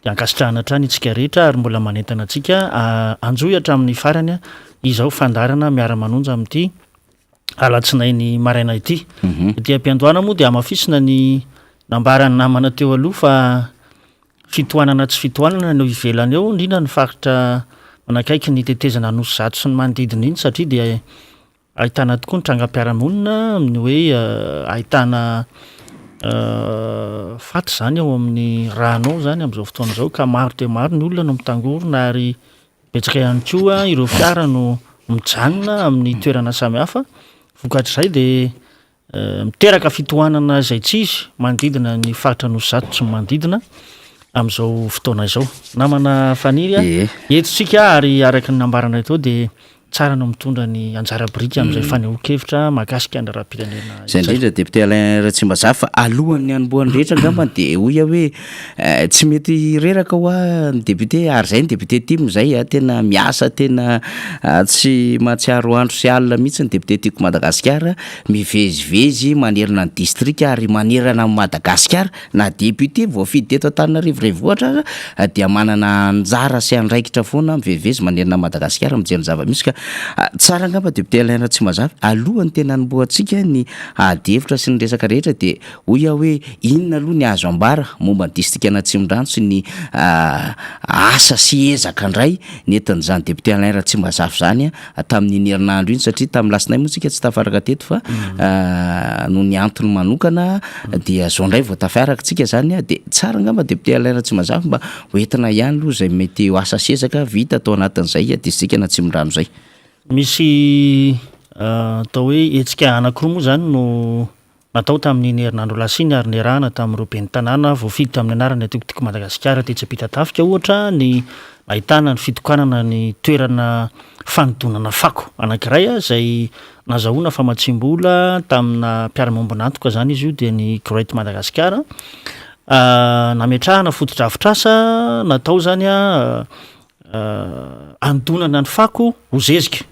Dia ankasitrahana hatrany isika rehetra ary mbola manentana antsika hanjohy hatramin'ny farany izao fandaharana miara-manonja amin'ity alatsinainy maraina ity. Ety am-piandohana moa dia hamafisina ny nambaran'ny namana teo aloha fa Fitohanana tsy fitohanana no ivelany eo, indrindra ny faritra manakaiky ny tetezana Anosizato sy ny manodidina iny satria dia ahitana tokoa ny trangam-piarahamonina amin'ny hoe ahitana faty izany ao amin'ny rano ao izany amin'izao fotoana izao ka maro dia maro ny olona no mitangorona ary betsaka ihany koa ireo fiara no mijanona amin'ny toerana samihafa. Vokatr'izay dia Miteraka fitohanana izay tsy izy manodidina ny faritra Anosizato sy ny manodidina amin'izao fotoana izao. Namana Faniry a, eto isika ary araka ny nambaranay teo dia tsara no mitondra ny anjara biriky amin'izay fanehoan-kevitra mahakasika ny raharaham-pirenena Izay izay. indrindra député Alain Ratsimbazafy fa alohan'ny hanombohan'ny rehetra angambany dia hoy aho hoe tsy mety reraka hoa ny député ary izay ny député tim izay a, tena miasa tena tsy mahatsiaro andro sy alina mihitsy ny député Tiako Madagasikara mivezivezy manerana ny distrika ary manerana an'i Madagasikara, na député voafidy teto Antananarivo renivohitra aza dia manana anjara sy andraikitra foana mivezivezy manerana an'i Madagasikara mijery ny zava-misy ka. Tsara angamba député Alain Ratsimbazafy, alohan'ny tena hanombohantsika ny ady hevitra sy ny resaka rehetra dia hoy aho hoe inona aloha ny azo ambara momba ny distrikan'Atsimondrano sy ny asa sy ezaka indray nentin'izany député Alain Ratsimbazafy izany tamin'iny herinandro iny satria tamin'ny lasinainy moa tsika tsy tafaraka teto fa noho ny antony manokana dia zao indray vao tafiaraka tsika zany dia tsara angamba député Alain Ratsimbazafy mba ho entina ihany aloha izay mety ho asa sy ezaka vita tao anatin'izay distrikan'Atsimondrano izay. Misy atao hoe hetsika anankiroa moa zany no Natao tamin'iny herinandro lasa iny ary niarahana tamin'ireo ben'ny tanàna voafidy tamin'ny anaran'ny antoko Tiako Madagasikara tetsy Ampitatafika ohatra ny nahitana ny fitokanana ny toerana fanodonana fako anankiray izay nazahoana famatsiam-bola tamina mpiara-miombon'antoka izany izy io dia ny Great Madagascar. Nametrahana fotodrafitrasa natao izany hanodonana ny fako ho zezika.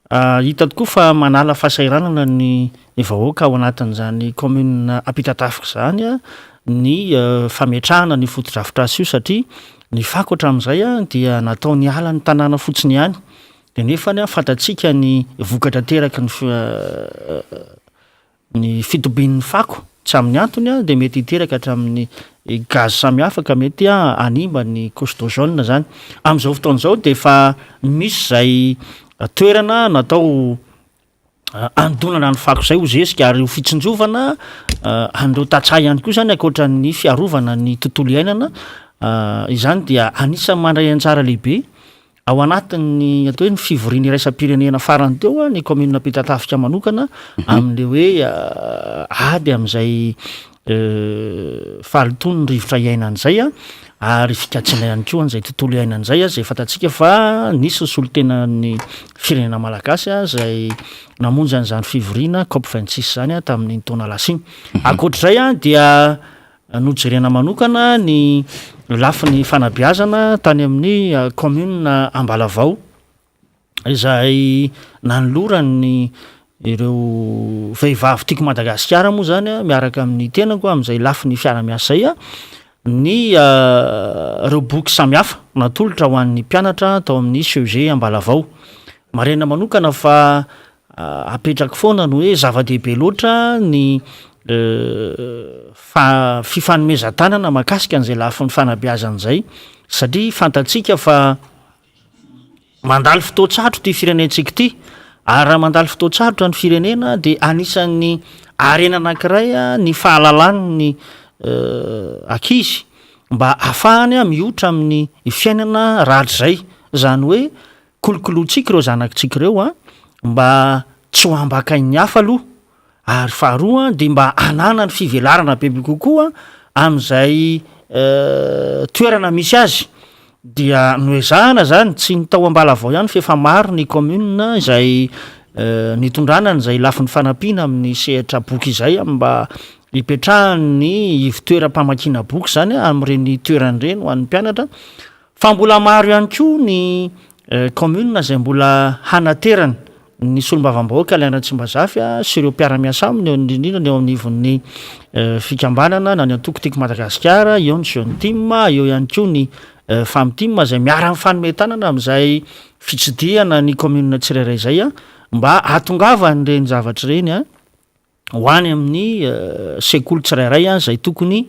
Hita tokoa fa manala fahasahiranana ny vahoaka ao anatin'izany kaominina Ampitatafika izany ny fametrahana an'io fotodrafitrasa io satria ny fako hatramin'izay dia natao niala ny tanàna fotsiny ihany dia nefany fantatsika ny vokatra ateraky ny Ny fitobian'ny fako tsy amin'ny antony dia mety hiteraka hatramin'ny gaz samihafa ka mety hanimba ny couche d'ozone izany. Amin'izao fotoana izao dia efa misy izay toerana natao hanodonana ny fako izay ho zezika ary ho fitsinjovana an'ireo tantsaha ihany koa izany ankoatra ny fiarovana ny tontolo iainana. Izany dia anisan'ny mandray anjara lehibe Ao anatin'ny atao hoe ny fivoriana iraisam-pirenena farany teo ny kaominina Ampitatafika manokana amin'ilay hoe ady amin'izay fahalotoan'ny rivotra iainana izay ary fikajiana ihany koa an'izay tontolo iainana izay, izay fantatsika fa nisy ny solontenan'ny firenena malagasy izay namonjy an'izany fivoriana COP 26 izany tamin'iny taona lasa iny. Ankoatr'izay dia Nojerena manokana ny lafiny fanabeazana tany amin'ny kaominina Ambalavao izay nanoloran'ny ireo vehivavy Tiako Madagasikara moa izany miaraka amin'ny tenako amin'izay lafiny fiara-miasa izay ny ireo boky samihafa natolotra ho an'ny mpianatra tao amin'ny CEG Ambalavao. Marihina manokana fa Apetrako foana ny hoe zava-dehibe loatra ny fifanomezan-tanana mahakasika an'izay lafiny fanabeazana izay satria fantatsika fa mandalo fotoan-tsarotra ity firenentsika ity ary raha mandalo fotoan-tsarotra ny firenena dia anisan'ny harena anankiray ny fahalalan'ny ankizy mba ahafahany mihoitra amin'ny fiainana rahatrizay, izany hoe Kolokolointsika ireo zanakitsika ireo an, mba tsy ho ambakain'ny hafa aloha, ary faharoa dia mba hananany fivelarana bebe kokoa amin'izay toerana misy azy. Dia noezahana izany, tsy ny tao Ambalavao ihany fa efa maro ny commune izay nitondrana an'izay lafiny fanampiana amin'ny sehatra boky izay mba hipetrahan'ny ivotoeram-pamakiana boky izany amin'ireny toerana ireny ho an'ny mpianatra. Fa mbola maro ihany koa ny kaominina izay mbola hanaterana ny solombavambahoaka Alain Ratsimbazafy sy ireo mpiara-miasa aminy eo indrindra indrindra ny eo anivon'ny fikambanana na ny antoko Tiako Madagasikara, eo ny Jeune Team, eo ihany koa ny Femme Team izay miara-mifanome tanana amin'izay fitsidihana ny kaominina tsirairay izay mba hahatongavan'ireny zavatra ireny. ho any amin'ny sekoly tsirairay izay tokony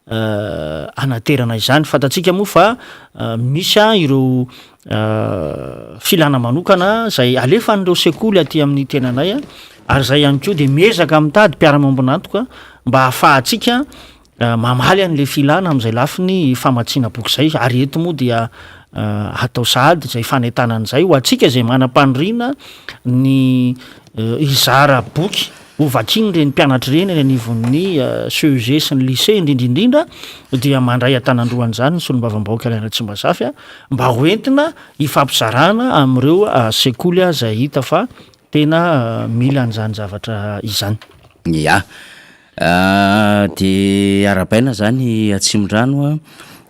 hanaterana izany. Fantatsika moa fa misy ireo filana manokana izay alefan'ireo sekoly aty amin'ny tenanay ary izay ihany koa dia miezaka mitady mpiara-miombon'antoka mba hahafahantsika mamaly an'ilay filana amin'izay lafiny famatsiana boky izay ary eto moa dia atao sahady izay fanentanana izay ho antsika izay manam-paniriana ny hizara boky ho vakian'ireny mpianatra ireny any anivon'ny CEG sy ny lycée indrindra indrindra dia mandray an-tanan-droa an'izany ny solombavambahoaka Alain Ratsimbazafy mba ho entina hifampizarana amin'ireo sekoly izay hita fa tena mila an'izany zavatra izany. Ya. Dia arahabaina izany Atsimondrano a!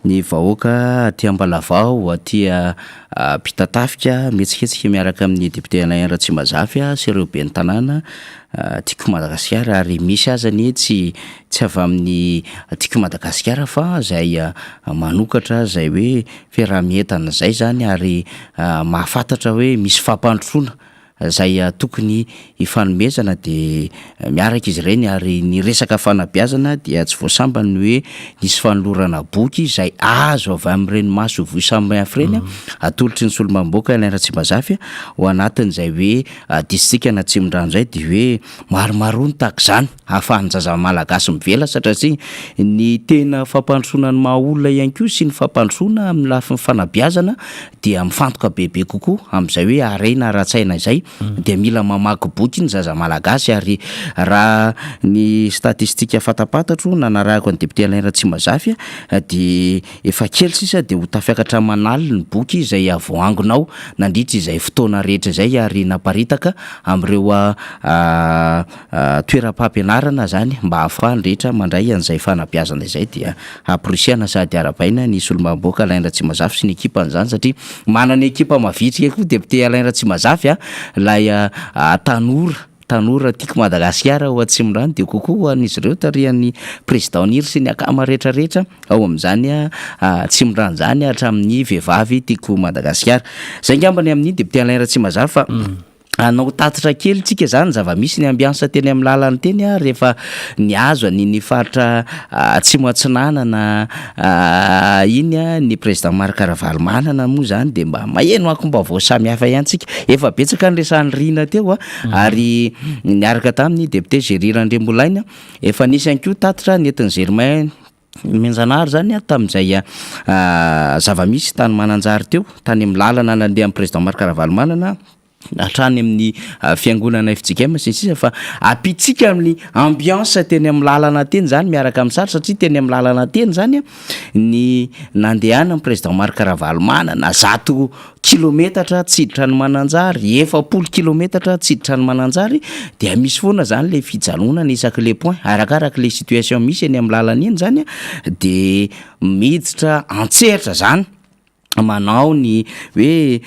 ny vahoaka aty Ambalavao, aty Ampitatafika mihetsiketsika miaraka amin'ny député Alain Ratsimbazafy sy ireo ben'ny tanàna Tiako Madagasikara ary misy aza anie tsy tsy avy amin'ny Tiako Madagasikara fa izay manokatra izay hoe fiaraha-mientana izay izany ary mahafantatra hoe misy fampandrosoana izay tokony hifanomezana dia miaraka izy ireny ary ny resaka fanabeazana dia tsy vao sambany ny hoe nisy fanolorana boky izay azo avy amin'ireny masoivoho samihafa ireny atolotry ny solombavambahoaka Alain Ratsimbazafy ho anatin'izay hoe distrikan'Atsimondrano izay dia hoe maromaroa ny tahaka izany ahafahan'ny zaza malagasy mivelatra satria ny tena fampandrosoana ny maha olona ihany koa sy ny fampandrosoana amin'ny lafiny fanabeazana dia mifantoka bebe kokoa amin'izay hoe harena ara-tsaina izay dia mila mamaky boky ny zaza malagasy ary raha ny statistika fantapantatro nanarahako an'i député Alain Ratsimazafy dia efa kely sisa dia ho tafiakatra aman'aliny ny boky izay voaangona ao nandritra izay fotoana rehetra izay ary naparitaka amin'ireo toeram-pampianarana izany mba hahafahan'ny rehetra mandray an'izay fanabeazana izay dia hamporisihana sady arahabaina ny solombavambahoaka Alain Ratsimazafy sy ny ekipany izany satria manana ekipa mavitrika koa député Alain Ratsimazafy a, ilay tanora tanora tiako Madagasikara ao Atsimondrano dia kokoa ho an'izy ireo tarihan'ny président Niry sy ny akama rehetra rehetra ao amin'izany Atsimondrano izany hatramin'ny vehivavy tiako Madagasikara. Izay angamba ny amin'iny député Alain Ratsimazafy fa Hanao tatitra kely tsika zany zava-misy ny ambiance teny amin'ny lalana teny a rehefa nihazo an'iny faritra atsimo atsinanana iny a ny président Marc Ravalomanana moa zany de mba maheno akom-baovao samihafa ihany tsika, efa betsaka ny resahan'i Rina teo a ary niaraka tamin'ny député Jerry Randriambolaina, efa nisy ihany koa tatitra nentin'i Germain Nomen-janahary izany aho tamin'izay zava-misy tany Mananjary teo, tany amin'ny lalana nandehan'ny président Marc Ravalomanana hatrany amin'ny fiangonana fjkm sy ny sisa fa ampitsika amin'ny ambiance teny amin'ny lalana teny izany miaraka amin'ny sary satria teny amin'ny lalana teny izany ny nandehanan'ny président Marc Ravalomanana 100 kilometatra tsy hiditra any Mananjary, 40 kilometatra tsy hiditra any Mananjary dia misy foana zany le fijanonana isaky le point, arakaraka le situation misy eny amin'ny lalana eny zany de miditra an-tsehatra zany manao ny hoe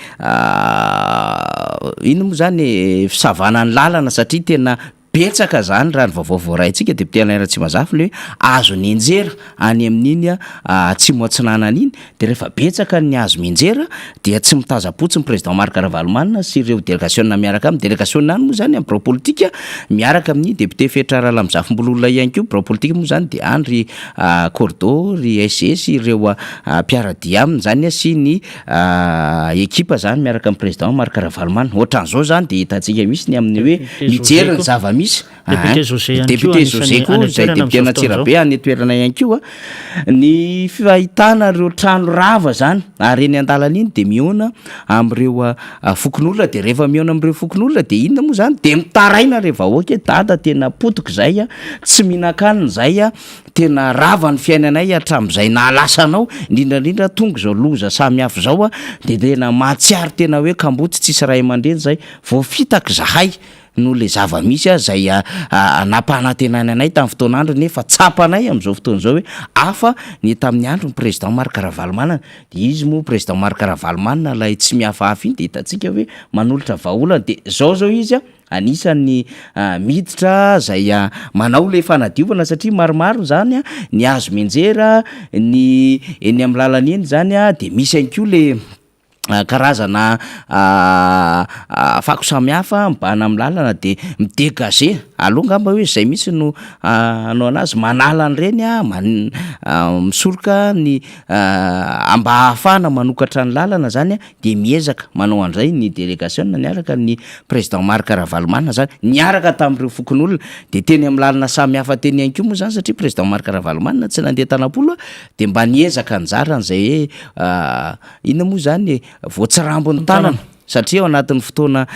inona moa zany e, fisavana ny lalana satria tena Betsaka zany raha ny vaovao voaraintsika député Alain Ratsimazafy le hoe azo nianjera any amin'iny atsimo atsinanana iny de rehefa betsaka ny azo mianjera dia tsy mitazam-potsiny président Marc Ravalomanana sy ireo delegasiona miaraka aminy, delegasiona any moa zany amin'ny birao politika miaraka amin'ny député Fetra Ralamizafimbolola ihany koa, birao politika moa zany de any ry Cordo, ry SG sy ireo mpiara-dia aminy zany sy ny Ekipa zany miaraka amin'ny président Marc Ravalomanana. Ohatran'izao zany dia hitantsika mihitsy ny amin'ny hoe mijery ny zava-misy. Député José ihany koa Député José koa izay député an'Antsirabe any an-toerana ihany koa. Ny fahitana ireo trano rava zany ary eny an-dalana iny dia mihaona amin'ireo fokonolona dia rehefa mihaona amin'ireo fokonolona dia inona moa zany dia mitaraina ireo vahoaka hoe dada tena potika izay a, tsy mihinan-kanina izay a, Tena rava ny fiainanay hatramin'izay nahalasa anao, indrindra indrindra tonga izao loza samihafa izao a, dia tena mahatsiaro tena hoe kamboty tsisy ray aman-dreny izay, voafitaka izahay noho ilay zava-misy izay nampanantenaina anay tamin'ny fotoan'andro nefa tsapanay amin'izao fotoana izao hoe hafa ny tamin'ny andron'ny président Marc Ravalomanana, dia izy moa président Marc Ravalomanana ilay tsy mihafahafa iny dia hitantsika hoe manolotra vahaolana dia izao izao izy a. Anisan'ny miditra izay manao ilay fanadiovana satria maromaro izany ny hazo mianjera, ny eny amin'ny lalana eny izany dia misy ihany koa ilay karazana fako samihafa mibahana amin'ny lalana dia mi-degager, aleo angamba hoe izay mihitsy no hanao anazy, manala an'ireny, misoroka ny mba ahafahana manokatra ny lalana izany dia miezaka manao an'izay ny delegasiona niaraka ny président Marc Ravalomanana zany niaraka tamin'ireo fokonolona dia teny amin'ny lalana samihafa teny ihany koa moa zany satria président Marc Ravalomanana tsy nandeha tanam-polo dia mba niezaka nizara an'izay hoe inona moa zany e voatsirambin'ny tanana. Satria ao anatin'ny fotoana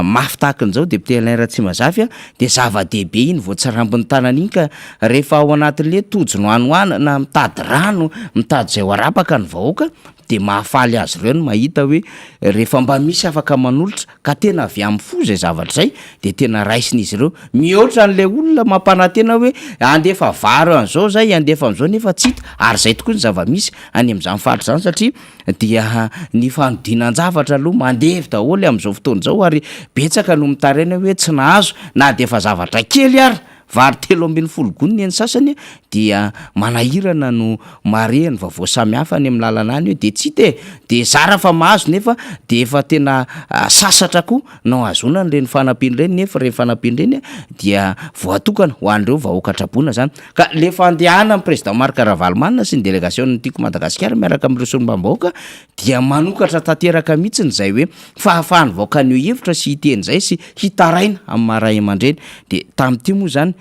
mafy tahaka an'izao député Alain Ratsimazafy dia zava-dehibe iny voatsirambin'ny tanana iny ka rehefa ao anatin'le tojo noanoana na mitady rano, mitady izay ho arapaka ny vahoaka dia mahafaly azy ireo ny mahita hoe rehefa mba misy afaka manolotra ka tena avy amin'ny fo izay zavatra izay dia tena raisin'izy ireo mihoatra an'ilay olona mampanantena hoe handefa vary an'izao zay, handefa an'izao nefa tsy hita ary izay tokoa ny zava-misy any amin'izany faritra izany satria dia ny fanodinan-javatra aloha mandevy daholo amin'izao fotoana izao ary betsaka no mitaraina hoe tsy nahazo na dia efa zavatra kely ary, vary 13 gony ny an'ny sasany dia manahirana no mahare ny vaovao samihafa any amin'ny lalana any hoe dia tsy hita e, dia zara fa mahazo nefa dia efa tena sasatra koa no ahazoana an'ireny fanampiana ireny nefa ireny fanampiana ireny dia voatokana ho an'ireo vahoaka traboina izany. Ka le fandehanan'ny président Marc Ravalomanana sy ny délégation-n'ny Tiako Madagasikara miaraka amin'ireo solombavambahoaka dia manokatra tanteraka mihitsiny izay hoe fahafahan'ny vahoaka haneho hevitra sy hiteny izay sy hitaraina amin'ny maha ray aman-dreny. Dia tamin'ity moa izany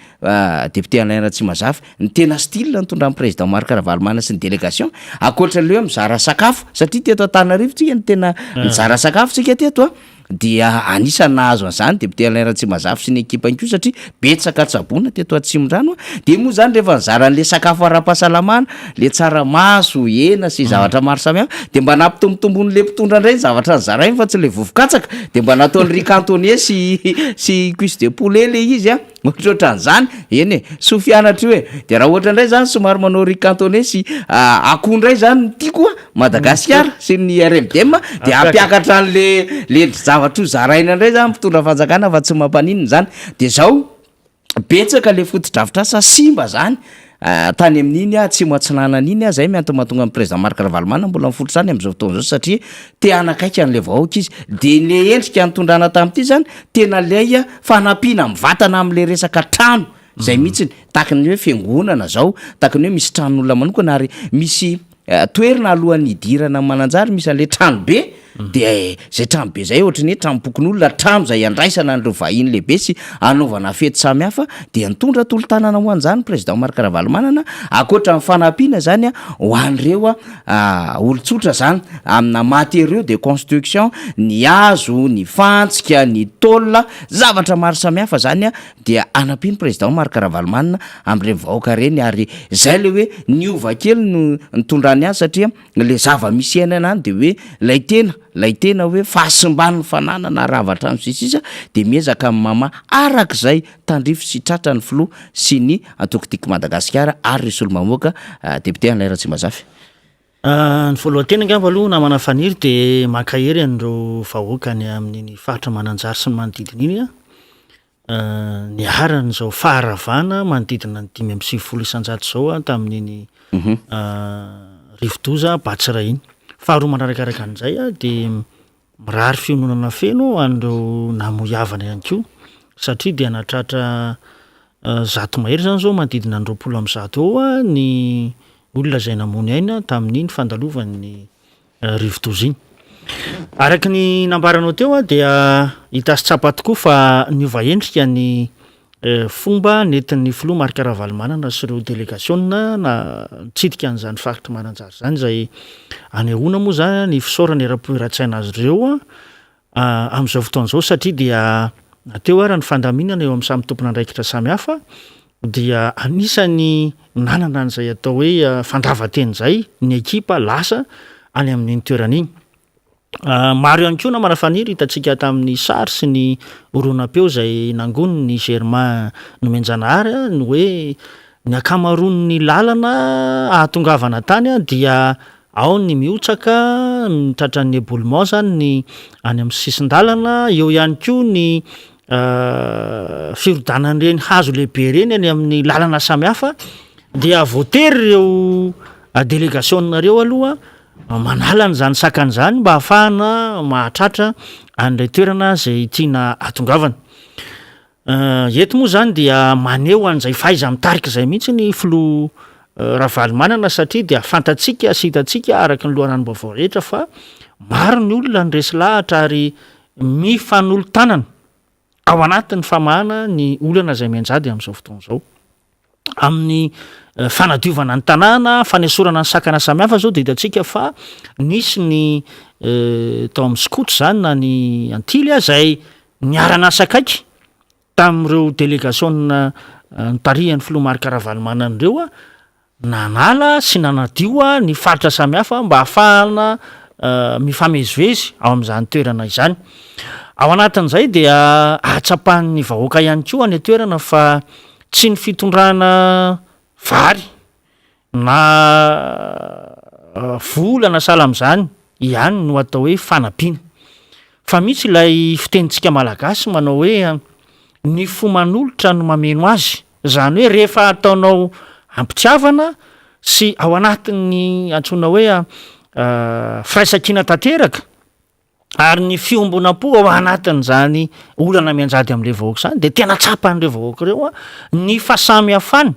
député Alain Ratsimazafy ny tena style nitondran'ny président Marc Ravalomanana sy ny délégation ankoatra ilay hoe mizara sakafo satria teto Antananarivo tsika no tena nizara sakafo tsika teto an. Dia anisan'ny nahazo an'izany député Alain Ratsimazafy sy ny ekipany koa satria betsaka tsaboina teto Atsimondrano a! Dia moa izany rehefa nizara an'ilay sakafo ara-pahasalamana, le tsaramaso, hena sy zavatra maro samihafa, dia mba nampitombotombon'ilay mpitondra indray ny zavatra nozarainy fa tsy ilay vovo-katsaka, dia mba nataony riz cantonais sy sy cuisse de poulet ilay izy a! Ohatrohatran'izany, eny e, soa fianatra io e, de raha ohatra indray zany somary manao riz cantonais sy akoho indray zany no tiako a, Madagasikara sy ny RMDM de hampiakatra an'le le zavatra ho zaraina indray zany mpitondra fanjakana fa tsy mampaninona zany, de zao betsaka le fotodrafitrasa simba zany Tany amin'iny atsimo atsinanana iny zay ny antony mahatonga ny président Marc Ravalomanana mbola mifototra any amin'izao fotoana izao satria te hanakaiky an'ilay vahoaka izy. Dia ilay endrika nitondrana tamin'ity zany tena ilay fanampiana mivantana amin'ilay resaka trano zay mihitsiny, tahaky ny hoe fiangonana zao, tahaky ny hoe misy tranon'olona manokana ary misy toerana alohan'ny hidirana Mananjary misy an'ilay trano be. Dia izay trano be izay ohatry ny hoe tranom-pokonolona, trano izay andraisana an'ireo vahiny lehibe sy anaovana fety samihafa, dia nitondra tolo-tanana ho an'izany ny Président Marc Ravalomanana, ankoatra ny fanampiana izany ho an'ireo olon-tsotra izany amina matériaux de construction, ny hazo, ny fantsika, ny tôle, zavatra maro samihafa izany dia anampian'ny Président Marc Ravalomanana amin'ireny vahoaka ireny ary izay ilay hoe niova kely no nitondrany azy satria Le zava-misy iainana any de hoe lay tena, lay tena hoe fahasimban'ny fananana rava trano sy ny sisa de miezaka ny mamaha arak'izay tandrify sy tratra ny filoha sy ny antoko Tiako Madagasikara ary ry solombavambahoaka député Alain Ratsimbazafy. Ny voalohan-teny angamba aloha namana Faniry dia mankahery an'ireo vahoaka any amin'iny faritra Mananjary sy ny manodidina iny niharan'izao faharavana manodidina ny 95% izao tamin'iny rivodoza Batsira iny. Faharoa manarakaraka an'izay dia mirary fiononana feno ho an'ireo namoy havana ihany koa satria dia nahatratra 100 mahery izany izao manodidina ny 120 eo ny olona izay namoy aina tamin'iny fandalovan'ny rivodoza iny. Araka ny nambaranao teo dia hita sy tsapa tokoa fa niova endrika ny fomba nentin'ny filoha Marc Ravalomanana sy ireo delegasiona na nitsidika an'izany faritr'i Mananjary izany izay anehoana moa izany ny fisaorana eram-po eran-tsaina azy ireo amin'izao fotoana izao satria dia na teo ara ny fandaminana eo amin'ny samy tompon'andraikitra samihafa dia anisan'ny nanana an'izay atao hoe fandavan-teny izay ny ekipa lasa any amin'iny toerana iny. Maro ihany koa namana Faniry hitantsika tamin'ny sary sy ny horonam-peo izay nangonin'i Germain Nomenjanahary ny hoe ny ankamaroan'ny lalana ahatongavana tany dia Ao ny mihotsaka, ny tratran'ny éboulement zany ny any amin'ny sisin-dalana, eo ihany koa ny firodanan'ireny hazo lehibe ireny any amin'ny lalana samihafa dia voatery ireo délégation ireo aloha manala an'izany sakana izany mba hahafahana mahatratra an'ilay toerana izay tiana hahatongavana. Eto moa izany dia maneho an'izay fahaiza-mitarika izay mihitsy ny filoha Ravalomanana satria dia fantatsika sy hitantsika araka ny loharanom-baovao rehetra fa maro ny olona niresy lahatra ary mifanolo-tanana ao anatin'ny famahana ny olana izay mianjady amin'izao fotoana izao. Amin'ny fanadiovana ny tanàna, fanesorana ny sakana samihafa izao dia hitantsika fa nisy ny. tao amin'ny skoto izany na ny antily izay niara-niasa akaiky tamin'ireo delegasiona notarihan'ny filoha Marc Ravalomanana ireo nanala sy nanadio ny faritra samihafa mba hahafahana mifamezivezy ao amin'izany toerana izany. Ao anatin'izay dia ahatsapan'ny vahoaka ihany koa any an-toerana fa tsy ny fitondrana vary na vola na sahala amin'izany ihany no atao hoe fanampiana. Fa misy ilay fitenintsika malagasy manao hoe ny fo manolotra no mameno azy. Izany hoe rehefa ataonao am-pitiavana sy ao anatin'ny antsoina hoe firaisankina tanteraka ary ny fiombonam-po ao anatin'izany olana mianjady amin'ireo vahoaka izany dia tena tsapan'ireo vahoaka ireo ny fahasamihafany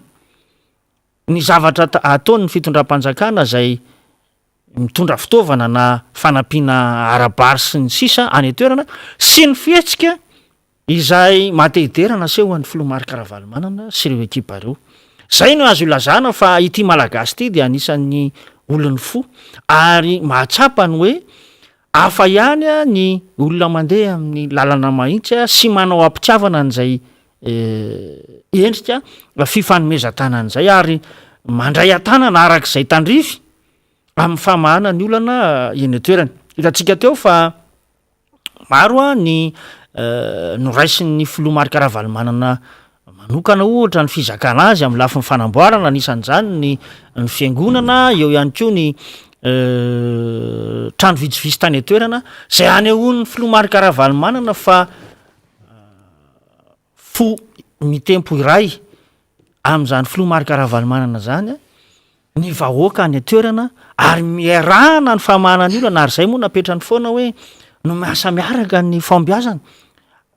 ny zavatra ataon'ny fitondram-panjakana izay mitondra fitaovana na fanampiana ara-bary sy ny sisa any an-toerana sy ny fihetsika izay maha-te-hidera nasehon'ny filoha Marc Ravalomanana sy ireo ekipa ireo. Izay no azo ilazana fa ity Malagasy ity dia anisan'ny olon'ny fo ary mahatsapa ny hoe hafa ihany ny olona mandeha amin'ny lalana mahitsy sy manao am-pitiavana an'izay endrika fifanomezan-tanana izay ary mandray an-tanana araka izay tandrify amin'ny famahana ny olana eny an-toerana. Hitantsika teo fa Maro ny noraisin'ny filoha Marc Ravalomanana manokana ohatra ny fizakana azy amin'ny lafiny fanamboarana, anisan'izany ny ny fiangonana, eo ihany koa ny trano vitsivitsy tany an-toerana izay anehoan'ny filoha Marc Ravalomanana fa fo mitempo iray amin'izany filoha Marc Ravalomanana izany ny vahoaka any an-toerana ary miarahana ny famahana ny olana ary izay moa napetrany foana hoe no miasa miaraka ny fahombiazana.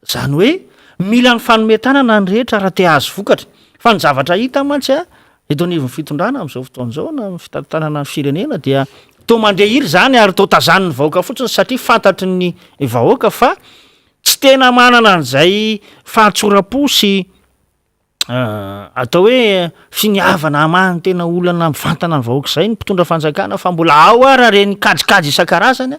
Izany hoe mila ny fanome tanana ny rehetra raha te hahazo vokatra. Fa ny zavatra hita mantsy a, eto anivon'ny fitondrana amin'izao fotoana izao na amin'ny fitantanana ny firenena dia toa mandeha iry izany ary toa tazanin'ny vahoaka fotsiny satria fantatry ny vahoaka fa tsy tena manana an'izay fahatsoram-po sy atao hoe finiavana hamaha ny tena olana mivantana ny vahoaka izay ny mpitondra fanjakana fa mbola ao ara ireny kajikajy isan-karazany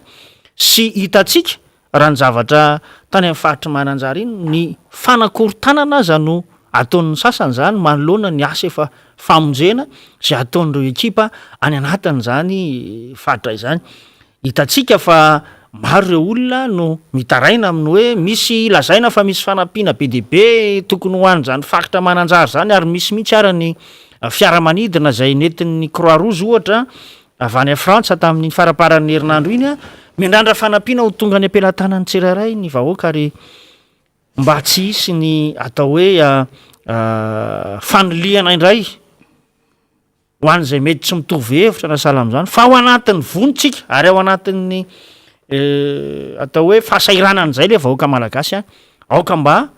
sy hitantsika raha ny zavatra tany amin'ny faritry Mananjary iny ny fanakorontanana aza no ataon'ny sasany izany manoloana ny asa efa famonjena izay ataon'ireo ekipa any anatin'izany faritra izany. Hitantsika fa maro ireo olona no mitaraina amin'ny hoe misy lazaina fa misy fanampiana be dia be tokony ho an'izany faritra Mananjary izany ary misy mihitsy ara ny fiaramanidina izay nentin'ny Croix Rouge ohatra avy any Frantsa tamin'iny faramparan'ny herinandro iny miandrandra fanampiana ho tonga any am-pelatanan'ny tsirairay ny vahoaka ary mba tsy hisy ny atao hoe fanilihana indray ho an'izay mety tsy mitovy hevitra na sahala amin'izany fa ao anatin'ny vontsika ary ao anatin'ny atao hoe fahasahiranana izay le vahoaka malagasy a, aoka mba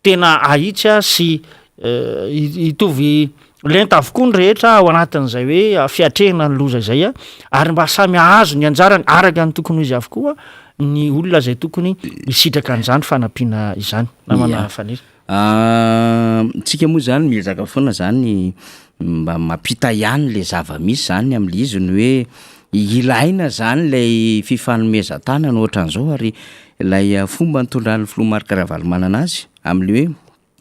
tena ahitsy a sy hitovy lenta avokoa ny rehetra ao anatin'izay hoe fiatrehana ny loza izay a, ary mba samy hahazo ny anjarany araka ny tokony ho izy avokoa ny olona izay tokony hisitraka an'izany fanampiana izany. Namana Faniry. Tsika moa zany miezaka foana zany mba mampita ihany le zava-misy zany am'le izy ny hoe ilaina zany lay fifanomezan-tanana ohatran'izao ary ilay fomba nitondran'ny filoha Marc Ravalomanana azy am'le hoe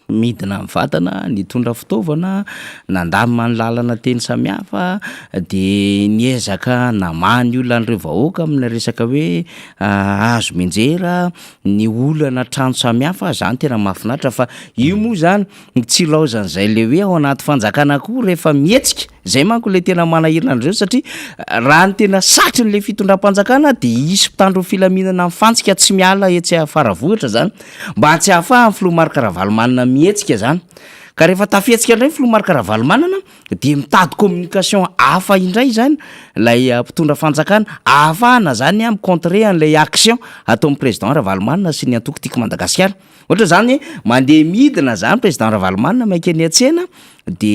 midina mivantana nitondra fitaovana, nandamina ny lalana teny samihafa de niezaka namaha ny olan'ireo vahoaka amina resaka hoe hazo mianjera, ny olana trano samihafa zany tena mahafinaritra fa io moa zany tsy ilaozan'izay le hoe ao anaty fanjakana koa rehefa mihetsika, zay manko le tena manahirana andreo satria raha ny tena satrin'le fitondram-panjakana de hisy mpitandro ny filaminana mifantsika tsy miala etsy Faravohitra zany mba tsy ahafahan'ny filoha Marc Ravalomanana mihetsika zany ka rehefa tafihetsika indray ny filoha Marc Ravalomanana dia mitady communication hafa indray zany ilay mpitondra fanjakana ahafahana zany mi contrer an'ilay action ataon'ny président Ravalomanana sy ny antoko Tiako Madagasikara. Ohatra zany mandeha midina zany président Ravalomanana mankeny an-tsena. De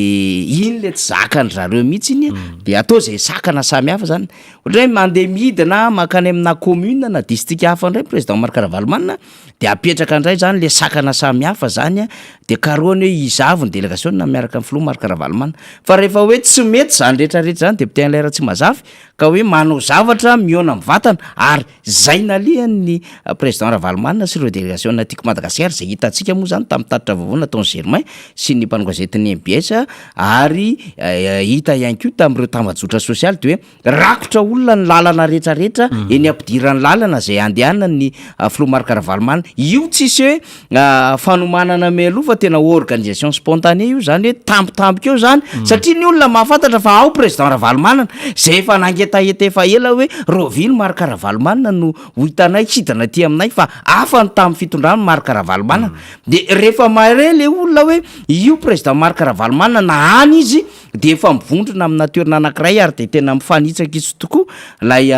iny le tsy zakan-dry zareo mihitsy iny a, de atao zay sakana samihafa zany, ohatra hoe mandeha midina mankany aminà commune na district hafa indray président Marc Ravalomanana de apetraka indray zany le sakana samihafa zany a, de karohany hoe iza avy ny délégation-na miaraka amin'ny filoha Marc Ravalomanana, fa rehefa hoe tsy mety zany rehetrarehetra zany député Alain Ratsimbazafy ka hoe manao zavatra mihaona mivantana ary Zay nalehan'ny Président Ravalomanana sy ireo delegasiona Tiako Madagasikara izay hitantsika moa izany tamin'ny tatitra vaovao nataon'i Germain sy ny mpanao gazetin'ny mbs ary hita ihany koa tamin'ireo tambajotra sosialy dia hoe rakotra olona ny lalana rehetra rehetra eny ampidiran'ny lalana izay andehanan'ny Filoha Marc Ravalomanana. Io tsisy hoe fanomanana mialoha fa tena organisation spontanée io zany hoe tampotampoka eo zany satria ny olona mahafantatra fa ao président Ravalomanana zay efa nangetaheta efa ela hoe rahoviana Marc Ravalomanana no ho hitanay hidina aty aminay fa hafa ny tamin'ny fitondrany Marc Ravalomanana de rehefa mahare le olona hoe io président Marc Ravalomanana na any izy de efa mivondrona amina toerana anakiray ary de tena mifanitsakitso tokoa lay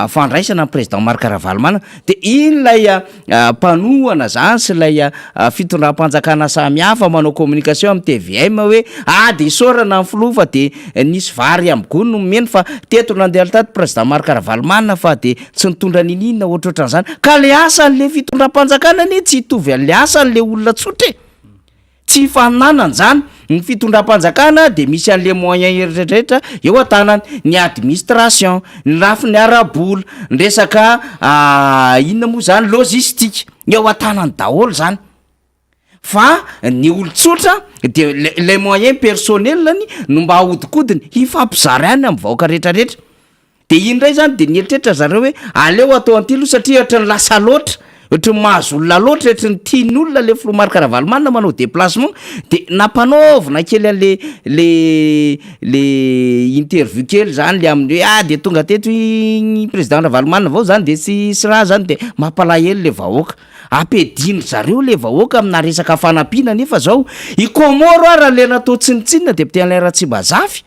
fandraisana ny président Marc Ravalomanana de iny lay mpanohana zany sy lay fitondram-panjakana samy hafa manao communication amin'ny tvm hoe ah de isaorana ny filoha fa de nisy vary amin'ny gony nomeny fa teto nandeha tato président Marc Ravalomanana fa de tsy nitondra niniana ohatrohatran'izany ka le asan'le fitondram-panjakana anie tsy hitovy an'le asan'le olona tsotra e. Tsy ifaninanana izany, ny fitondram-panjakana dia misy an'le moyen rehetrarehetra eo an-tanany, ny administration, ny lafiny ara-bola, ny resaka inona moa zany logistique, eo an-tanany daholo zany, fa ny olon-tsotra de le le moyen personnel-ny no mba ahodikodiny hifampizarany amin'ny vahoaka rehetrarehetra. De iny ndray zany de nieritreritra zareo hoe aleo atao an'ity aloha satria ohatran'ny lasa loatra, ohatran'ny mahazo olona loatra, ohatran'ny tian'ny olona le filoha Marc Ravalomanana manao déplacement de nampanaovina kely an'le le le interview kely zany le amin'ny hoe ah de tonga teto i président Ravalomanana vao zany de tsisy raha zany de mampalahelo le vahoaka, ampiadian-dry zareo le vahoaka amina resaka fanampiana nefa zao i Comores ara le natao tsinontsinona député Alain Ratsimbazafy.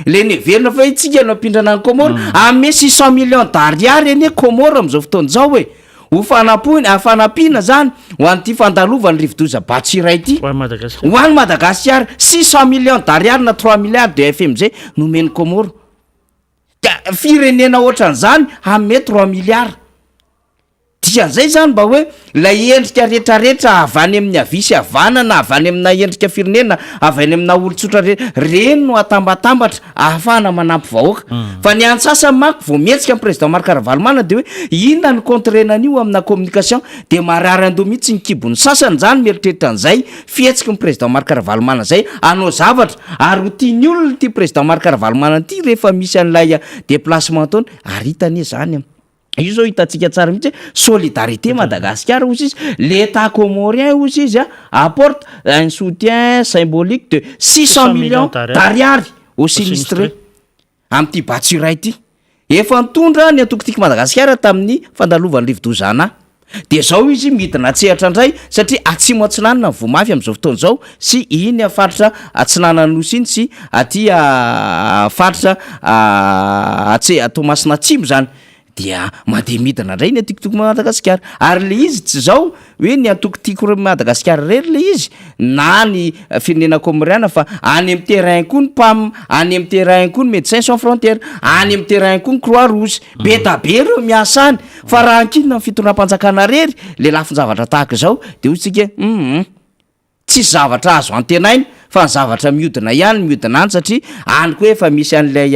Le neverina fa hoe tsika no hampindrana an'i Comores, hanome 600 millions d'ariary anie Comores amin'izao fotoana izao e! Ho fanampoina, fanampiana zany ho an'ity fandalovan'ny rivodoza Batsirai ity. Ho an'i Madagasikara. Ho an'i Madagasikara, 600 millions d'ariary na 3 milliards de FMG nomen'i Comores. Ka firenena ohatran'izany hanome 3 milliards. Dikan'izay izany mba hoe ilay endrika retraretra avy any amin'ny havia sy havanana, avy any amina endrika firenena, avy any amina olon-tsotra rehetra, ireny no atambatambatra ahafahana manampy vahoaka. Fa ny antsasany manko vao mihetsika ny président Marc Ravalomanana dia hoe inona no contre-na an'io amina communication? Dia marary andoha mihitsy ny kibon'ny sasany izany mieritreritra an'izay fihetsiky ny président Marc Ravalomanana izay hanao zavatra ary ho tian'ny olona ity président Marc Ravalomanana ity rehefa misy an'ilay déplacement ataony ary hita anie izany Io zao hitantsika tsara mihitsy hoe solidarité Madagascar hozy izy, l'Etat comorien hozy izy a apporte un soutien symbolique de 600 millions d'ariary aux sinistrés amin'ity Batsirai ity. Efa nitondra ny antoko Tiako Madagasikara tamin'ny fandalovan'ny rivodoza Ana. Dia zao izy midina an-tsehatra indray satria atsimo atsinanana ny voa mafy amin'izao fotoana izao sy iny faritra atsinanan'ny nosy iny sy aty faritra atse Toamasina atsimo izany dia mandeha midina indray ny antoko Tiako Madagasikara ary le izy tsy zao hoe ny antoko Tiako Madagasikara irery le izy na ny firenena Comoriana fa any amin'ny terrain koa ny PAM, any amin'ny terrain koa ny Médecins sans frontières, any amin'ny terrain koa ny Croix rouge, be da be ireo miasa any fa raha ankinina amin'ny fitondram-panjakana irery le lafin-javatra tahaka izao de hoy tsika hoe hum tsisy zavatra azo antenaina fa ny zavatra mihodina ihany mihodina any satria any koa efa misy an'ilay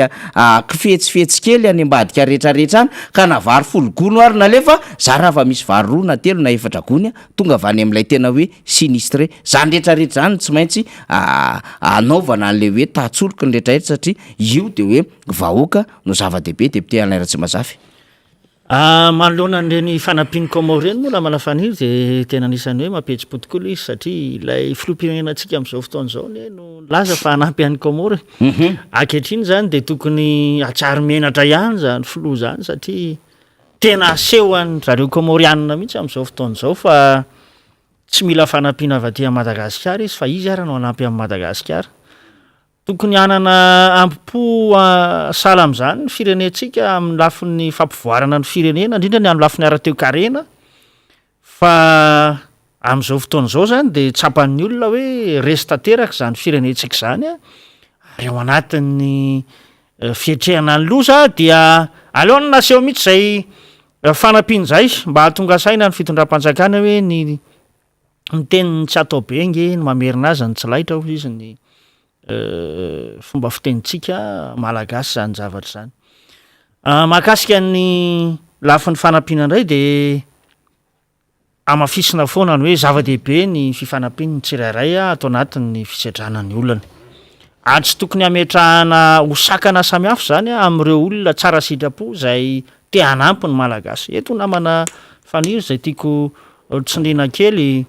kifetsifetsy kely any ambadika retraretra any ka na vary folo gony ary nalefa zara raha fa misy vary roa na telo na efatra gony tonga avy any amin'ilay tena hoe sinistré. Zany retraretra zany tsy maintsy anaovana an'ilay hoe tantsoroky ny retraretra satria io de hoe vahoaka no zava-dehibe député Alain Ratsimbazafy. Manoloana an'ireny fanampian'ny Comores ireny moa namana Faniry dia tena anisan'ny hoe mampihetsi-po tokoa ilay izy satria ilay filoham-pirenenantsika amin'izao fotoana izao anie no nilaza fa hanampy an'i Comores e. Ankehitriny izany dia tokony hahatsiaro menatra ihany izany filoha izany satria tena aseho an-dry zareo Comorianina mihitsy amin'izao fotoana izao fa tsy mila fanampiana avy aty Madagasikara izy fa izy ara no hanampy an'i Madagasikara. Tokony hanana ambo-po sahala amin'izany ny firenentsika amin'ny lafiny fampivoarana ny firenena, indrindra ny amin'ny lafiny ara-toekarena fa. Amin'izao fotoana izao izany dia tsapan'ny olona hoe resy tanteraka izany firenentsika izany ary ao anatin'ny fiatrehana ny loza dia aleo naseho mihitsy izay fanampiana izay mba hahatonga saina ny fitondram-panjakana hoe ny ny tenin'ny tsy atao be ange ny mamerina azy ny tsy laitra hoy izy ny fomba fitenintsika malagasy izany zavatra izany. Mahakasika ny lafiny fanampiana indray dia Hamafisina foana ny hoe zava-dehibe ny fifanampian'ny tsirairay ato anatin'ny fisedrana ny olana. Ary tsy tokony hametrahana ho sakana samihafa izany amin'ireo olona tsara sitrapo izay te hanampy ny Malagasy. Eto namana Faniry izay tiako tsindriana kely,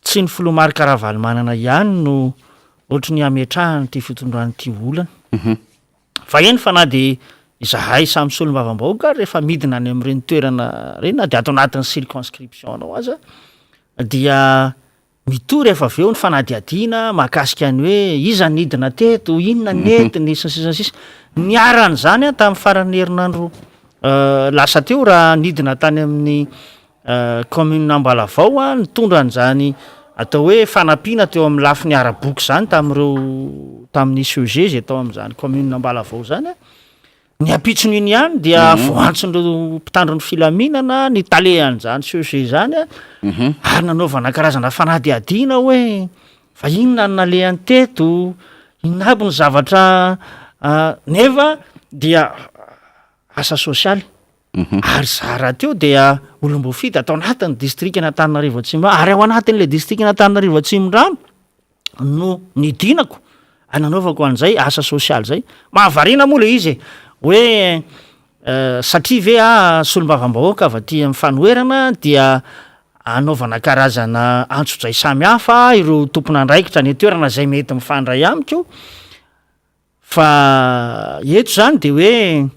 tsy ny filoha Marc Ravalomanana ihany no ohatry ny hametrahana ity fitondrana ity olana. Fa eny fa na dia izahay samy solombavambahoaka ary rehefa midina any amin'ireny toerana ireny na dia ato anatin'ny circonscription anao aza dia mitohy rehefa avy eo ny fanadihadiana mahakasika ny hoe iza no nidina teto, inona no nentiny, sy ny sisa sy ny sisa. Niharan'izany aho tamin'ny faran'ny herinandro lasa teo raha nidina tany amin'ny Commune Ambalavao a, nitondra an'izany atao hoe fanampiana teo amin'ny lafiny ara-boky izany tamin'ireo tamin'ny CEG izay tao amin'izany commune Ambalavao izany a. Ny ampitson'iny ihany dia voantson'ireo mpitandro ny filaminana ny talehan'izany CEG izany a, ary nanaovana karazana fanadihadiana hoe fa inona no nalehany teto, inona aby ny zavatra nefa dia asa sosialy. Ary za rahateo dia olom-boafidy ato anatin'ny distrikan'Antananarivo Atsimo ary ao anatin'ilay distrikan'Antananarivo Atsimondrano no nidinako ary nanaovako an'izay asa sosialy izay. Mahavariana moa ilay izy e, hoe satria ve aho solombavambahoaka avy aty amin'ny fanoherana dia anaovana karazana antsojay samihafa ireo tompon'andraikitra any an-toerana izay mety mifandray amiko. Fa eto izany dia hoe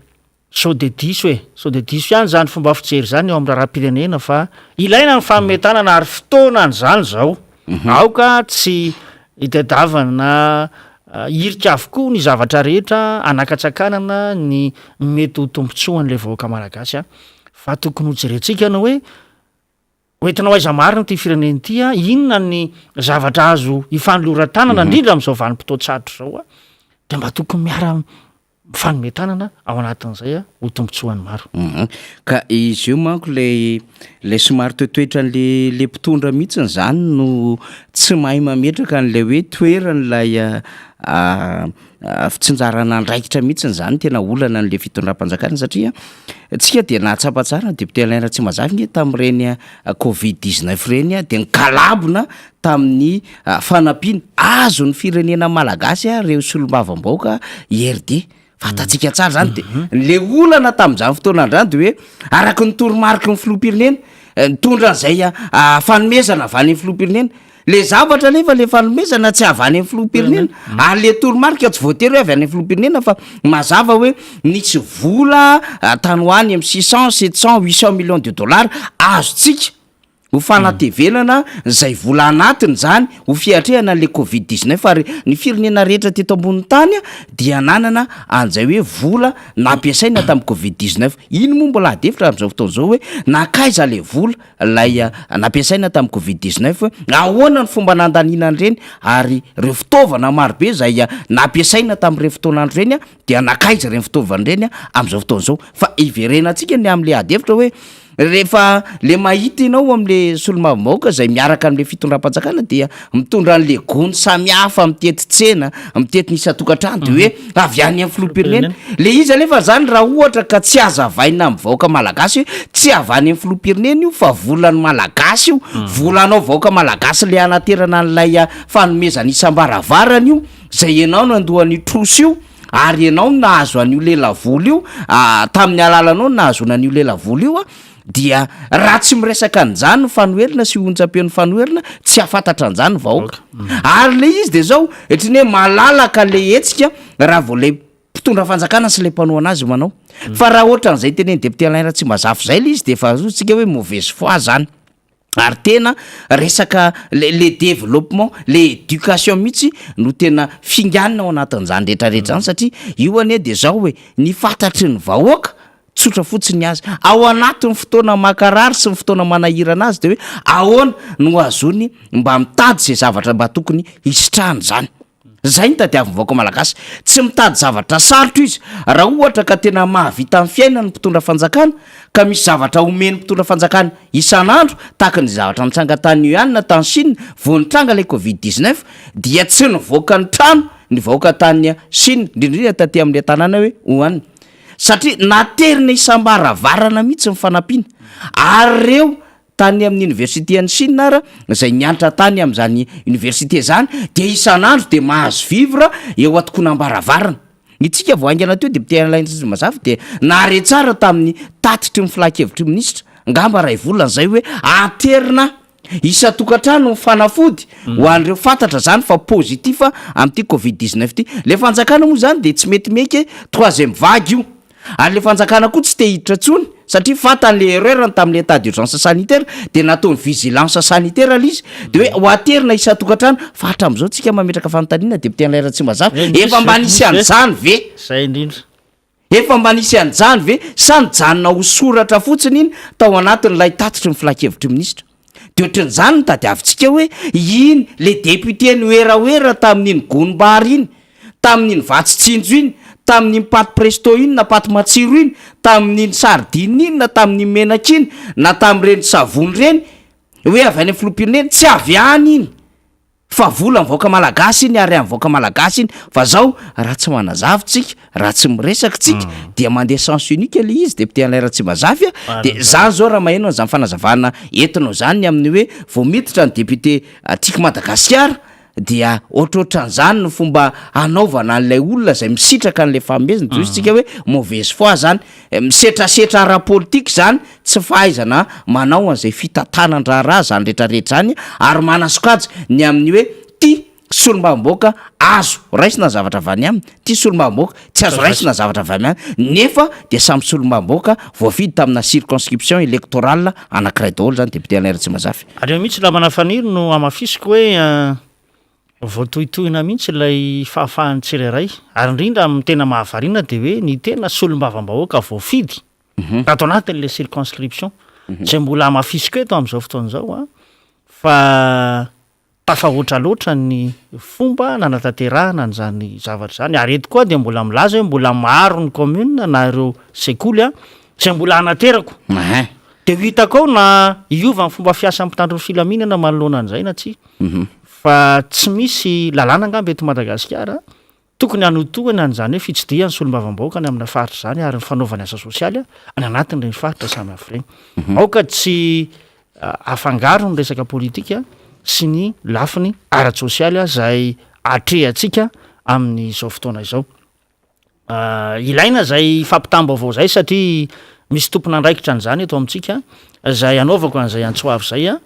sao dia diso e, sao dia diso ihany izany fomba fijery izany eo amin'ny raharaham-pirenena fa ilaina ny fametanana ary fotoanan'izany izao. Aoka tsy hitadiavana hirika avokoa ny zavatra rehetra hanakatsakanana ny mety ho tombontsoan'ilay vahoaka malagasy fa tokony hojerentsika ny hoe Ho entinao aiza marina ity firenena ity a? Inona ny zavatra azo ifanoloran-tanana indrindra amin'izao vanim-potoan-tsarotra izao a? Dia mba tokony miara mifanome tanana ao anatin'izay a, ho tombontsoan'ny maro. Ka izy io manko le le somary toetoetran'le le mpitondra mihitsiny zany no tsy mahay mametraka an'ilay hoe toeran'ilay Fitsinjarana andraikitra mihitsy izany tena olana an'le fitondram-panjakana satria tsika dia nahatsapa tsara ny député Alain Ratsimbazafy nge tamin'ireny covid 19 ireny dia nigalabona tamin'ny fanampiana azon'ny firenena malagasy ireo solombavambahoaka IRD. Fantatsika tsara izany dia le olana tamin'izany fotoana izany dia hoe araka ny toromariky ny filoham-pirenena nitondra an'izay fanomezana avy any amin'ny filoham-pirenena. Le zavatra anefa le fanomezana tsy avy any amin'ny filoham-pirenena ary le toromarika tsy voatery hoe avy any amin'ny filoham-pirenena fa mazava hoe nisy vola tany ho any amin'ny 600, 700, 800 millions de dollars azontsika ho fanatevenana izay vola anatiny izany ho fiatrehana an'le covid 19 ary ny firenena rehetra teto ambonin'ny tany dia nanana an'izay hoe vola nampiasaina tamin'ny covid 19. Iny moa mbola ady hevitra amin'izao fotoana izao hoe nankaiza le vola ilay nampiasaina tamin'ny covid 19 hoe ahoana ny fomba nandaniana an'ireny ary ireo fitaovana marobe izay nampiasaina tamin'ireny fotoan'andro ireny dia nankaiza ireny fitaovana ireny amin'izao fotoana izao fa iverenantsika ny amin'ilay ady hevitra hoe rehefa le mahita ianao amin'le solombavambahoaka izay miaraka amin'le fitondram-panjakana dia mitondra an'le gony samihafa mitety tsena mitety ny isan-tokantrano de hoe avy any amin'ny filoham-pirenena. Le izy anefa zany raha ohatra ka tsy hazavaina amin'ny vahoaka malagasy hoe tsy avy any amin'ny filoham-pirenena io fa volan'ny malagasy io, volanao vahoaka malagasy le hanaterana an'ilay fanomezana isam-baravarana io, zay ianao no handoa an'io trosa io ary ianao no nahazo an'io lelavola io, tamin'ny alalanao no nahazoana an'io lelavola io. Dia raha tsy miresaka an'izany ny fanoherana sy onjam-peon'ny fanoherana, tsy hahafantatra an'izany ny vahoaka. Ary le izy dia zao, ohatran'ny hoe malalaka le hetsika raha vao le mpitondra fanjakana sy le mpanohana azy manao. Fa raha ohatran'izay tenenin'ny député Alain Ratsimbazafy zay le izy dia efa azontsika hoe mauvaise foi zany. Ary tena resaka le le développement, le éducation mihitsy no tena finganina ao anatin'izany rehetra rehetra zany satria io anie dia zao hoe ny fantatry ny vahoaka. Tsotra fotsiny ny azy. Ao anatin'ny fotoana mankarary sy ny fotoana manahirana azy dia hoe ahoana no ahazoany mba mitady izay zavatra mba tokony hisitrahany izany. Izay no tadiavin'ny vahoaka malagasy. Tsy mitady zavatra sarotra izy. Raha ohatra ka tena mahavita ny fiainany ny mpitondra fanjakana, ka misy zavatra omen'ny mpitondra fanjakana isan'andro, tahaka ny zavatra nitranga tany Wuhan tany Chine, vao nitranga ilay covid 19, dia tsy nivoaka ny trano ny vahoaka tany Chine, indrindra indrindra taty amin'ilay tanàna hoe Wuhan. Satria naterina isam-baravarana mihitsy ny fanampiana. Ary ireo Tany amin'ny université any Chine ara, izay niantra tany amin'izany université izany, dia isan'andro dia mahazo vivre eo an-tokonam-baravarana. Itsika vao haingana teo député Alain Ratsimbazafy dia nahare tsara tamin'ny tatitry ny filan-kevitry ny minisitra, angamba iray volana izay hoe aterina isan-tokantrano ny fanafody ho an'ireo fantatra izany fa positif amin'ity covid 19 ity. Ilay fanjakana moa izany dia tsy mety miaiky hoe troisième vague io. Ary le fanjakana koa tsy te hiditra tsony satria fantany le erreur ny tamin'ny état d'urgence sanitaire de nataony vigilance sanitaire le izy de hoe ho aterina isan-tokantrano fa hatramin'izao tsika mametraka fanontaniana député Alain Ratsimbazafy Eh, misy efa mba ve? nisy Misy ve? an'izany ve? Zay indrindra. Efa mba nisy an'izany ve sa nijanona ho soratra fotsiny iny tao anatin'ilay tatitry ny filankevitry ny minisitra? De ohatran'izany no tadiavintsika hoe iny le député niwerawera tamin'iny gonim-bary iny, tamin'iny vatsy tsinjo iny, tamin'iny paty presto iny na paty matsiro iny, tamin'iny sardine iny na tamin'iny menaka iny na tamin'ireny savony ireny hoe avy any amin'ny filoham-pirenena, tsy avy any iny. Fa vola ny vahoaka malagasy iny ary an'ny vahoaka malagasy iny fa zao raha tsy manazava tsika raha tsy miresaka tsika dia mandeha sens unique le izy député Alain Ratsimbazafy a de za zao raha maheno an'izany fanazavana entinao zany ny amin'ny hoe vao miditra ny député tiako Madagasikara dia ohatrohatran'izany ny fomba hanaovana an'ilay olona zay misitraka an'ilay fanomezana de hoy tsika hoe mauvaise foi zany Misetrasetra ara-politika izany tsy fahaizana manao an'izay fitantanan-draharaha izany rehetrarehetra izany ary manasokajy ny amin'ny hoe ity solombavambahoaka azo raisina ny zavatra avy any aminy, ity solombavambahoaka tsy azo raisina ny zavatra avy any aminy, nefa dia samy solombavambahoaka voafidy tamina circonscription électorale anankiray daholo izany député Alain Ratsimbazafy. Ary eo mihitsy namana Faniry no hamafisiko hoe Voatohintohina mihitsy ilay fahafahan'ny tsirairay, ary indrindra amin'ny tena mahavariana dia hoe ny tena solombavambahoaka voafidy tato anatin'ilay circonscription, izay mbola hamafisiko eto amin'izao fotoana izao an, fa tafahoatra loatra ny fomba nanatanterahana an'izany zavatra izany, ary eto koa dia mbola milaza hoe mbola maro ny commune na ireo sekoly an, izay mbola hanaterako. Dia ho hitako ao na hiova ny fomba fiasan'ny mpitandro ny filaminana manoloana an'izay na tsia. Fa tsy misy lalàna angamba eto Madagasikara tokony hanotohana an'izany hoe fitsidihan'ny solombavambahoaka any amina faritra izany ary ny fanaovany asa sosialy any anatin'ireny faritra samy hafa ireny. Aoka tsy afangaro ny resaka politika sy ny lafiny ara-tsosialy izay atrehantsika amin'izao fotoana izao. Ilaina izay fampitam-baovao izay satria misy tompon'andraikitra an'izany eto amintsika izay hanaovako an'izay antso avo izay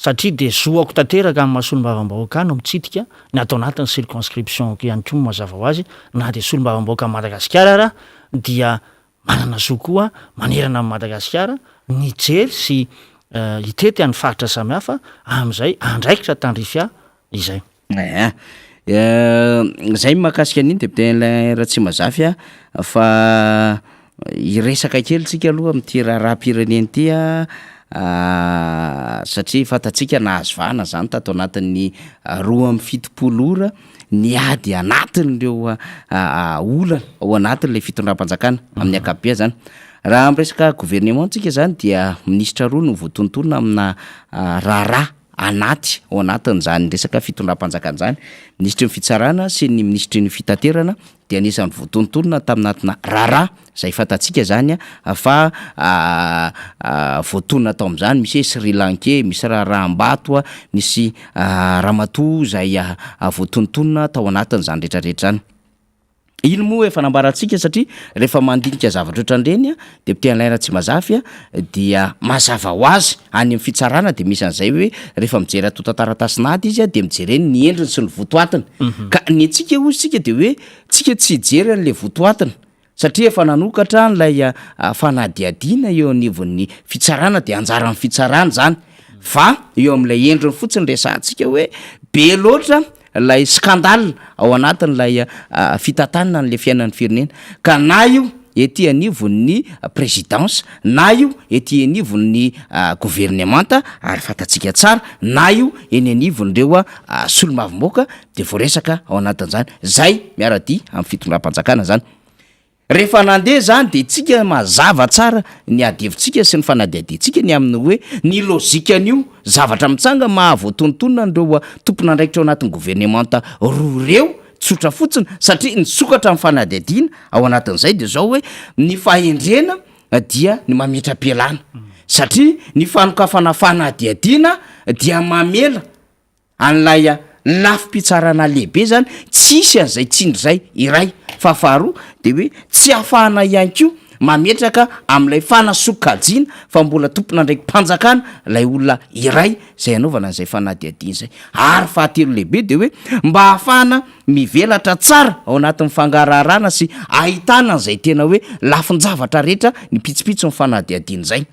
satria dia zoako tanteraka amin'ny maha solombavambahoaka ahy no mitsidika ny ato anatin'ny circonscription-ko ihany koa mazava ho azy na dia solombavambahoakan'i Madagasikara ara dia manana zo koa manerana an'i Madagasikara ny hijery sy hitety any faritra samihafa amin'izay andraikitra tandrify ahy izay. Eeh zay ny mahakasika an'iny député Alain Ratsimazafy a, fa hiresaka kely tsika aloha amin'ity raharaham-pirenena ity a, satria fantatsika nahazo vahana zany tato anatin'ny 72 ora ny ady anatin'ireo olana ao anatin'ilay fitondram-panjakana amin'ny ankapobeny zany. Raha miresaka gouvernement tsika zany dia minisitra roa no voatonontonona amina raharaha anaty ao anatin'izany resaka fitondram-panjakana izany, minisitry ny fitsarana sy ny minisitry ny fitaterana dia anisan'ny voatonontonona taminatina raharaha izay fantatsika izany fa voatonona tao amin'izany, misy hoe Sri Lankais, misy raharaham-bato, misy ramatoa izay voatonontonona tao anatin'izany rehetrarehetra izany. Iny moa efa nambarantsika satria rehefa mandinika zavatra ohatran'ireny député Alain Ratsimazafy dia mazava ho azy any amin'ny fitsarana dia misy an'izay hoe rehefa mijery antontan-taratasin'ady izy dia mijereny ny endriny sy ny votoatiny. Ka ny antsika hozy tsika dia hoe tsika tsy hijery an'ilay votoatiny satria efa nanokatra an'ilay fanadihadiana eo anivon'ny fitsarana dia anjaran'ny fitsarana izany fa eo amin'ilay endriny fotsiny resahantsika hoe be loatra ilay scandale ao anatin'ilay fitantanana an'ilay fiainan'ny firenena ka na io. ety anivon'ny présidence na io ety anivon'ny governemanta ary fantatsika tsara na io eny anivon'ireo solombavambahoaka dia voaresaka ao anatin'izany zay miara-dia amin'ny fitondram-panjakana zany. Rehefa nandeha izany dia tsika mazava tsara ny ady hevitsika sy ny fanadihadiantsika ny amin'ny hoe ny lojikan'io zavatra mitsanga maha voatonontonona an'ireo tompon'andraikitra ao anatin'ny governemanta roa ireo tsotra fotsiny satria nisokatra ny fanadihadiana ao anatin'izay dia izao hoe ny fahendrena dia ny mametra-pialana satria ny fanokafana fanadihadiana dia mamela an'ilay lafim-pitsarana lehibe zany tsy hisy an'izay tsindry zay iray fa faharoa de hoe tsy ahafahana ihany koa mametraka amin'ilay fanasokajiana fa mbola tompon'andraiki-panjakana ilay olona iray izay anaovana an'izay fanadihadiana izay ary fahatelo lehibe de hoe mba ahafahana mivelatra tsara ao anatin'ny fangaraharana sy ahitana an'izay tena hoe lafin-javatra rehetra ny pitsopitson'ny fanadihadiana izay.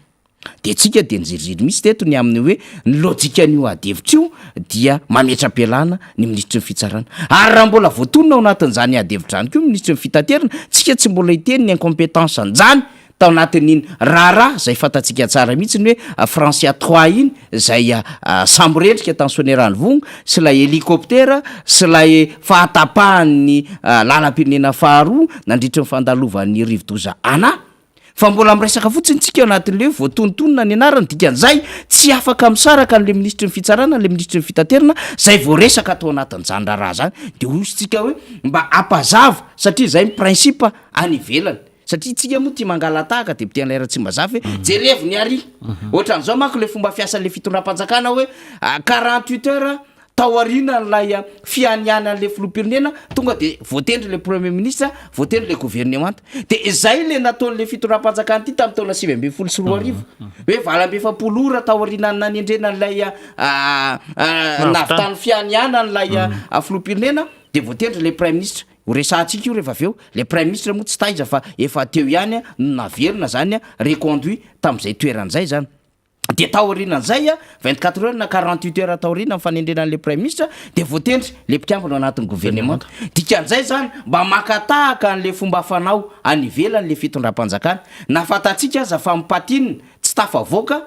Dia tsika dia nijerijery mihitsy teto ny amin'ny hoe ny lojikan'io ady hevitra io dia mametra-pialana ny minisitry ny fitsarana. Ary raha mbola voatonona ao anatin'izany ady hevitra izany koa ny minisitry ny fitaterana, tsika tsy mbola hiteny ny incompetence an'izany tao anatin'iny raharaha izay fantatsika tsara mihitsy ny hoe Francia trois iny izay sambo rendrika tany Soanierana-Ivongo sy ilay hélicoptère sy ilay fahatapahan'ny lalam-pirenena faharoa nandritry ny fandalovan'ny rivodoza Ana. Fa mbola miresaka fotsiny tsika ao anatin'le hoe voatonontonona ny anarany, dikan'izay tsy afaka misaraka an'le minisitry ny fitsarana, le minisitry ny fitaterana zay voaresaka tao anatin'izany raharaha zany, de hoy tsika hoe mba hampazava satria zay ny principe any ivelany, satria tsika moa tia mangala-tahaka député Alain Ratsimbazafy hoe jerevo ny ary, ohatran'izao manko le fomba fiasan'le fitondram-panjakana hoe 48 heures Tao aorianan'ilay fianianan'ilay filoham-pirenena, tonga dia voatendry ilay premier ministre, voatendry ilay governemanta. Dia izay ilay nataon'ilay fitondram-panjakana ity tamin'ny taona 2019, hoe 48 ora tao aorianan'ny nanendrena an'ilay nahavitan'ny fianianan'ilay filoham-pirenena dia voatendry ilay praiminisitra. Ho resahantsika io rehefa avy eo. Ilay praiminisitra moa tsy taiza fa efa teo ihany no naverina izany, reconduit tamin'izay toerana izay izany. Dia taorianan'izay, 24 heures na 48 heures taoriana ny fanendrena an'ilay praiminisitra dia voatendry ilay mpikambana ao anatin'ny governemanta. Dikan'izay izany mba maka tahaka an'ilay fomba fanao any ivelany ilay fitondram-panjakana. Na fantatsika aza fa mi-patine tsy tafavoaka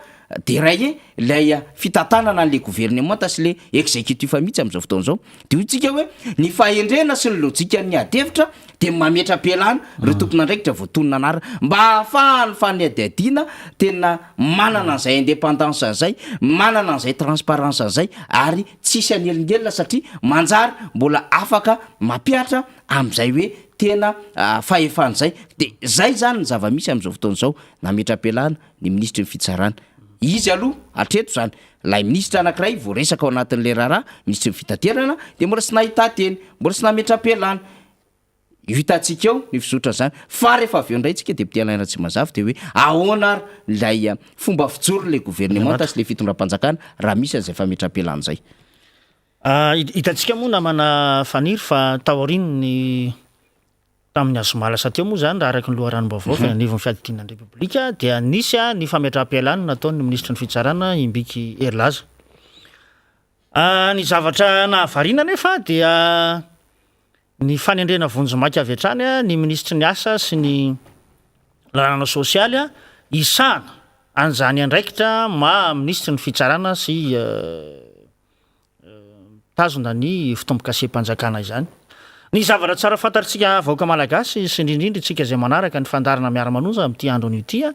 déraillé ilay fitantanana an'ilay governemanta sy ilay exécutif mihitsy amin'izao fotoana izao. Dia hoy tsika hoe ny fahendrena sy ny lojikan'ny ady hevitra dia mametra-pialana ireo tompon'andraikitra voatonona anarana mba hahafahan'ny fanadihadiana tena manana an'izay indépendance an'izay, manana an'izay transparence an'izay ary tsisy hanelingelina satria manjary mbola afaka mampihatra amin'izay hoe tena fahefana izay. Dia izay izany ny zava-misy amin'izao fotoana izao, nametra-pialana ny minisitry ny fitsarana. Izy aloha hatreto izany, ilay minisitra anankiray voaresaka ao anatin'ilay raharaha, minisitry ny fitaterana, dia mbola tsy nahita-teny, mbola tsy nametra-pialana. Io hitantsika eo ny fizotran'izany. Fa rehefa avy eo indray tsika député Alain Ratsimanzafy dia hoe ahoana ary ilay fomba fijoron'ilay governemanta sy ilay fitondram-panjakana raha misy an'izay fametraham-pialana izay. Hitantsika moa namana Faniry fa taorian'ny Tamin'ny azoma lasa teo moa izany, raha araka ny loharanom-baovao avy any anivon'ny fiadidiana ny Repoblika, dia nisy ny fametraham-pialana nataon'ny minisitry ny Fitsarana, Imbiky Herilaza. Ny zavatra nahavariana anefa dia ny fanendrena vonjimaika avy hatrany ny minisitry ny Asa sy ny Lalàna sosialy hisahana an'izany andraikitra maha minisitry ny Fitsarana sy mitazona ny fitombokasem-panjakana izany. Ny zavatra tsara fantatr'tsika vahoaka malagasy sy indrindra indrindra isika izay manaraka ny fandaharana miara-manonja amin'ity andro anio ity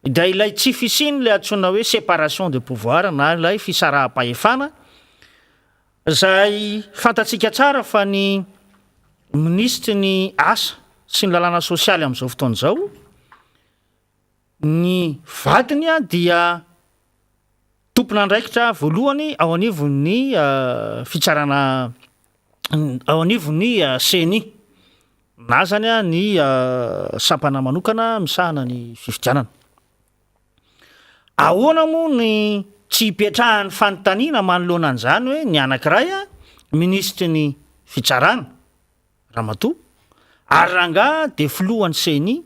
dia ilay tsy fisian'ilay antsoina hoe séparation de pouvoir na ilay fisaraham-pahefana izay fantatsika tsara fa ny minisitry ny asa sy ny lalàna sosialy amin'izao fotoana izao ny vadiny dia Tompon'andraikitra voalohany ao anivon'ny fitsarana ao anivon'ny Ceni na zany ny sampana manokana misahana ny fifidianana. Ahoana moa ny tsy hipetrahan'ny fanontaniana manoloana an'izany hoe ny anankiray minisitry ny fitsarana, ramatoa, ary rangahy dia filohan'ny Ceni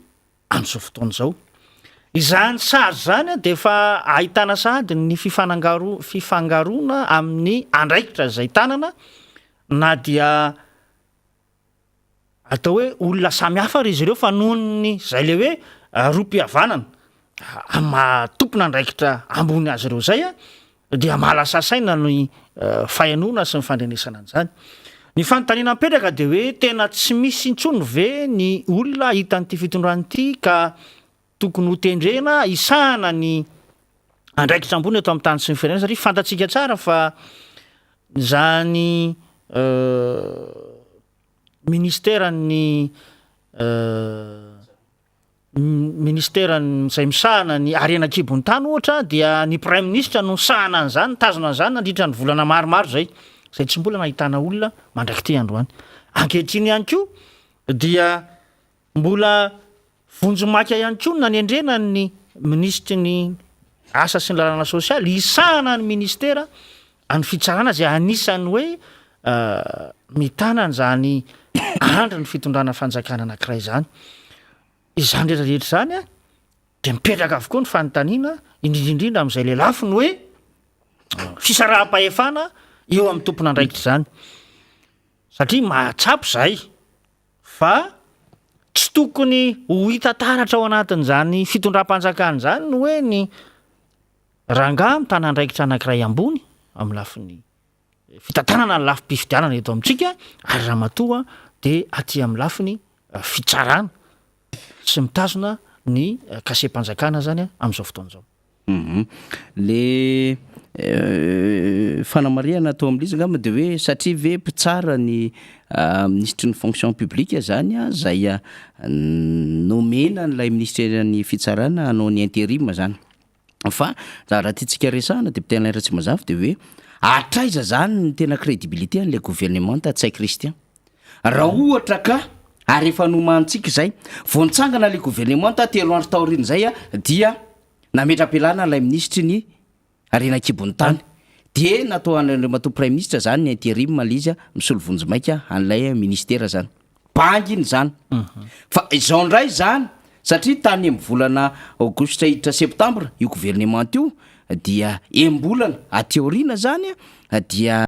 amin'izao fotoana izao. Izany sary izany dia efa ahitana sahady ny fifanangaro- fifangaroana amin'ny andraikitra izay tanana na dia. atao hoe olona samy hafa ary izy ireo fa noho ny izay le hoe rohim-pihavanana amin'ny maha tompon'andraikitra ambony azy ireo izay dia mahalasa saina ny fahenoana sy ny fandrenesana an'izany. Ny fanontaniana mipetraka dia hoe tena tsy misy intsony ve ny olona hitan'ity fitondrana ity ka tokony ho tendrena hisahana ny andraikitra ambony eto amin'ny tany sy ny firenena satria fantatsika tsara fa izany ministeran'ny ministeran'ny izay misahana ny harena an-kibon'ny tany ohatra dia ny praiminisitra no nisahana an'izany, nitazona an'izany nandritra ny volana maromaro izay, izay tsy mbola nahitana olona mandrak'ity androany. Ankehitriny ihany koa dia mbola vonjimaika ihany koa ny nanendrena ny minisitry ny asa sy ny lalàna sosialy hisahana ny ministera an'ny fitsarana izay anisan'ny hoe mitana an'izany andry ny fitondrana fanjakana anankiray izany. Izany rehetra rehetra izany dia mipetraka avokoa ny fanontaniana, indrindra indrindra amin'izay le lafiny hoe fisaraham-pahefana eo amin'ny tompon'andraikitra izany. Satria mahatsapa izahay fa tsy tokony ho hita taratra ao anatin'izany fitondram-panjakana izany ny hoe ny rangahy mitana andraikitra anankiray ambony amin'ny lafiny fitantanana ny lafim-pifidianana eto amintsika ary ramatoa dia aty amin'ny lafiny fitsarana sy mitazona ny kasem-panjakana zany amin'izao fotoana izao. Le fanamarihana atao amin'izy angamba dia hoe satria ve mpitsara ny minisitry ny fonction publique zany zay nomena an'ilay minisiteran'ny fitsarana hanao ny interim zany. Fa raha tiantsika resahana député Alain Ratsimazafy dia hoe hatraiza zany ny tena crédibilité an'ilay gouvernemanta Ntsay Christian? Raha ohatra ka, ary efa nomanintsika izay, vao nitsangana ilay gouvernemanta telo andro taorian'izay dia nametra-pialana ilay minisitry ny harena an-kibon'ny tany. Dia natao an'Andriamatoa Praiminisitra zany ny interim ilay izy misolo vonjimaika an'ilay ministera zany. Banga iny izany. Fa izao indray izany, satria tany amin'ny volana aogositra hiditra septambra io governemanta io, dia enim-bolana aty aoriana izany dia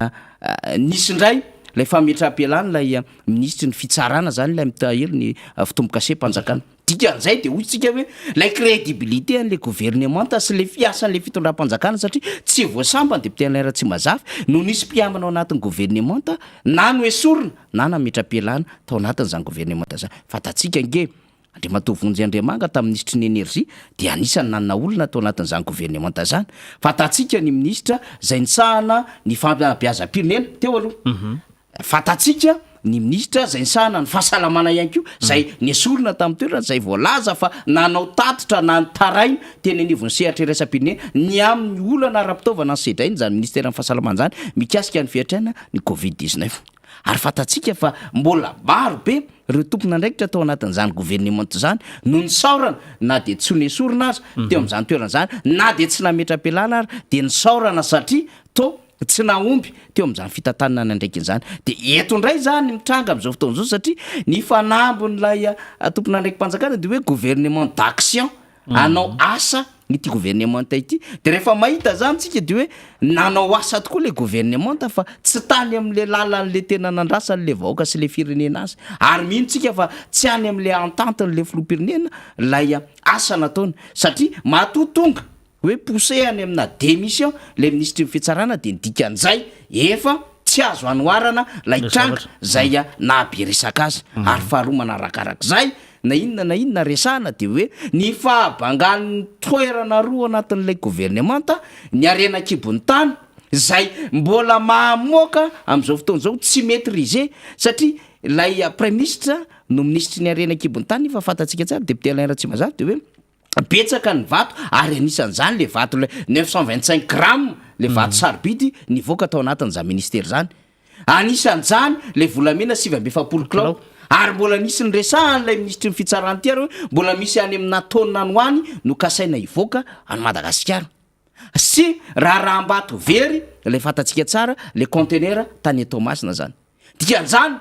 nisy indray ilay fametraham-pialana ilay minisitry ny fitsarana izany, ilay mitahiry ny fitombokasem-panjakana. Dikan'izay dia hoy tsika hoe ilay crédibilité an'ilay governemanta sy ilay fiasan'ilay fitondram-panjakana satria tsy vao sambany député Alain Ratsimazafy no nisy mpiambina ao anatin'ny governemanta na noesorina na nametra-pialana tao anatin'izany governemanta izany. Fantatsika ange Andriamatoa Vonjy Andriamanga tamin'ny minisitry ny Energie dia anisan'ny nanana olona tao anatin'izany governemanta izany. Fantatsika ny minisitra izay nisahana ny fanabeazam-pirenena teo aloha. Fantatsika ny minisitra izay nisahana ny fahasalamana ihany koa, izay nesorina tamin'ny toerana, izay voalaza fa nanao tatitra na nitaraina teny anivon'ny sehatra iraisam-pirenena ny amin'ny olana ara-pitaovana nosedrainy izany minisiteran'ny fahasalamana izany mikasika ny fiatrehana ny Covid 19. Ary fantatsika fa mbola maro be ireo tompon'andraikitra tao anatin'izany governemanta izany no nisaorana na dia tsy ho nesorina aza teo amin'izany toerana izany, na dia tsy nametra-pialana ary dia nisaorana satria toa tsy nahomby teo amin'izany fitantanana ny andraikiny izany. Dia eto indray izany mitranga amin'izao fotoana izao satria ny fanambin'ilay tompon'andraiki-panjakana dia hoe gouvernement d'action, hanao asa ity gouvernemanta ity. Dia rehefa mahita izany tsika dia hoe nanao asa tokoa ilay gouvernemanta fa tsy tany amin'ilay lalan'ilay tena nandrasan'ilay vahoaka sy ilay firenena azy. Ary mino tsika fa tsy any amin'ilay entente-n'ilay filoham-pirenena ilay asa nataony satria matoa tonga Hoe pousser any amina démission ilay minisitry ny fitsarana dia ny dikan'izay efa tsy azo anoharana ilay tranga izay naha be resaka azy. Ary faharoa manarakarak'izay na inona na inona resahana dia hoe ny fahabangan'ny toerana roa anatin'ilay governemanta, ny harena an-kibon'ny tany izay mbola mamoaka amin'izao fotoana izao tsy maitriser satria ilay praiminisitra no minisitry ny harena an-kibon'ny tany nefa fantatsika tsara député Alain Ratsimandrava dia hoe Betsaka ny vato ary anisan'izany le vato le 925 grammes le vato sarobidy nivoaka tao anatin'izany ministera izany. Anisan'izany le volamena 49 kilao. Ary mbola nisy niresahan'ilay minisitry ny fitsarana ity ary hoe mbola misy any amina taonina any ho any no kasaina hivoaka any Madagasikara. Sy raharaham-bato very ilay fantatsika tsara le conteneur tany Toamasina izany. Dikan'izany,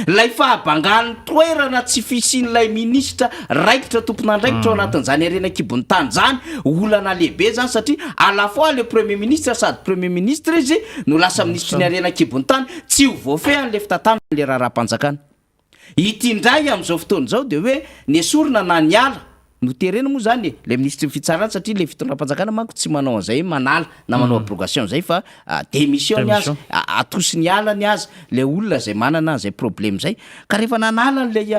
ilay fahabangan'ny toerana tsy fisian'ilay minisitra raikitra tompon'andraikitra ao anatin'izany harena an-kibon'ny tany izany, olana lehibe izany satria à la fois le premier ministre sady premier ministre izy no lasa minisitry ny harena an-kibon'ny tany, tsy ho voafehy an'ilay fitantanana ilay raharaham-panjakana. Ity indray amin'izao fotoana izao dia hoe nesorina na niala, noterena moa izany e, ilay minisitry ny fitsarana satria ilay fitondram-panjakana manko tsy manao an'izay hoe manala na manao abrogation izay fa démission ny azy, atosiny hiala ny azy ilay olona izay manana an'izay problème izay. Ka rehefa nanala an'ilay,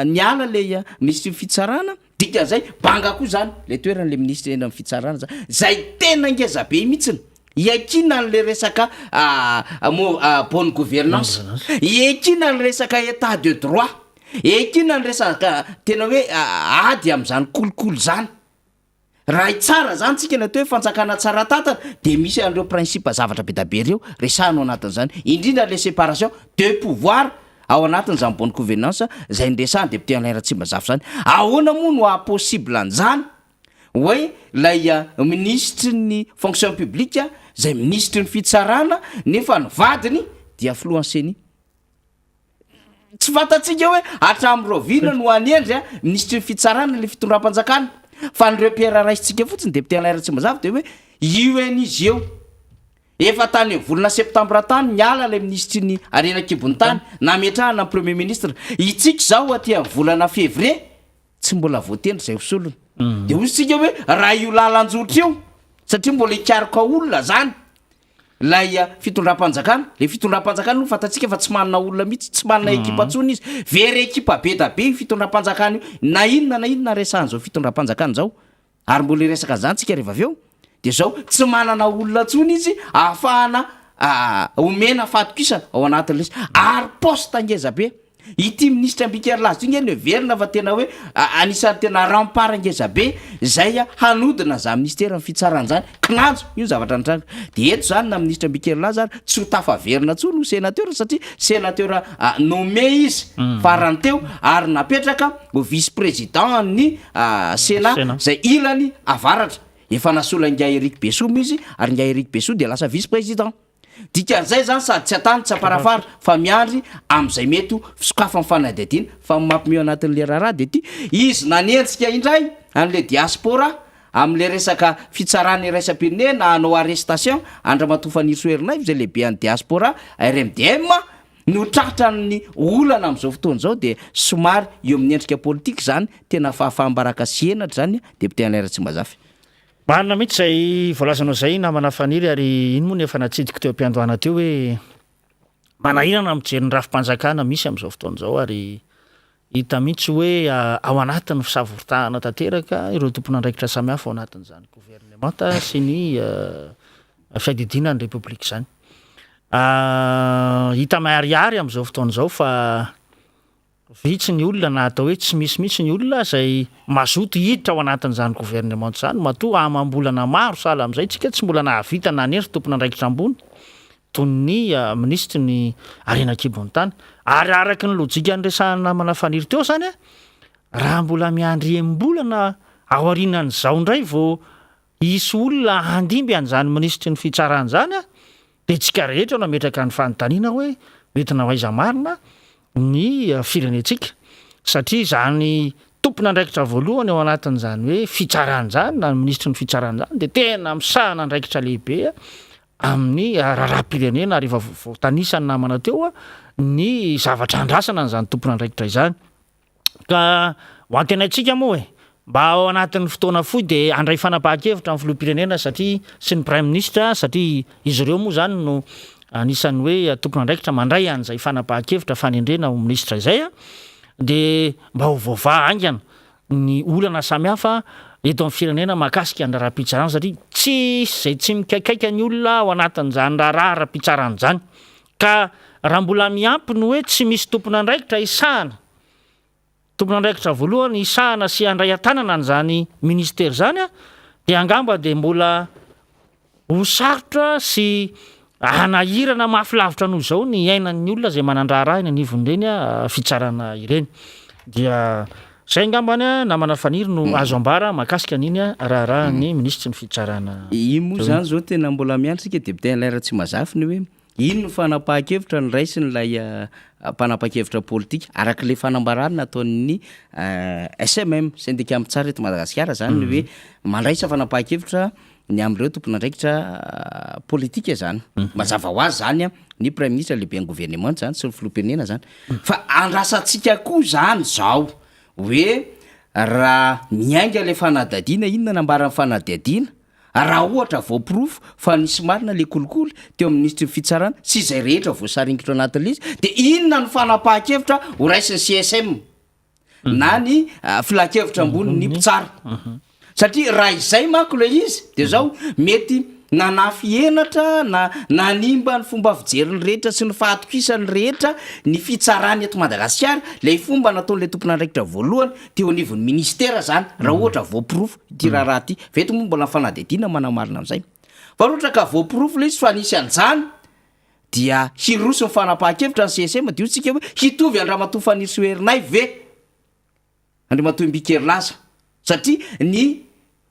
niala ilay minisitry ny fitsarana, Dikan'izay, banga koa izany ilay toeran'ilay minisitra eny amin'ny fitsarana izany, izay tena ngeza be mihitsiny, iankinana an'ilay resaka bonne gouvernance, iankinana ny resaka état de droit, iankinana ny resaka tena hoe ady amin'izany kolikoly izany. Raha hitsara izany tsika ny atao hoe fanjakana tsara tantana dia misy an'ireo principe zavatra be da be ireo resahina ao anatin'izany, indrindra ilay séparation de pouvoir Ao anatin'izany bonne gouvernance izay niresahan'ny député Alain Ratsimbazafy izany, ahoana moa no haha possible an'izany hoe ilay minisitry ny fonction publique izay minisitry ny fitsarana nefa ny vadiny dia filohan'ny ceni? Tsy fantatsika hoe hatramin'ny rahoviana no hanendry minisitry ny fitsarana ilay fitondram-panjakana fa ny repère raisintsika fotsiny député Alain Ratsimbazafy dia hoe io eny izy eo. Efa tany amin'ny volana septambra tany niala ilay minisitry ny harena an-kibon'ny tany, nametrahana ny premier ministre. Itsika izao aty amin'ny volana février, tsy mbola voatendry izay ho solony. Dia hoy isika hoe raha io lalan-jotra io, satria mbola hikaroka olona izany ilay fitondram-panjakana, ilay fitondram-panjakana aloha fantatsika fa tsy manana olona mihitsy, tsy manana ekipa intsony izy. Very ekipa be da be io fitondram-panjakana io, na inona na inona resahan'izao fitondram-panjakana izao. Ary mbola hiresaka an'izany tsika rehefa avy eo, dia izao, tsy manana olona intsony izy ahafahana omena fahatokisana ao anatin'ilay izy. Ary poste ngeza be. Ity minisitra Ambikarilaza ity nge no heverina fa tena hoe anisan'ny tena rempart ngeza be izay hanodina an'izany minisiteran'ny fitsarana izany. Kinanjo, io ny zavatra nitranga. Dia eto izany na minisitra Ambikarilaza ary tsy ho tafaverina intsony ho sénateur satria sénateur nommé izy farany teo ary napetraka ho vice président ny Sénat izay ilany avaratra. Efa nasolo an'ingahy Eric Besoa moa izy ary ingahy Eric Besoa dia lasa vice président. Dikan'izay izany sady tsy an-tany tsy am-parafara fa miandry amin'izay mety ho fisokafan'ny fanadihadiana. Fa ny mampiomehy ao anatin'ilay raharaha dia ity, izy nanenjika indray an'ilay diaspora amin'ilay resaka fitsarana iraisam-pirenena hanao arrestation an-dRamatoa Fanirisoa Ernaivo izay lehibean'ny diaspora RMDM, No tratran'ny olana amin'izao fotoana izao dia somary eo amin'ny endrika politika izany, tena fahafaham-baraka sy henatra izany Député Alain Ratsimbazafy. Marina mihitsy izay voalazanao izay namana Faniry ary iny moa no efa natsidiko teo am-piandohana teo hoe manahirana mijery ny rafi-panjakana misy amin'izao fotoana izao ary Hita mihitsy hoe ao anatin'ny fisavoritahana tanteraka ireo tompon'andraikitra samihafa ao anatin'izany governemanta sy ny fiadidiana ny Repoblika izany. Hita miharihary amin'izao fotoana izao fa vitsy ny olona na atao hoe tsy misy mihitsy ny olona izay mazoto hiditra ao anatin'izany governemanta izany matoa amam-bolana maro sahala amin'izay isika tsy mbola nahavita nanery tompon'andraikitra ambony toy ny minisitry ny harena an-kibon'ny tany. Ary araka ny lojika niresahan'ny namana Faniry teo izany, raha mbola miandry enim-bolana aorianan'izao indray vao hisy olona handimby an'izany minisitry ny fitsarana izany, dia isika rehetra no hametraka ny fanontaniana hoe hoentina ho aiza marina ny firenentsika satria izany tompon'andraikitra voalohany ao anatin'izany hoe fitsarana izany na ny minisitry ny fitsarana izany dia tena misahana andraikitra lehibe amin'ny raharaham-pirenena ary efa voatanisan'ny namana teo ny zavatra andrasana an'izany tompon'andraikitra izany. Ka ho antenaintsika moa e, mba ao anatin'ny fotoana fohy dia handray fanapahan-kevitra ny filoham-pirenena satria sy ny praiminisitra satria izy ireo moa izany no anisan'ny hoe tompon'andraikitra mandray an'izay fanapahan-kevitra fanendrena ho minisitra izay dia mba ho voavaha haingana ny olana samihafa eto amin'ny firenena mahakasika ny raharaham-pitsarana satria tsisy izay tsy mikaikaika ny olona ao anatin'izany raharaha ara-pitsarana izany ka raha mbola miampy ny hoe tsy misy tompon'andraikitra hisahana tompon'andraikitra voalohany hisahana sy handray an-tanana an'izany ministera izany dia angamba dia mbola Ho sarotra sy hanahirana mafy lavitra noho izao ny hiainan'ny olona izay manan-draharaha eny anivon'ireny fitsarana ireny. Dia izay angambany namana Faniry no azo ambara mahakasika an'iny raharahan'ny minisitry ny fitsarana Iny moa teo iny. izany izao tena mbola miandry isika député Alain Ratsimazafy ny hoe ino ny fanapahan-kevitra noraisin'ilay mpanapa-kevitra politika araka ilay fanambarana nataon'ny SMM, sendika mpitsara eto Madagasikara izany ny hoe mandraisa fanapahan-kevitra. ny amin'ireo tompon'andraikitra politika izany. Mazava ho azy izany ny praiminisitra lehiben'ny governemanta izany sy ny filoham-pirenena izany. Fa andrasantsika koa izany izao hoe raha miainga ilay fanadihadiana, inona no ambaran'ny fanadihadiana? Raha ohatra voaporofo fa nisy marina ilay kolikoly teo amin'ny minisitry ny fitsarana sy izay rehetra voasaringotra anatin'ilay izy dia inona no fanapahan-kevitra horaisin'ny CSM? na ny filankevitra ambonin'ny mpitsara. Satria raha izay manko ilay izy dia zao mety nanafy henatra na nanimba ny fomba fijerin'ny rehetra sy ny fahatokisan'ny rehetra ny fitsarana eto Madagasikara ilay fomba nataon'ilay tompon'andraikitra voalohany teo anivon'ny ministera zany raha ohatra voaporofo ity raharaha ity. Fa eto moa mbola ny fanadihadiana manamarina an'izay. Fa raha ohatra ka voaporofo ilay izy fa nisy an'izany Dia hiroso ny fanapahan-kevitra ny CSM dia hoy tsika hoe hitovy an-dRamatoa Fanirisoa Ernaivo ve Andriamatoa Imbiki Herilaza? Satria ny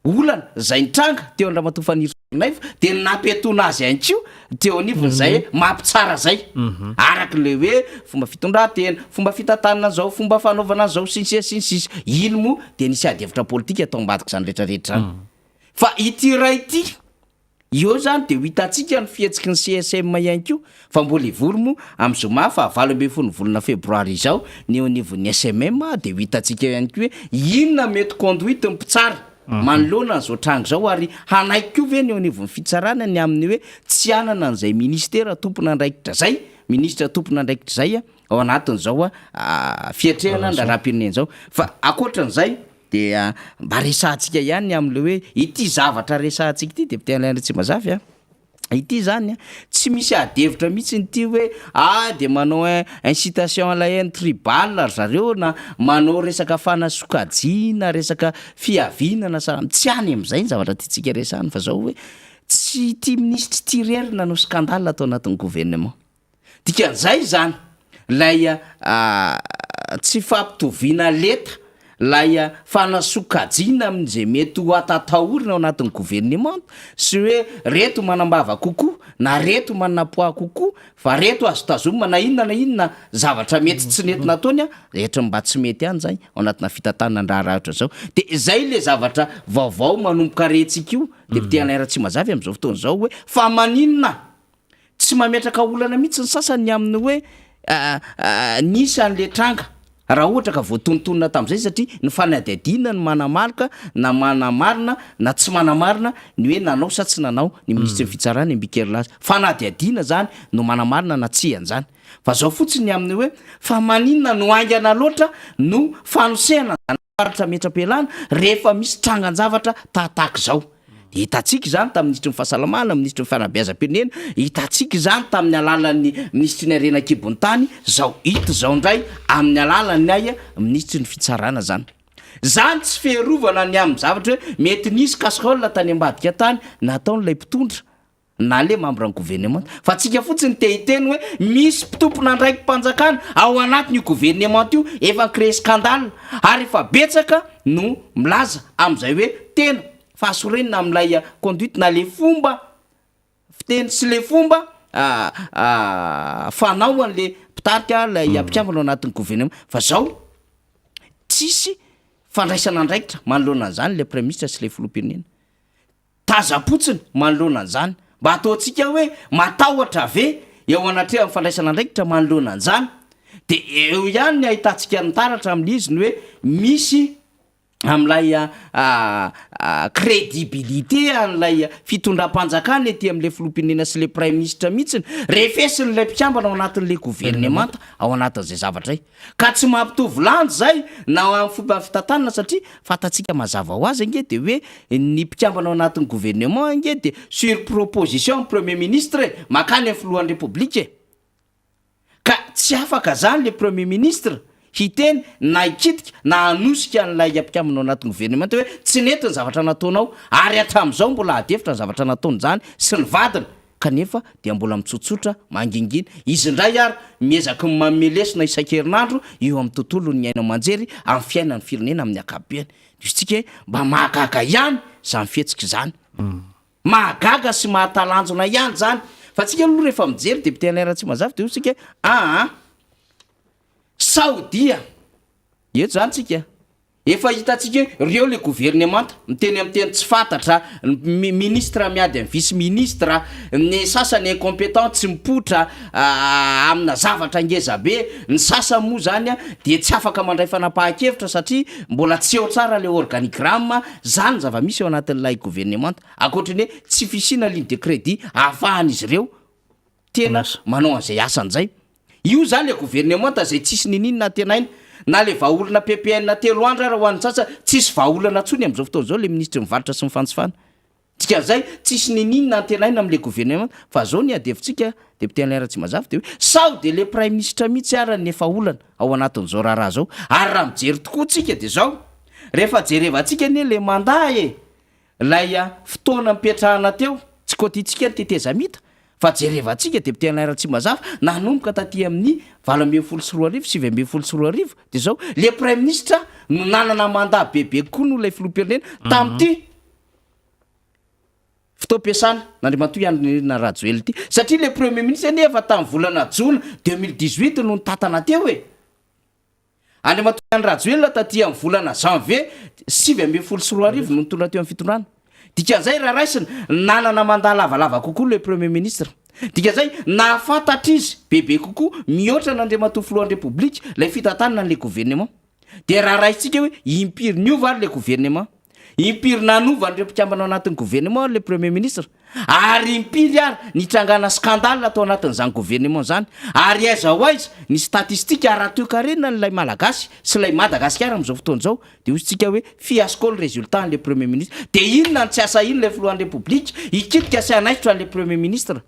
olana izay nitranga teo an-dRamatoa Fanirisoa Ernaivo dia ny nampiatoana azy ihany koa teo anivon'izay maha mpitsara izay. Araka ilay hoe fomba fitondran-tena, fomba fitantanana an'izao, fomba fanaovana an'izao, sy ny sisa sy ny sisa. Iny moa dia nisy ady hevitra politika tao ambadik'izany rehetrarehetra izany. Fa ity iray ity Eo izany dia ho hitantsika ny fihetsiky ny CSM ihany koa fa mbola hivory moa amin'ny zoma faha 18 ny volana febroary izao ny eo anivon'ny SMM dia ho hitantsika eo ihany koa hoe inona mety conduite ny mpitsara manoloana an'izao tranga izao ary hanaiky koa ve ny eo anivon'ny fitsarana ny amin'ny hoe tsy hanana an'izay ministera tompon'andraikitra izay minisitra tompon'andraikitra izay ao anatin'izao fiatrehana ny raharaham-pirenena izao fa ankoatran'izay Dia mba resahantsika ihany ny amin'ilay hoe ity zavatra resahantsika ity député Alain Ratsimbazafy a, ity zany a, tsy misy ady hevitra mihitsy ity hoe ah dia manao incitation à la haine tribale ry zareo na manao resaka fanasokajiana resaka fiaviana na sahala, tsy any amin'izay ny zavatra tiantsika resahana fa zao hoe tsy ity minisitra ity irery nanao scandale tao anatin'ny gouvernement. Dikan'izay izany, ilay tsy fampitoviana lenta, ilay fanasokajiana amin'izay mety ho atatahorina ao anatin'ny governemanta sy hoe reto manam-bava kokoa na reto manana poids kokoa fa reto azo tazomina na inona na inona zavatra mety tsy nety nataony, rehetra mba tsy mety ihany izay ao anatina fitantanan-draharaha ohatran'izao. Dia izay ilay zavatra vaovao manomboka rentsika io, député Alain Ratsimazafy amin'izao fotoana izao hoe fa maninona? Tsy mametraka olana mihitsy ny sasany ny amin'ny hoe nisy an'ilay tranga raha ohatra ka voatonontonona tamin'izay satria ny fanadihadiana no manamaloka na manamarina na tsy manamarina ny hoe nanao sa tsy nanao ny minisitry ny fitsarana Imbiki Herilaza. Fanadihadiana izany no manamarina na tsia an'izany. Fa izao fotsiny ny amin'ny hoe fa maninona no haingana loatra no fanosehana an'izany faritra ametra-pialana rehefa misy trangan-javatra tahatahaka izao. Dia hitantsika izany tamin'ny minisitry ny fahasalamana, minisitry ny fanabeazam-pirenena, hitantsika izany tamin'ny alalan'ny minisitry ny harena an-kibon'ny tany, izao hita izao indray amin'ny alalan'ny ay minisitry ny fitsarana izany. Izany tsy fiarovana ny amin'ny zavatra hoe mety nisy casserole tany ambadika tany nataon'ilay mpitondra na le membre ny gouvernement fa tsika fotsiny te hiteny hoe misy tompon'andraiki-panjakana ao anatin'io gouvernement io efa ni-créer scandale ary efa betsaka no milaza amin'izay hoe tena fahasorenina amin'ilay conduite na le fomba fiteny sy le fomba fanao an'le mpitarika ilay mpikambana ao anatin'ny gouvernement fa zao tsisy fandraisana andraikitra manoloana an'izany le praiminisitra sy le filoham-pirenena. Tazam-potsiny manoloana an'izany. Mba ataontsika hoe matahotra ve eo anatrehan'ny fandraisana andraikitra manoloana an'izany? Dia eo ihany ny ahitantsika ny taratra amin'izy ny hoe misy amin'ilay crédibilité an'ilay fitondram-panjakana ety amin'ilay filoham-pirenena sy ilay praiminisitra mihitsy refesin'ilay mpikambana ao anatin'ilay governemanta ao anatin'izay zavatra izay. Ka tsy mampitovy lanja izay na amin'ny fomba fitantanana satria fantatsika mazava ho azy ange dia hoe ny mpikambana ao anatin'ny gouvernement ange dia sur proposition ny premier ministre e, mankany amin'ny filohan'ny repoblika e. Ka tsy afaka zany le premier ministre hiteny na hikitika na hanosika an'ilay mpikambana ao anatin'ny gouvernement hoe tsy nety ny zavatra nataonao ary hatramin'izao mbola ady hevitra ny zavatra nataony izany sy ny vadiny. Kanefa dia mbola mitsotsotra mangingina izy indray ary miezaky ny manome lesona isan-kerinandro eo amin'ny tontolon'ny haino aman-jery amin'ny fiainan'ny firenena amin'ny ankapobeny. Dia isika hoe mba mahagaga ihany izany fihetsika izany. Mahagaga sy mahatalanjona ihany izany. Fa tsika aloha rehefa mijery député Alain Ratsimanzafy dia hoy isika hoe aa sao dia eto izany tsika. Efa hitantsika hoe reo le governemanta miteny amin'ny teny tsy fantatra, ny ministre miady amin'ny vice ministre, ny sasany incompetent tsy mipoitra amina zavatra ngeza be, ny sasany moa zany dia tsy afaka mandray fanapahan-kevitra satria mbola tsy eo tsara le organigramme, zany ny zava-misy ao anatin'ilay governemanta, ankoatry ny hoe tsy fisiana ligne de crédit ahafahan'izy ireo tena manao an'izay asany zay. Io zany le governemanta zay tsisy nininona antenaina. Na le vahaolana ppn telo andro ara ho an'ny sasany, tsisy vahaolana tsony amzao fotoana zao le minisitry ny varotra sy ny fanjifana. Dikan'izay tsisy nininona antenaina amle governemanta. Fa zao ny ady hevitsika député Alain Ratsimazafy de hoe sao de le praiminisitra mihitsy ara ny efa olana ao anatin'izao raharaha zao. Ary raha mijery tokoa tsika de zao, rehefa jerevantsika anie le mandat e! Ilay fotoana nipetrahana teo, tsy kotiantsika ny tetezamita, fa jerevantsika député Alain Ratsimazafa, nanomboka taty amin'ny 2018, 2019, dia izao, le praiminisitra no nanana mandat bebe kokoa noho ilay filoham-pirenena tamin'ity fotoam-piasana n'Andriamatoa Andry Nirina Rajoelina ity, satria le premier ministre anie efa tamin'ny volana jona 2018 no nitantana teo e! Andriamatoa Andry Rajoelina taty amin'ny volana janvier 2019 no nitondra teo amin'ny fitondrana. Dikan'izay raha raisina, nanana mandat lavalava kokoa le Premier ministre. Dikan'izay, nahafantatra izy bebe kokoa mihoatra an'Andriamatoa Filohan'ny Repoblika ilay fitantanana an'ilay gouvernement. Dia raha raisintsika hoe impiry niova ary ilay gouvernement? Impiry nanova an'ireo mpikambana ao anatin'ny gouvernement ary le Premier ministre? Ary impiry ary nitrangana scandale tao anatin'izany gouvernement izany? Ary aiza ho aiza ny statistique ara-toekarena an'ilay Malagasy sy ilay Madagasikara amin'izao fotoana izao? Dia hoy isika hoe fiasco ny résultat an'ilay Premier ministre. Dia inona no tsy asahin'ilay Filohan'ny Repoblika hikitika sy hanaisotra an'ilay Premier ministre?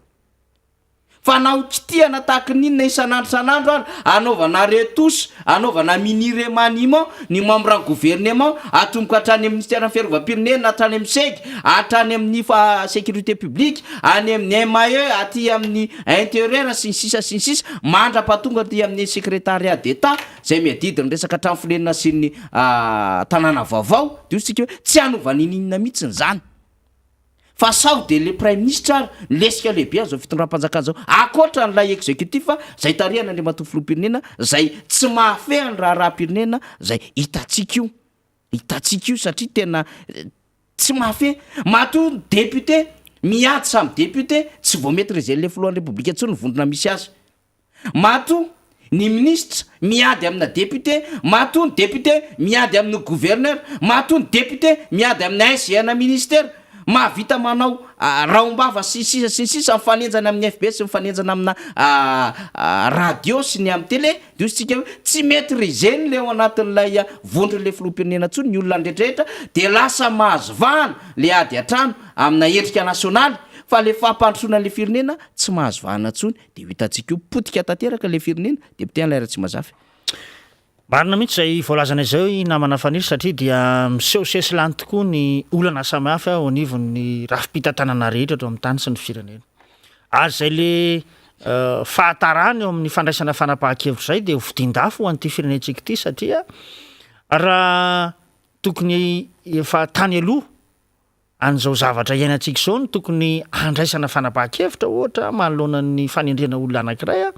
Fa na ho kitihana tahaky ny inona isan'andro isan'andro ary, anaovana retouche, anaovana mini remaniement ny membre ny gouvernement, atomboka hatrany amin'ny ministeran'ny fiarovam-pirenena, hatrany amin'ny seg, hatrany amin'ny sécurité publique, any amin'ny MAE, aty amin'ny intérieur sy ny sisa sy ny sisa, mandra-pahatonga aty amin'ny secrétariat d'Etat izay miadidy ny resaka trano fonenana sy ny tanàna vaovao, dia hoy isika hoe tsy hanova n'inon'inona mihitsy izany. Fa sao dia le praiminisitra ary no lesika lehibe an'izao fitondram-panjakana izao, ankoatra an'ilay executif izay tarihan'Andriamatoa Filoham-pirenena izay tsy mahafehy ny raharaham-pirenena izay hitantsika io, hitantsika io satria tena tsy mahafehy. Matoa ny député miady samy député, tsy vao maitriser-n'ilay filohan'ny Repoblika intsony ny vondrona misy azy. Matoa ny minisitra miady amina député, matoa ny député miady amin'ny gouverneur, matoa ny député miady amin'ny SG ana ministera, mahavita manao rahom-bava sy ny sisa sy ny sisa, mifanenjana amin'ny FB sy mifanenjana amina radio sy ny amin'ny télé, dia hoy isika hoe tsy maitriser-ny le ao anatin'ilay vondron'ilay filoham-pirenena intsony ny olona rehetrarehetra, dia lasa mahazo vahana le ady an-trano amina endrika nasionaly, fa le fampandrosoana an'ilay firenena tsy mahazo vahana intsony. Dia ho hitantsika eo, potika tanteraka ilay firenena, Député Alain Ratsimazafy. Marina mihitsy izay voalazana izay namana Faniry satria dia miseho sesilany tokoa ny olana samihafa eo anivon'ny rafi-pitantanana rehetra eto amin'ny tany sy ny firenena. Ary izay le fahatarana eo amin'ny fandraisana fanapahan-kevitra izay dia ho fidin-dafo ho an'ity firenentsika ity satria raha tokony efa tany aloha An'izao zavatra iainantsika izao no tokony handraisana fanapahan-kevitra, ohatra, manoloana ny fanendrena olona anankiray,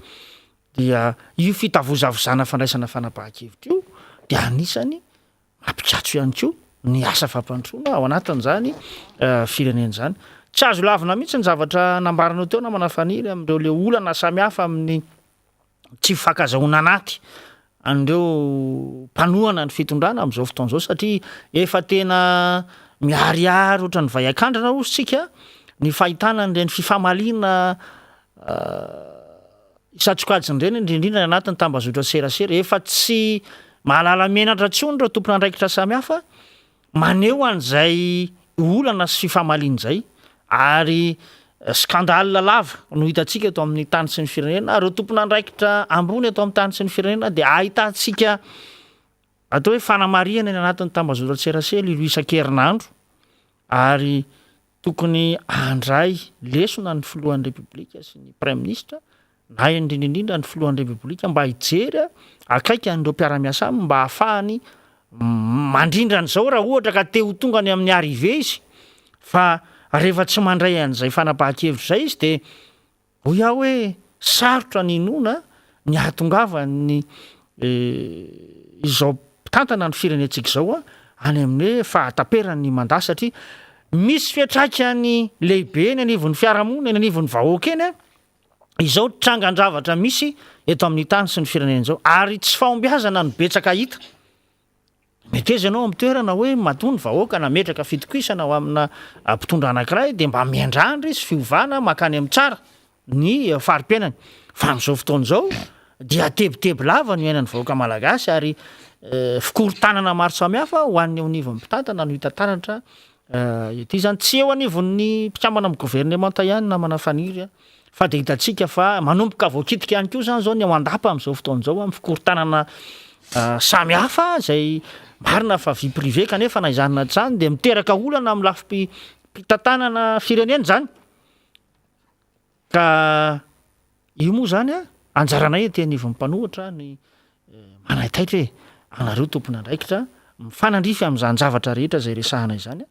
dia io fitavozavozana fandraisana fanapahan-kevitra io dia anisany mampikatso ihany koa ny asa fampandrosoana ao anatin'izany firenena izany. Tsy azo lavina mihitsy ny zavatra nambaranao teo namana Faniry amin'ireo le olana samihafa amin'ny tsy fifankazahoana anaty an'ireo mpanohana ny fitondrana amin'izao fotoana izao satria efa tena miharihary ohatran'ny vay an-kandrana hozy tsika ny fahitana an'ireny fifamaliana isan-tsokajiny ireny indrindra indrindra any anatin'ny tambazotra serasera efa tsy mahalala menatra intsony ireo tompon'andraikitra samihafa maneho an'izay olana sy fifamaliana izay ary scandale lava no hitantsika eto amin'ny tany sy ny firenena, ireo tompon'andraikitra ambony eto amin'ny tany sy ny firenena dia ahitantsika atao hoe fanamarihana eny anatin'ny tambazotran-tserasera ireo isan-kerinandro ary tokony handray lesona ny filohan'ny Repoblika sy ny praiminisitra na indrindra indrindra ny filohan'ny Repoblika mba hijery akaiky an'ireo mpiara-miasa aminy mba hahafahany mandrindra an'izao raha ohatra ka te ho tonga any amin'ny arrivée izy fa rehefa tsy mandray an'izay fanapahan-kevitra izay izy dia hoy aho hoe sarotra ny inoana ny hahatongavan'ny izao. mitantana ny firenentsika izao any amin'ny hoe fahataperan'ny mandat satria misy fiantraikany lehibe eny anivon'ny fiarahamonina, eny anivon'ny vahoaka eny izao trangan-javatra misy eto amin'ny tany sy ny firenena izao ary tsy fahombiazana no betsaka hita. Meteza ianao amin'ny toerana hoe matoa ny vahoaka nametraka fitokisana ho amina mpitondra anankiray dia mba miandrandra izy fiovana mankany amin'ny tsara ny fari-piainany. Fa amin'izao fotoana izao dia tebiteby lava no iainan'ny vahoaka malagasy ary fikorontanana maro samihafa ho an'ny eo anivon'ny mpitantana no hita taratra ety izany. Tsy eo anivon'ny mpikambana amin'ny governemanta ihany namana Faniry a, fa dia hitantsika fa manomboka voakitika ihany koa izany izao ny ao an-dapa amin'izao fotoana izao amin'ny fikorontanana samihafa izay marina fa vie privée kanefa na izany na tsy izany dia miteraka olana amin'ny lafim-pitantanana firenena izany. Ka io moa izany an, anjaranay ety anivon'ny mpanohitra ny manaitaitra e, anareo tompon'andraikitra mifanandrify amin'izany zavatra rehetra izay resahana izany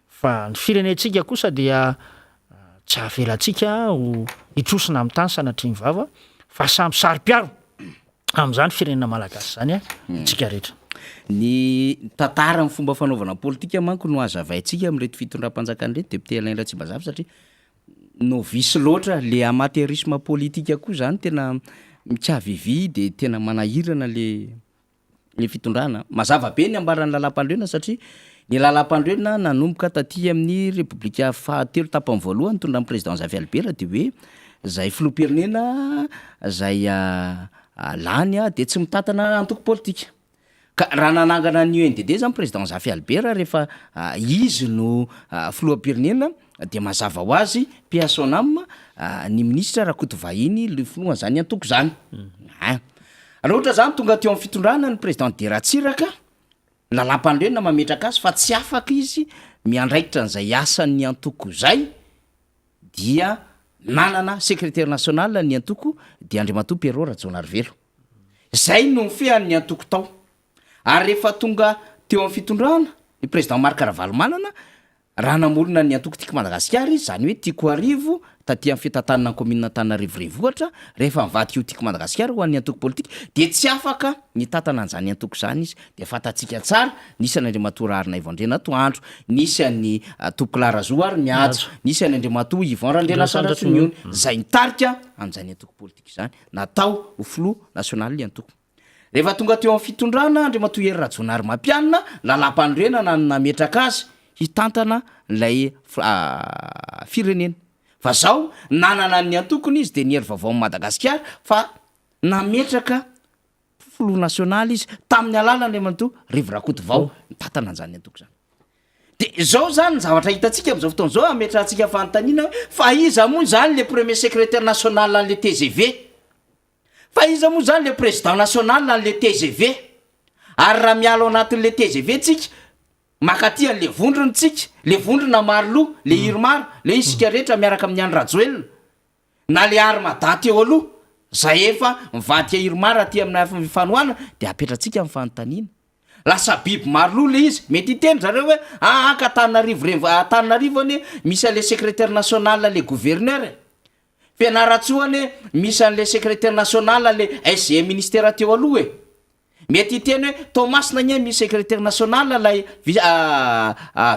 fa ny firenentsika kosa dia tsy avelantsika ho hitrosona amin'ny tany sanatria ny vava fa samy saro-piaro amin'izany firenena malagasy izany isika rehetra. Ny tantaran'ny fomba fanaovana politika manko no hazavaintsika amin'ireto fitondram-panjakana ireto député Alain Ratsimbazafy satria novice loatra, le amateurisme politique koa zany tena mikavivy de tena manahirana le le fitondrana. Mazava be ny ambaran'ny lalàmpanorenana satria ny lalàmpanorenana nanomboka taty amin'ny repoblika fahatelo tapany voalohany nitondran'ny président Zafy Albert de hoe zay filoham-pirenena zay lany de tsy mitantana antoko politika. Ka raha nanangana ny UNDD zany président Zafy Albert rehefa izy no filoham-pirenena dia mazava ho azy paix à son âme ny minisitra Rakotovahiny le filohan'izany antoko zany. Ein. Raha ohatra zany tonga teo amin'ny fitondrana ny président Didier Ratsiraka, lalàmpanorenana mametraka azy fa tsy afaka izy miandraikitra an'izay asan'ny antoko zay dia nanana secrétaire national ny antoko dia Andriamatoa Pierrot Rajaonarivelo. Zay no nifehany ny antoko tao. Ary rehefa tonga teo amin'ny fitondrana ny président Marc Ravalomanana, raha namorona ny antoko Tiako Madagasikara izy, izany hoe Tiako Arivo taty amin'ny fitantanana ny kaominina Antananarivo Renivohitra, rehefa nivadika ho Tiako Madagasikara ho an'ny antoko politika dia tsy afaka nitantana an'izany antoko izany izy. Dia fantatsika tsara, nisy an'Andriamatoa Raharinaivo Andrianatoandro, nisy an'i Tompokolahy Razoa Mihaja, nisy an'i Andriamatoa Yvon Randrianasandratriniony, izay nitarika an'izany antoko politika izany. Natao ho filoha nasionalin'ny antoko. Rehefa tonga teo amin'ny fitondrana Andriamatoa Hery Rajaonarimampianina, lalàmpanorenana no nametraka azy hitantana ilay firenena. Fa zao, nanana ny antokony izy dia ny Hery Vaovaon'i Madagasikara fa nametraka filoha nasionaly izy tamin'ny alalan'Andriamatoa Rivo Rakotovao nitantana an'izany antoko izany. Dia izao izany ny zavatra hitantsika amin'izao fotoana izao, ametrahantsika fanontaniana hoe fa iza moa izany le premier secrétaire national an'le tgv? Fa iza moa izany le président national an'le tgv? Ary raha miala ao anatin'le tgv tsika, makaty an'le vondrona tsika, le vondrona maro loha, le irmar, le isika rehetra miaraka amin'i Andry Rajoelina, na le armada teo aloha, zay efa mivadika irmar aty amin'ny fanohanana, dia apetratsika ny fanontaniana. Lasa biby maro loha le izy, mety hiteny zareo hoe aa ka Antananarivo renivo Antananarivo anie misy an'le secretaire national le gouverneur e, Fianarantsoa anie misy an'le secretaire national le SG ministère teo aloha e, mety hiteny hoe Toamasina anie misy secretaire national lay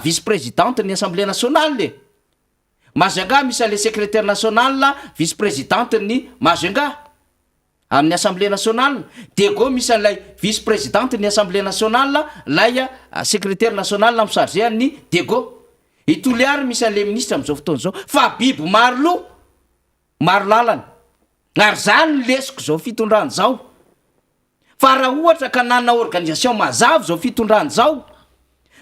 vice presidente ny assemblée nationale e, Majunga misy an'le secretaire national vice presidente ny Majunga. Amin'ny assemblée nationale, Diego misy an'ilay vice presidente ny assemblée nationale, lay secretaire national mi-charger an'i Diego. I Toliary misy an'ilay ministre amin'izao fotoana izao. Fa biby maro loha, maro lalana. Ary zany ny lesoko izao fitondrana izao. Fa raha ohatra ka nanana organisation mazava izao fitondrana izao,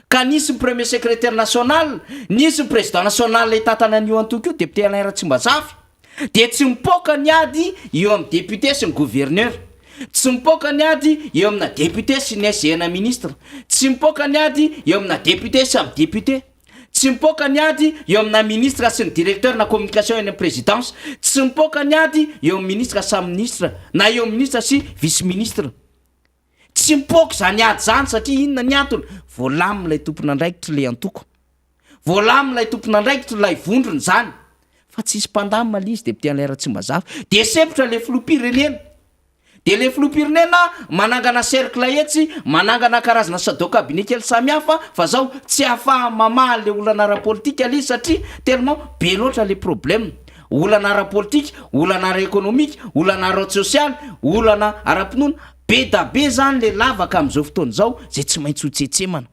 ka nisy ny premier secretaire national, nisy ny président national hitantana an'io antoko io, député Alain Ratsimbazafy, dia tsy mipoaka ny ady eo amin'ny député sy ny gouverneur, tsy mipoaka ny ady eo amina député sy ny SG na ministre, tsy mipoaka ny ady eo amina député samy député. Tsy mipoaka ny ady eo amina ministre sy ny directeur na communication eny amin'ny présidence. Tsy mipoaka ny ady eo amin'ny ministre samy ministre na eo amin'ny ministre sy vice ministre. Tsy mipoaka izany ady izany satria inona ny antony? Voalamin'ilay tompon'andraikitry ilay antoko. Voalamin'ilay tompon'andraikitry ilay vondrona izany. Fa tsisy mpandamina ilay izy député Alain Ratsimbazafy. Dia sempotra ilay filoham-pirenena. Dia le filoham-pirenena manangana cercle etsy, manangana karazana shadow cabinet kely samihafa fa zao tsy ahafaha mamaha le olana ara-politika le izy satria tellement be loatra le problème. Olana ara-politika, olana ara-ekonomika, olana ara-tsosialy, olana ara-pinoana, be da be zany le lavaka amin'izao fotoana izao zay tsy maintsy ho tsetsemana.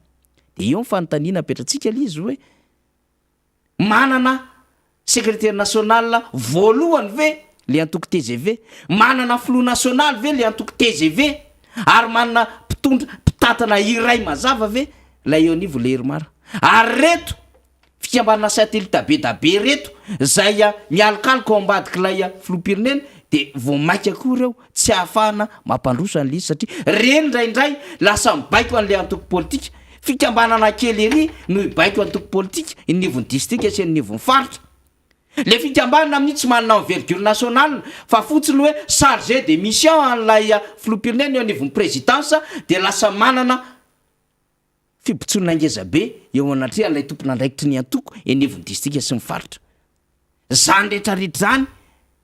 Dia eo ny fanontaniana apetratsika le izy hoe. Manana secretaire national voalohany ve le antoko tgv? Manana filoha nasionaly ve le antoko tgv? Ary manana mpitondra mpitantana iray mazava ve lay eo anivon'ny le IRMAR? Ary reto fikambanana satelita be da be reto zay mialokaloka ao ambadik'ilay filoham-pirenena de vao maika koa reo tsy ahafahana mampandroso an'ilay izy satria reny indraindray lasa mibaiko an'ilay antoko politika, fikambanana kely ery no hibaiko antoko politika eny anivon'ny distrika sy eny anivon'ny faritra. Ilay fikambanana amin'io tsy manana envergure nationale fa fotsiny hoe chargé de mission an'ilay filoham-pirenena eo anivon'ny présidence dia lasa manana fibotsoana ngeza be eo anatrehan'ilay tompon'andraikitry ny antoko eny anivon'ny distrika sy ny faritra. Izany rehetra rehetra izany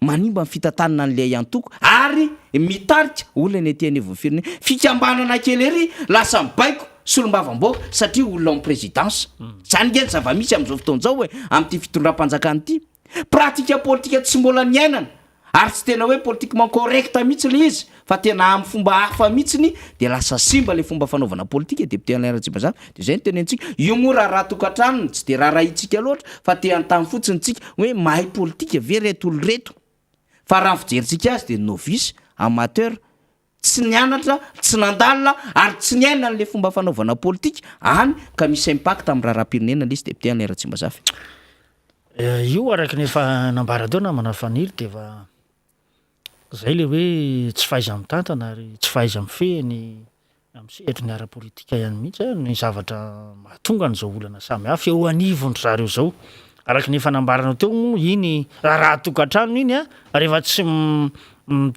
manimba ny fitantanana an'ilay antoko ary mitarika olana ety anivon'ny firenena. Fikambanana kely ery lasa mibaiko solombavambahoaka satria olona ao amin'ny présidence. Izany ange ny zava-misy amin'izao fotoana izao e, amin'ity fitondram-panjakana ity. Pratique politika tsy mbola niainana ary tsy tena hoe politiquement correct mihitsy ilay izy fa tena amin'ny fomba hafa mihitsiny dia lasa simba ilay fomba fanaovana politika député Alain Ratsimbazafy dia izay no tenenintsika io moa raharaha tokantranony tsy dia raharahintsika loatra fa te hanontany fotsiny tsika hoe mahay politika ve reto olo reto fa raha ny fijerintsika azy dia novice amateur Tsy nianatra, tsy nandalina ary tsy niaina an'ilay fomba fanaovana politika any ka misy impact amin'ny raharaham-pirenena ilay izy Député Alain Ratsimbazafy. Io araka ny efa nambara teo namana Faniry dia efa izay ilay hoe tsy fahaiza-mitantana ary tsy fahaiza-mifehy ny amin'ny sehatry ny ara-politika ihany mihitsy ny zavatra mahatonga an'izao olana samihafa eo anivon-dry zareo izao. Araka ny efa nambaranao teo moa iny raharaha tokantrano iny rehefa tsy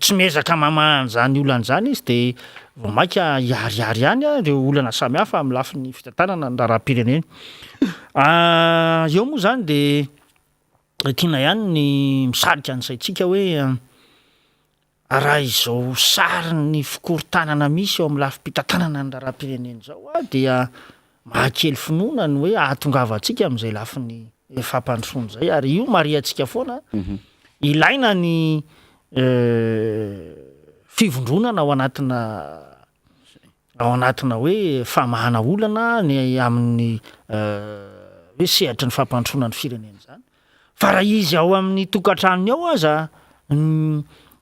tsy miezaka mamaha an'izany olana izany izy dia vao mainka hiharihary ihany ireo olana samihafa amin'ny lafiny fitantanana ny raharaham-pirenena. Eo moa izany dia tiana ihany ny misarika ny saintsika hoe Raha izao sarin'ny fikorontanana misy eo amin'ny lafim-pitantanana ny raharaham-pirenena izao dia mahakely finoana ny hoe hahatongavantsika amin'izay lafiny fampandrosoana izay ary io marihantsika foana, ilaina ny fivondronana ao anatina ao anatina hoe famahana olana ny amin'ny hoe sehatry ny fampandrosoana ny firenena izany. Fa raha izy ao amin'ny tokantranony ao aza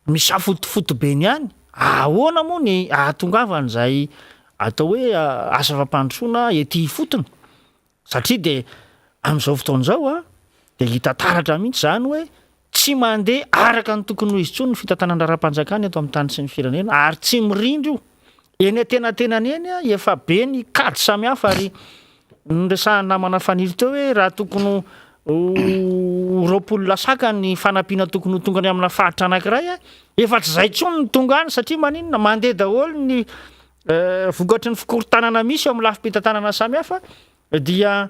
misafotofoto be ny any, ahoana moa ny ahatongavan'izay atao hoe asa fampandrosoana ety ifotony? Satria dia amin'izao fotoana izao a, dia hita taratra mihitsy izany hoe tsy mandeha araka ny tokony ho izy intsony ny fitantanan-draharaham-panjakana eto amin'ny tany sy ny firenena ary tsy mirindra io. Eny antenatenany eny efa be ny kajy samihafa ary noresahan'ny namana Faniry teo hoe raha tokony ho 20 lasaka ny fanampiana tokony ho tonga any amina faritra anankiray, efa tsy izay intsony no tonga any satria maninona? Mandeha daholo ny vokatry ny fikorontanana misy eo amin'ny lafim-pitantanana samihafa dia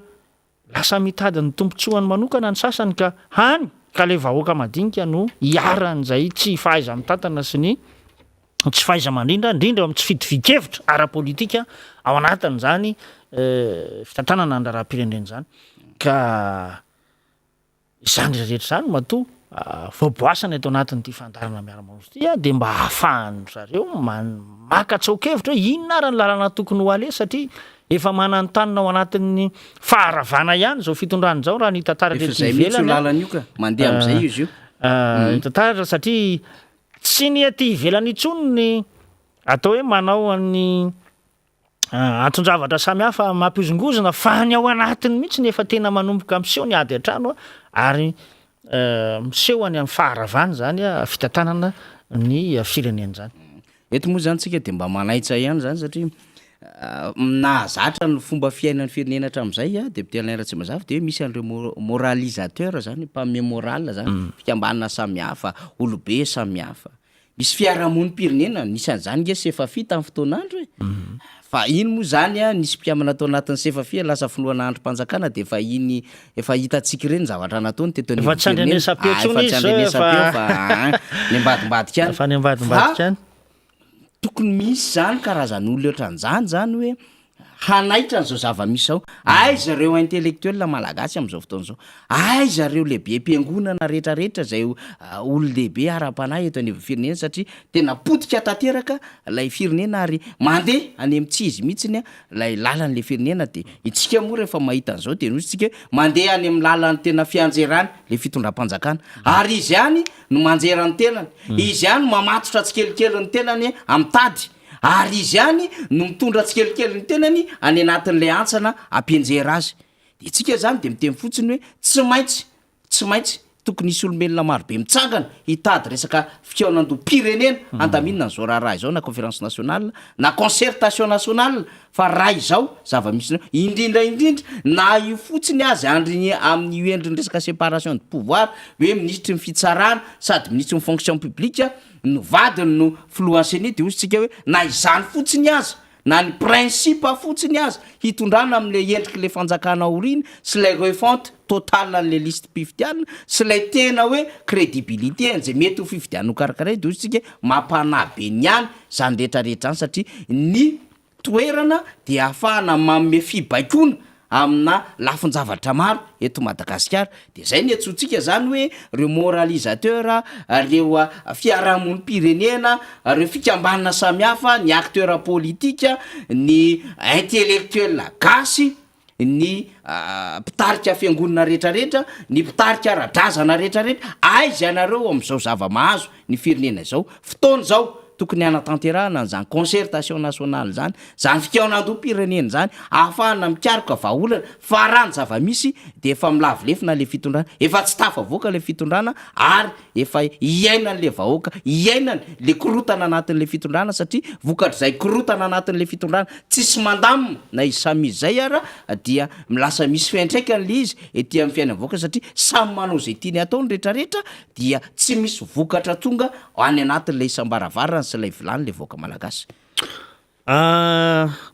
Lasa mitady ny tombontsoany manokana ny sasany ka hany ka ilay vahoaka madinika no iharan'izay tsy fahaiza-mitantana sy ny tsy fahaiza-mandrindra, indrindra eo amin'ny tsy fitovian-kevitra ara-politika ao anatin'izany fitantanana ny raharaham-pirenena izany. Ka Izany rehetra izany matoa voaboasana eto anatin'ity fandaharana miara-mamonjy ity dia mba ahafahan-dry zareo maka tsoa-kevitra hoe inona ary ny lalana tokony ho aleha satria efa mananontanona ao anatin'ny faharavana ihany izao fitondrana izao raha ny hita taratra Efa ety izay mihitsy io ivelany a. lalana io ka, mandeha amin'izay izy io. Hita taratra satria tsy ny aty ivelany intsony ny atao hoe manao an'ny Anton-javatra samihafa mampihozongozona fa ny ao anatiny mihitsy no efa tena manomboka miseho ny ady an-trano ary miseho any amin'ny faharavana izany fitantanana ny firenena izany. Eto moa izany tsika dia mba manaitra ihany izany satria nahazatra ny fomba fiainan'ny firenena hatramin'izay député Alain Ratsimbazafy dia hoe misy an'ireo moralisateur izany, mpanome morale izany, fikambanana samihafa, olobe samihafa. Misy fiarahamonim-pirenena, anisan'izany nge Sefafi tamin'ny fotoan'andro e! Fa iny moa zany an, nisy mpikambana tao anatin'ny Sefafi lasa filohana andrim-panjakana dia efa iny efa hitantsika ireny ny zavatra nataony teto Efa tsy anivon'ny firenena. andrenesam-peo Ah, intsony efa tsy izy zao andrenesam-peo efa fa an, ny ambadimbadika any. Efa any ambadimbadika Fa any. Tokony misy zany karazan'olona ohatran'izany zany hoe hanaitra an'izao zava-misy zao. Aiza ireo intellectuel malagasy amin'izao fotoana izao? Aiza ireo lehibem-piangonana rehetrarehetra izay olon-dehibe ara-panahy eto anivon'ny firenena satria tena potika tanteraka ilay firenena ary mandeha any amin'ny tsy izy mihitsiny ilay lalan'ilay firenena dia itsika moa rehefa mahita an'izao dia hoy isika hoe mandeha any amin'ny lalan'ny tena fianjerana ilay fitondram-panjakana ary izy ihany no manjera ny tenany, izy ihany no mamatotra tsikelikely ny tenany amin'ny tady ary izy ihany no mitondra tsikelikely ny tenany any anatin'ilay hantsana hampianjera azy. Dia isika izany dia miteny fotsiny hoe tsy maintsy, tsy maintsy tokony hisy olombelona marobe mitsangana hitady resaka fikaonandoham-pirenena handaminana an'izao raharaha izao na conférence nationale na concertation nationale fa raha izao zava-misy izao, indrindra indrindra na io fotsiny aza andry amin'io endriny resaka séparation de pouvoir hoe minisitry ny fitsarana sady minisitry ny fonction publique no vadiny no filohan'ny ceni dia hoy isika hoe na izany fotsiny aza na ny principe fotsiny aza hitondrana amin'ilay endrik'ilay fanjakana aoriana sy ilay refonte totale an'ilay lisitim-pifidianana sy ilay tena hoe crédibilité an'izay mety ho fifidianana hokarakaraina dia hoy isika hoe mampanahy be ny any izany rehetra rehetra izany satria ny toerana dia ahafahana manome fibaikoana amina lafin-javatra maro eto Madagasikara. Dia izay ny antsointsika izany hoe ireo moralisateur, ireo fiarahamonim-pirenena, ireo fikambanana samihafa, ny acteur politique, ny intellectuel gasy, ny mpitarika fiangonana rehetrarehetra, ny mpitarika ara-drazana rehetrarehetra, aiza ianareo amin'izao zava-mahazo ny firenena izao? Fotoana izao tokony hanatanterahana an'izany concertation nationale izany, izany fikaonandoham-pirenena izany, ahafahana mikaroka vahaolana, fa raha ny zava-misy dia efa milavo lefona ilay fitondrana, efa tsy tafavoaka ilay fitondrana ary efa iainan'ilay vahoaka, iainany le korontana anatin'ilay fitondrana satria vokatr'izay korontana anatin'ilay fitondrana tsisy mandamina na izy samy izy izay ara dia lasa misy fiantraikany le izy ety amin'ny fiainan'ny vahoaka satria samy manao izay tiany atao ny retraretra dia tsy misy vokatra tonga any anatin'ilay isam-baravarana sy ilay vilany ilay vahoaka malagasy.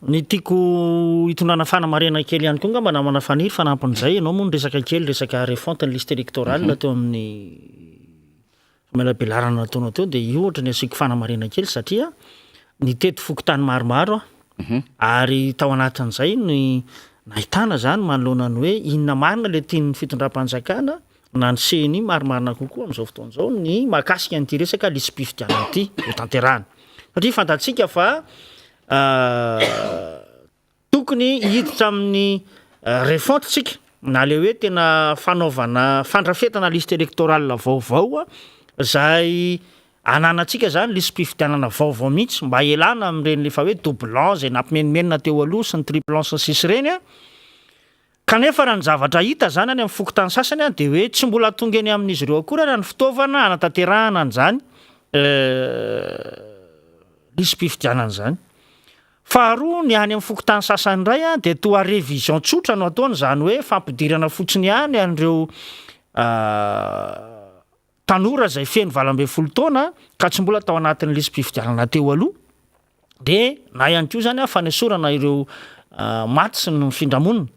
Ny tiako hitondrana fanamarihana kely ihany koa angamba namana Faniry fanampin'izay, ianao moa niresaka kely resaka refonte ny liste électorale teo amin'ny famelabelarana nataonao teo dia io ohatra ny asiako fanamarihana kely satria nitety fokontany maromaro aho ary tao anatin'izay ny nahitana izany manoloana ny hoe inona marina ilay tian'ny fitondram-panjakana na ny ceni marimarina kokoa amin'izao fotoana izao ny mahakasika an'ity resaka lisi-pifidianana ity ho tanterahana satria fantatsika fa tokony hiditra amin'ny refonte tsika na le hoe tena fanaovana fandrafetana liste électorale vaovao izay ananantsika zany lisi-pifidianana vaovao mihitsy mba hialana amin'ireny le efa hoe doublon izay nampimenomenona teo aloha sy ny triplon sy ny sisa ireny a. Kanefa raha ny zavatra hita izany any amin'ny fokontany sasany dia hoe tsy mbola tonga eny amin'izy ireo akory ara ny fitaovana hanatanterahana an'izany lisi-pifidianana izany. Faharoa, ny any amin'ny fokontany sasany indray dia toa révision tsotra no ataony, izany hoe fampidirana fotsiny ihany an'ireo tanora izay feno 18 taona ka tsy mbola tao anatin'ny lisi-pifidianana teo aloha, dia na ihany koa izany fanesorana ireo maty sy ny mifindra monina.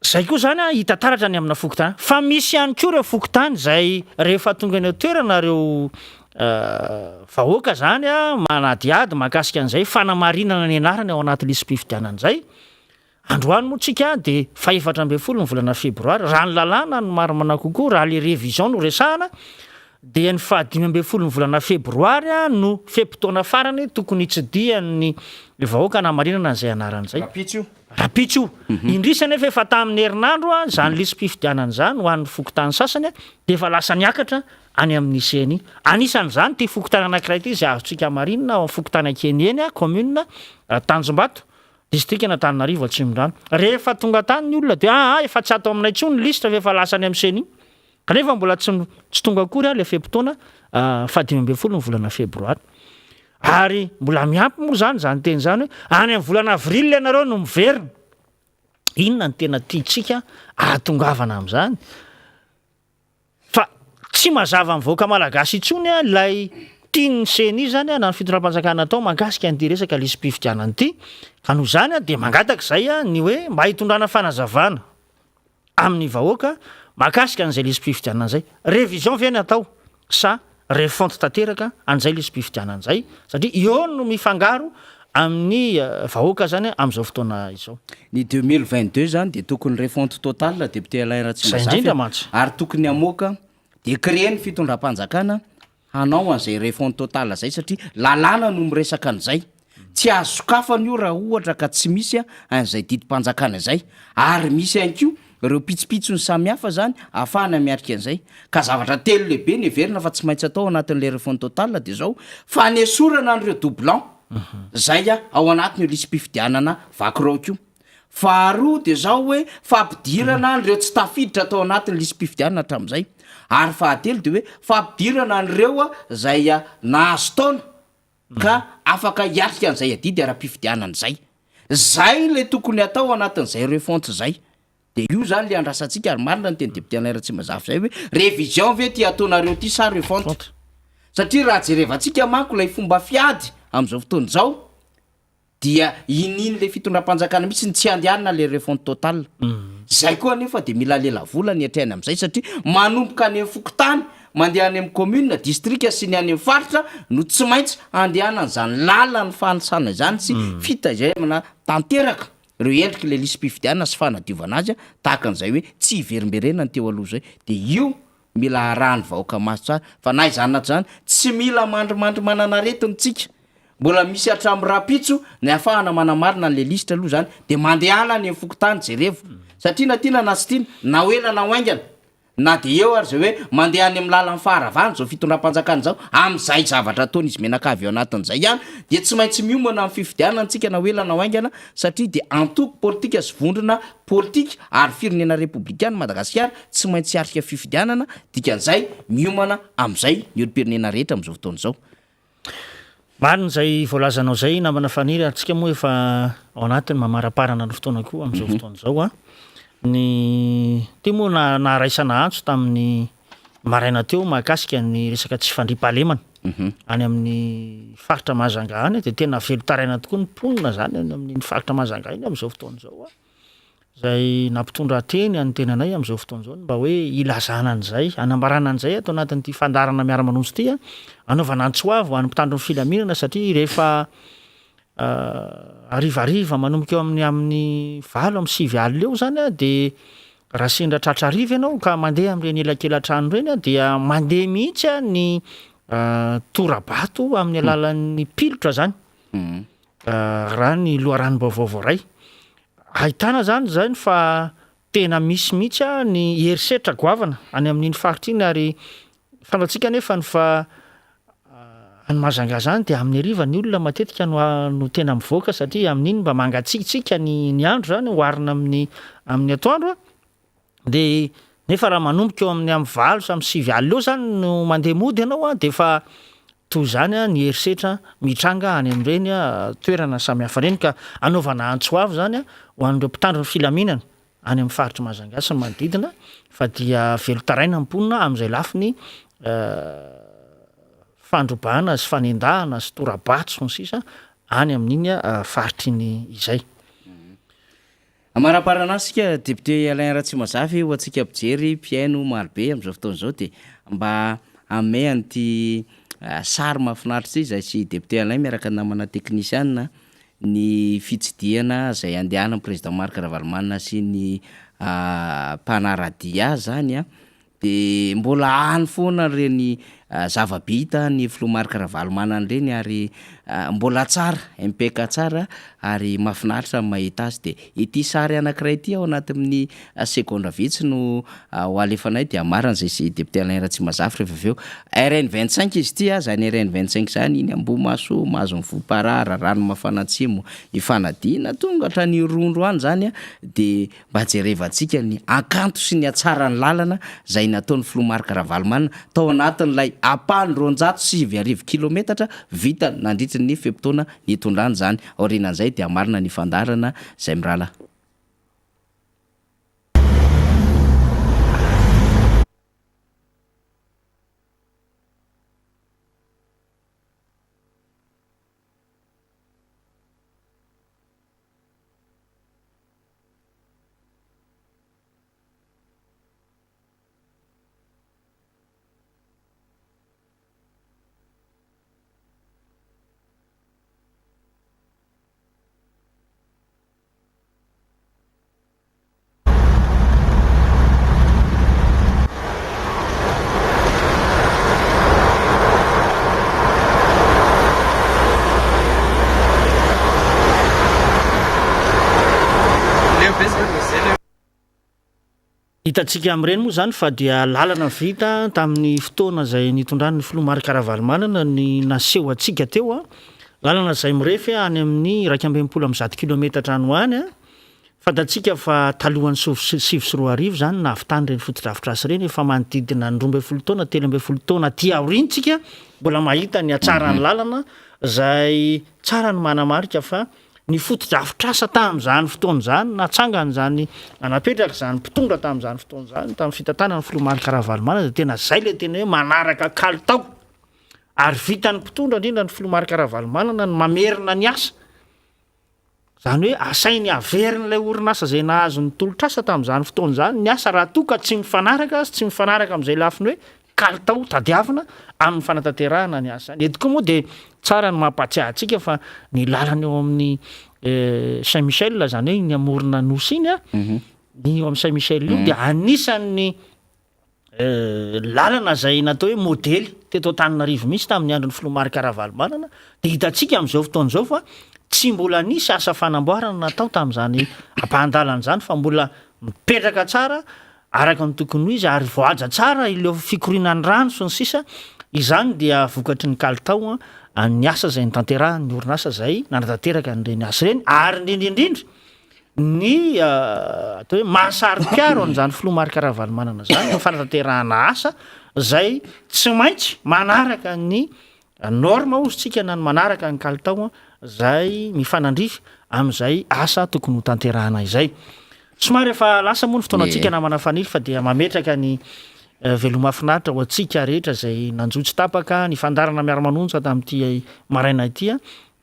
Izay koa izany hita taratra any amina fokontany. Fa misy ihany koa ireo fokontany izay rehefa tonga eny an-toerana ireo vahoaka izany manadihady mahakasika an'izay fanamarinana ny anarany ao anaty lisi-pifidianana izay, Androany moa tsika dia fahefatra ambin'ny folo ny volana febroary, raha ny lalàna no marimana kokoa, raha le révision no resahana dia ny faha 15 ny volana febroary no fe-potoana farany tokony hitsidihan'ny vahoaka hanamarinana an'izay anarana izay. Rahampitso io. Rahampitso io. Indrisy anefa efa tamin'ny herinandro izany lisi-pifidianana izany ho an'ny fokontany sasany dia efa lasa niakatra any amin'ny ceni. Anisan'izany ity fokontany anankiray ity izay azontsika hamarinina ao amin'ny fokontany Ankeniheny, commune Tanjombato, Distrikan'Antananarivo Atsimondrano. Rehefa tonga tany ny olona dia aa efa tsy ato aminay intsony ny lisitra fa efa lasa any amin'ny ceni. Kanefa mbola tsy tsy tonga akory ilay fe-potoana faha 15 ny volana febroary. Ary mbola miampy moa izany izany teny izany hoe any amin'ny volana avril ianareo no miverina. Inona no tena tiantsika ahatongavana amin'izany? Fa tsy mazava amin'ny vahoaka malagasy intsony ilay tian'ny ceni izany na ny fitondram-panjakana atao mahakasika an'ity resaka lisi-pifidianana ity, ka noho izany dia mangataka izay ny hoe mba hitondrana fanazavana amin'ny vahoaka mahakasika an'izay lisi-pifidianana izay. Révision ve ny atao sa. refonte tanteraka an'izay lisi-pifidianana izay satria eo no mifangaro amin'ny vahoaka zany amin'izao fotoana izao. Ny 2022 zany dia tokony refonte totale député Alain Zay Ratsimbazafy indrindra a, mantsy. ary tokony hamoaka décret ny fitondram-panjakana hanao an'izay refonte totale zay satria lalàna no miresaka an'izay. Tsy azo sokafana io raha ohatra ka tsy misy an'izay didim-panjakana izay ary misy ihany koa ireo pitsopitsony samihafa zany ahafahana miatrika an'izay. Ka zavatra telo lehibe no heverina fa tsy maintsy atao anatin'ilay refonte totale dia izao, fanesorana an'ireo doublons izay ao anatin'io lisi-pifidianana vaky raoka io. Faharoa dia izao hoe fampidirana an'ireo tsy tafiditra tao anatin'ny lisi-pifidianana hatramin'izay. Ary fahatelo dia hoe fampidirana an'ireo izay nahazo taona ka afaka hiatrika an'izay adidy ara-pifidianana izay. Izay ilay tokony hatao anatin'izay refonte izay. Dia io izany ilay andrasantsika ary marina ny teny député Alain Ratsimbazafy izay hoe révision ve ity ataonareo ity sa refonte? Satria raha jerevantsika manko ilay fomba fiady amin'izao fotoana izao dia inian'ilay fitondram-panjakana mihitsy ny tsy handehanana ilay refonte totale. Izay koa anefa dia mila lelavola ny hatrehany amin'izay satria manomboka any amin'ny fokontany, mandeha any amin'ny commune, distrika sy ny any amin'ny faritra no tsy maintsy handehanan'izany lalan'ny fanisana izany sy fitaizana tanteraka ireo endrik'ilay lisi-pifidianana sy fanadiovana azy tahaka an'izay hoe tsy hiverimberena ny teo aloha izay dia io mila arahan'ny vahoaka maso tsara fa na izany na tsy izany tsy mila mandrimandry manana aretina tsika mbola misy hatramin'ny rahampitso ny ahafahana manamarina an'le lisitra aloha zany de mandehana any amin'ny fokontany jerevo satria na tiana na tsy tiana na ho ela na ho haingana na de eo ary zay hoe mandeha any amin'ny lalan'ny faharavana zao fitondram-panjakana zao amin'izay zavatra ataon'izy mianakavy ao anatin'izay ihany dia tsy maintsy miomana amin'ny fifidianana tsika na ho ela na ho haingana satria dia antoko politika sy vondrona politika ary firenena repoblikana Madagasikara tsy maintsy hiatrika fifidianana, dikan'izay miomana amin'izay ny olom-pirenena rehetra amin'izao fotoana izao. Marina izay voalazanao izay namana Faniry ary tsika moa efa ao anatin'ny mamaraparana ny fotoana koa amin'izao fotoana izao an. Ny teo moa na- naharaisana antso tamin'ny maraina teo mahakasika ny resaka tsy fandriampahalemana any amin'ny faritra Mahajanga any dia tena velon-taraina tokoa ny mponina izany any amin'iny faritra Mahajanga iny amin'izao fotoana izao an. Izay nampitondra teny an'ny tenanay amin'izao fotoana izao ny mba hoe hilazana an'izay, hanambarana an'izay ato anatin'ity fandaharana miara-manonja ity, hanaovana antso avo ho an'ny mpitandro ny filaminana satria rehefa harivariva manomboka eo amin'ny amin'ny valo amin'ny sivy alina eo izany dia raha sendra tratra hariva ianao ka mandeha amin'ireny elakela-trano ireny dia mandeha mihitsy ny tora-bato amin'ny alalan'ny pilotra izany. Raha ny loharanom-baovao voaray. Ahitana izany izany fa tena misy mihitsy ny herisetra goavana any amin'iny faritra iny ary fantatsika anefa ny fa any Mahajanga izany dia amin'ny hariva ny olona matetika no no tena mivoaka satria amin'iny mba mangatsiatsiaka ny ny andro izany oharina amin'ny amin'ny atoandro. Dia nefa raha manomboka eo amin'ny amin'ny valo sy amin'ny sivy alina eo izany no mandeha mody ianao an, dia efa toy izany ny herisetra mitranga any amin'ireny toerana samihafa ireny ka anaovana antso avo izany ho an'ireo mpitandro ny filaminana any amin'ny faritr'i Mahajanga sy ny manodidina fa dia velon-taraina ny mponina amin'izay lafiny fandrobana sy fanendahana sy tora-bato sy ny sisa any amin'iny faritra iny izay. Amaraparana azy isika député Alain Ratsimazafy ho antsika mpijery, mpihaino marobe amin'izao fotoana izao dia mba hanome an'ity sary mahafinaritra ity izahay sy député Alain miaraka namana teknisiana ny fitsidihana izay andehanan'ny président Marc Ravalomanana sy ny mpanara-dia azy izany an. De mbola any foana ireny zava-bita ny filoha Marc Ravalomanana ireny ary mbola tsara, MPK tsara ary mahafinaritra ny mahita azy. De ity sary anankiray ity ao anatin'ny segondra vitsy no ho alefanay de hamarana izay sy député Alain Ratsimazafy rehefa avy eo. RN 25 izy ity a, zany RN 25 zany iny Ambohimahasoa, mahazo ny Vohiparara, Ranomafana Atsimo, Ifanadiana, tonga hatrany Irondro any zany a, de Mba jerevantsika ny hakanto sy ny hatsaran'ny lalana izay nataon'ny filoha Marc Ravalomanana tao anatin'ilay ampahany 92 kilometatra vita nandritry ny fe-potoana nitondrany izany. Aorianan'izay dia hamarina ny fandaharana izay mirahalahy. Hitantsika amin'ireny moa izany fa dia lalana vita tamin'ny fotoana izay nitondran'ny filoha Marc Ravalomanana ny naseho antsika teo. Lalana izay mirefy any amin'ny 161 kilometatra any ho any. Fantatsika fa talohan'ny 2009 izany nahavitany ireny fotodrafitrasa ireny, efa manodidina ny 12 taona, 13 taona aty aoriana tsika mbola mahita ny hatsaran'ny lalana izay tsara ny manamarika fa Ny fotodrafitrasa tamin'izany fotoana izany, natsangana izany, na napetraka izany mpitondra tamin'izany fotoana izany, tamin'ny fitantanan'ny filoha Marc Ravalomanana dia tena izay ilay tena hoe manaraka kalitao. Ary vitan'ny mpitondra, indrindra ny filoha Marc Ravalomanana ny mamerina ny asa. Izany hoe asainy averin'ilay orinasa izay nahazo ny tolotr'asa tamin'izany fotoana izany ny asa raha toa ka tsy mifanaraka sy tsy mifanaraka amin'izay lafiny hoe kalitao tadiavina amin'ny fanatanterahana ny asa. Eto koa moa dia tsara ny mampahatsiahy antsika fa ny lalana eo amin'ny Saint Michel, izany hoe iny amorona nosy iny, ny eo amin'ny Saint Michel io dia anisan'ny lalana izay natao hoe modely teto Antananarivo mihitsy tamin'ny andron'ny filoha Marc Ravalomanana, dia hitantsika amin'izao fotoana izao fa tsy mbola nisy asa fanamboarana natao tamin'izany ampahan-dalana izany fa mbola mipetraka tsara araka ny tokony ho izy ary voahaja tsara ileo fikorianan'ny rano sy ny sisa Izany dia vokatry ny kalitao an'ny asa izay notanterahan'ny orinasa izay nanatanteraka an'ireny asa ireny ary indrindra indrindra ny atao hoe mahasaro-piaro an'izany filoha Marc Ravalomanana izany amin'ny fanatanterahana asa izay tsy maintsy manaraka ny norme hozy tsika na ny manaraka ny kalitao izay mifanandrify amin'izay asa tokony ho tanterahana izay. Somary efa lasa moa ny fotoanantsika namana Fanilo fa dia mametraka ny veloma finaritra ho antsika rehetra izay nanjo tsy tapaka ny fandaharana miara-manonja tamin'ity maraina ity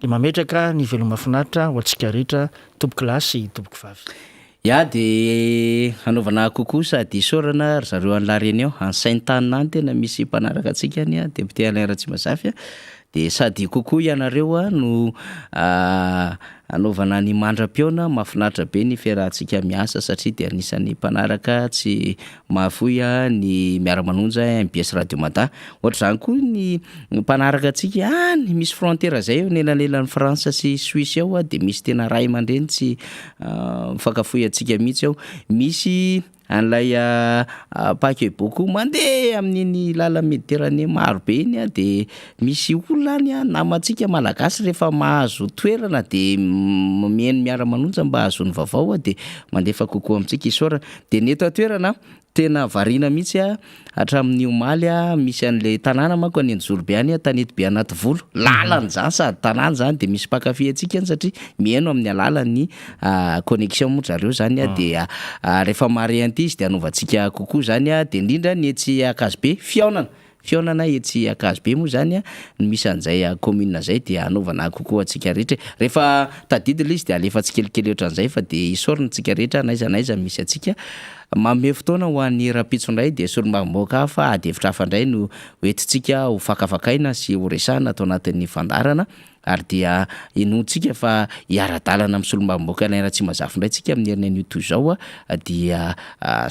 dia mametraka ny veloma finaritra ho antsika rehetra tompokolahy sy tompokovavy. Ya de hanaovana coucou sady isaorana ry zareo any La Réunion, any Sainte Anne any tena misy mpanaraka antsika any an, député Alain Ratsimazafy an, de sady coucou ianareo an no hanaovana ny mandra-pihaona, mahafinaritra be ny fiarahantsika miasa satria de anisan'ny mpanaraka tsy mahafoy ny miara-manonja mbs Radio Mada, ohatr'izany koa ny mpanaraka antsika any misy frontière zay eo anelanelan'i France sy Suisse ao de misy tena ray aman-dreny tsy mifankafohy antsika mihitsy ao, misy an'ilay paquebot koa mandeha amin'iny lalan'i Méditerranée maro be iny an, de misy olona any an, namantsika malagasy rehefa mahazo toerana de mihaino miara-manonja mba hahazoany vaovao de mandefa coucou amintsika, isaorana. De ny eto an-toerana tena variana mihitsy aho hatramin'ny omaly aho, misy an'ilay tanàna manko any Anjozorobe any, tanety be anaty volo, lalana izany sady tanàna izany dia misy mpankafy antsika any satria mihaino amin'ny alalan'ny connexion moa zareo izany dia rehefa mahare an'ity izy dia anaovantsika coucou izany dia indrindra ny etsy Ankazobe fihaonana. Fihaonana etsy Ankazobe moa izany no misy an'izay commune izay dia hanaovana coucou antsika rehetra e. Rehefa tadidy ilay izy dia alefa tsikelikely ohatran'izay fa dia isaorana antsika rehetra n'aiza n'aiza misy antsika. Manome fotoana ho an'ny rahampitso indray dia solombavambahoaka hafa ady hevitra hafa indray no ho entintsika ho fakafakaina sy ho resahina ato anatin'ny fandaharana. Ary dia inoantsika fa hiara-dalana amin'ny solombavambahoaka Alain Ratsimazafy indray tsika amin'ny herin'ny anio toy izao dia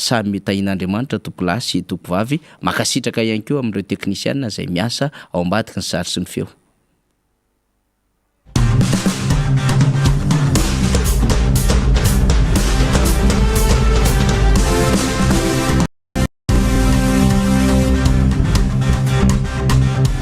samy tahian'Andriamanitra tompolahy sy tompovavy. Mankasitraka ihany koa amin'ireo teknisiana izay miasa ao ambadiky ny sary sy ny feo.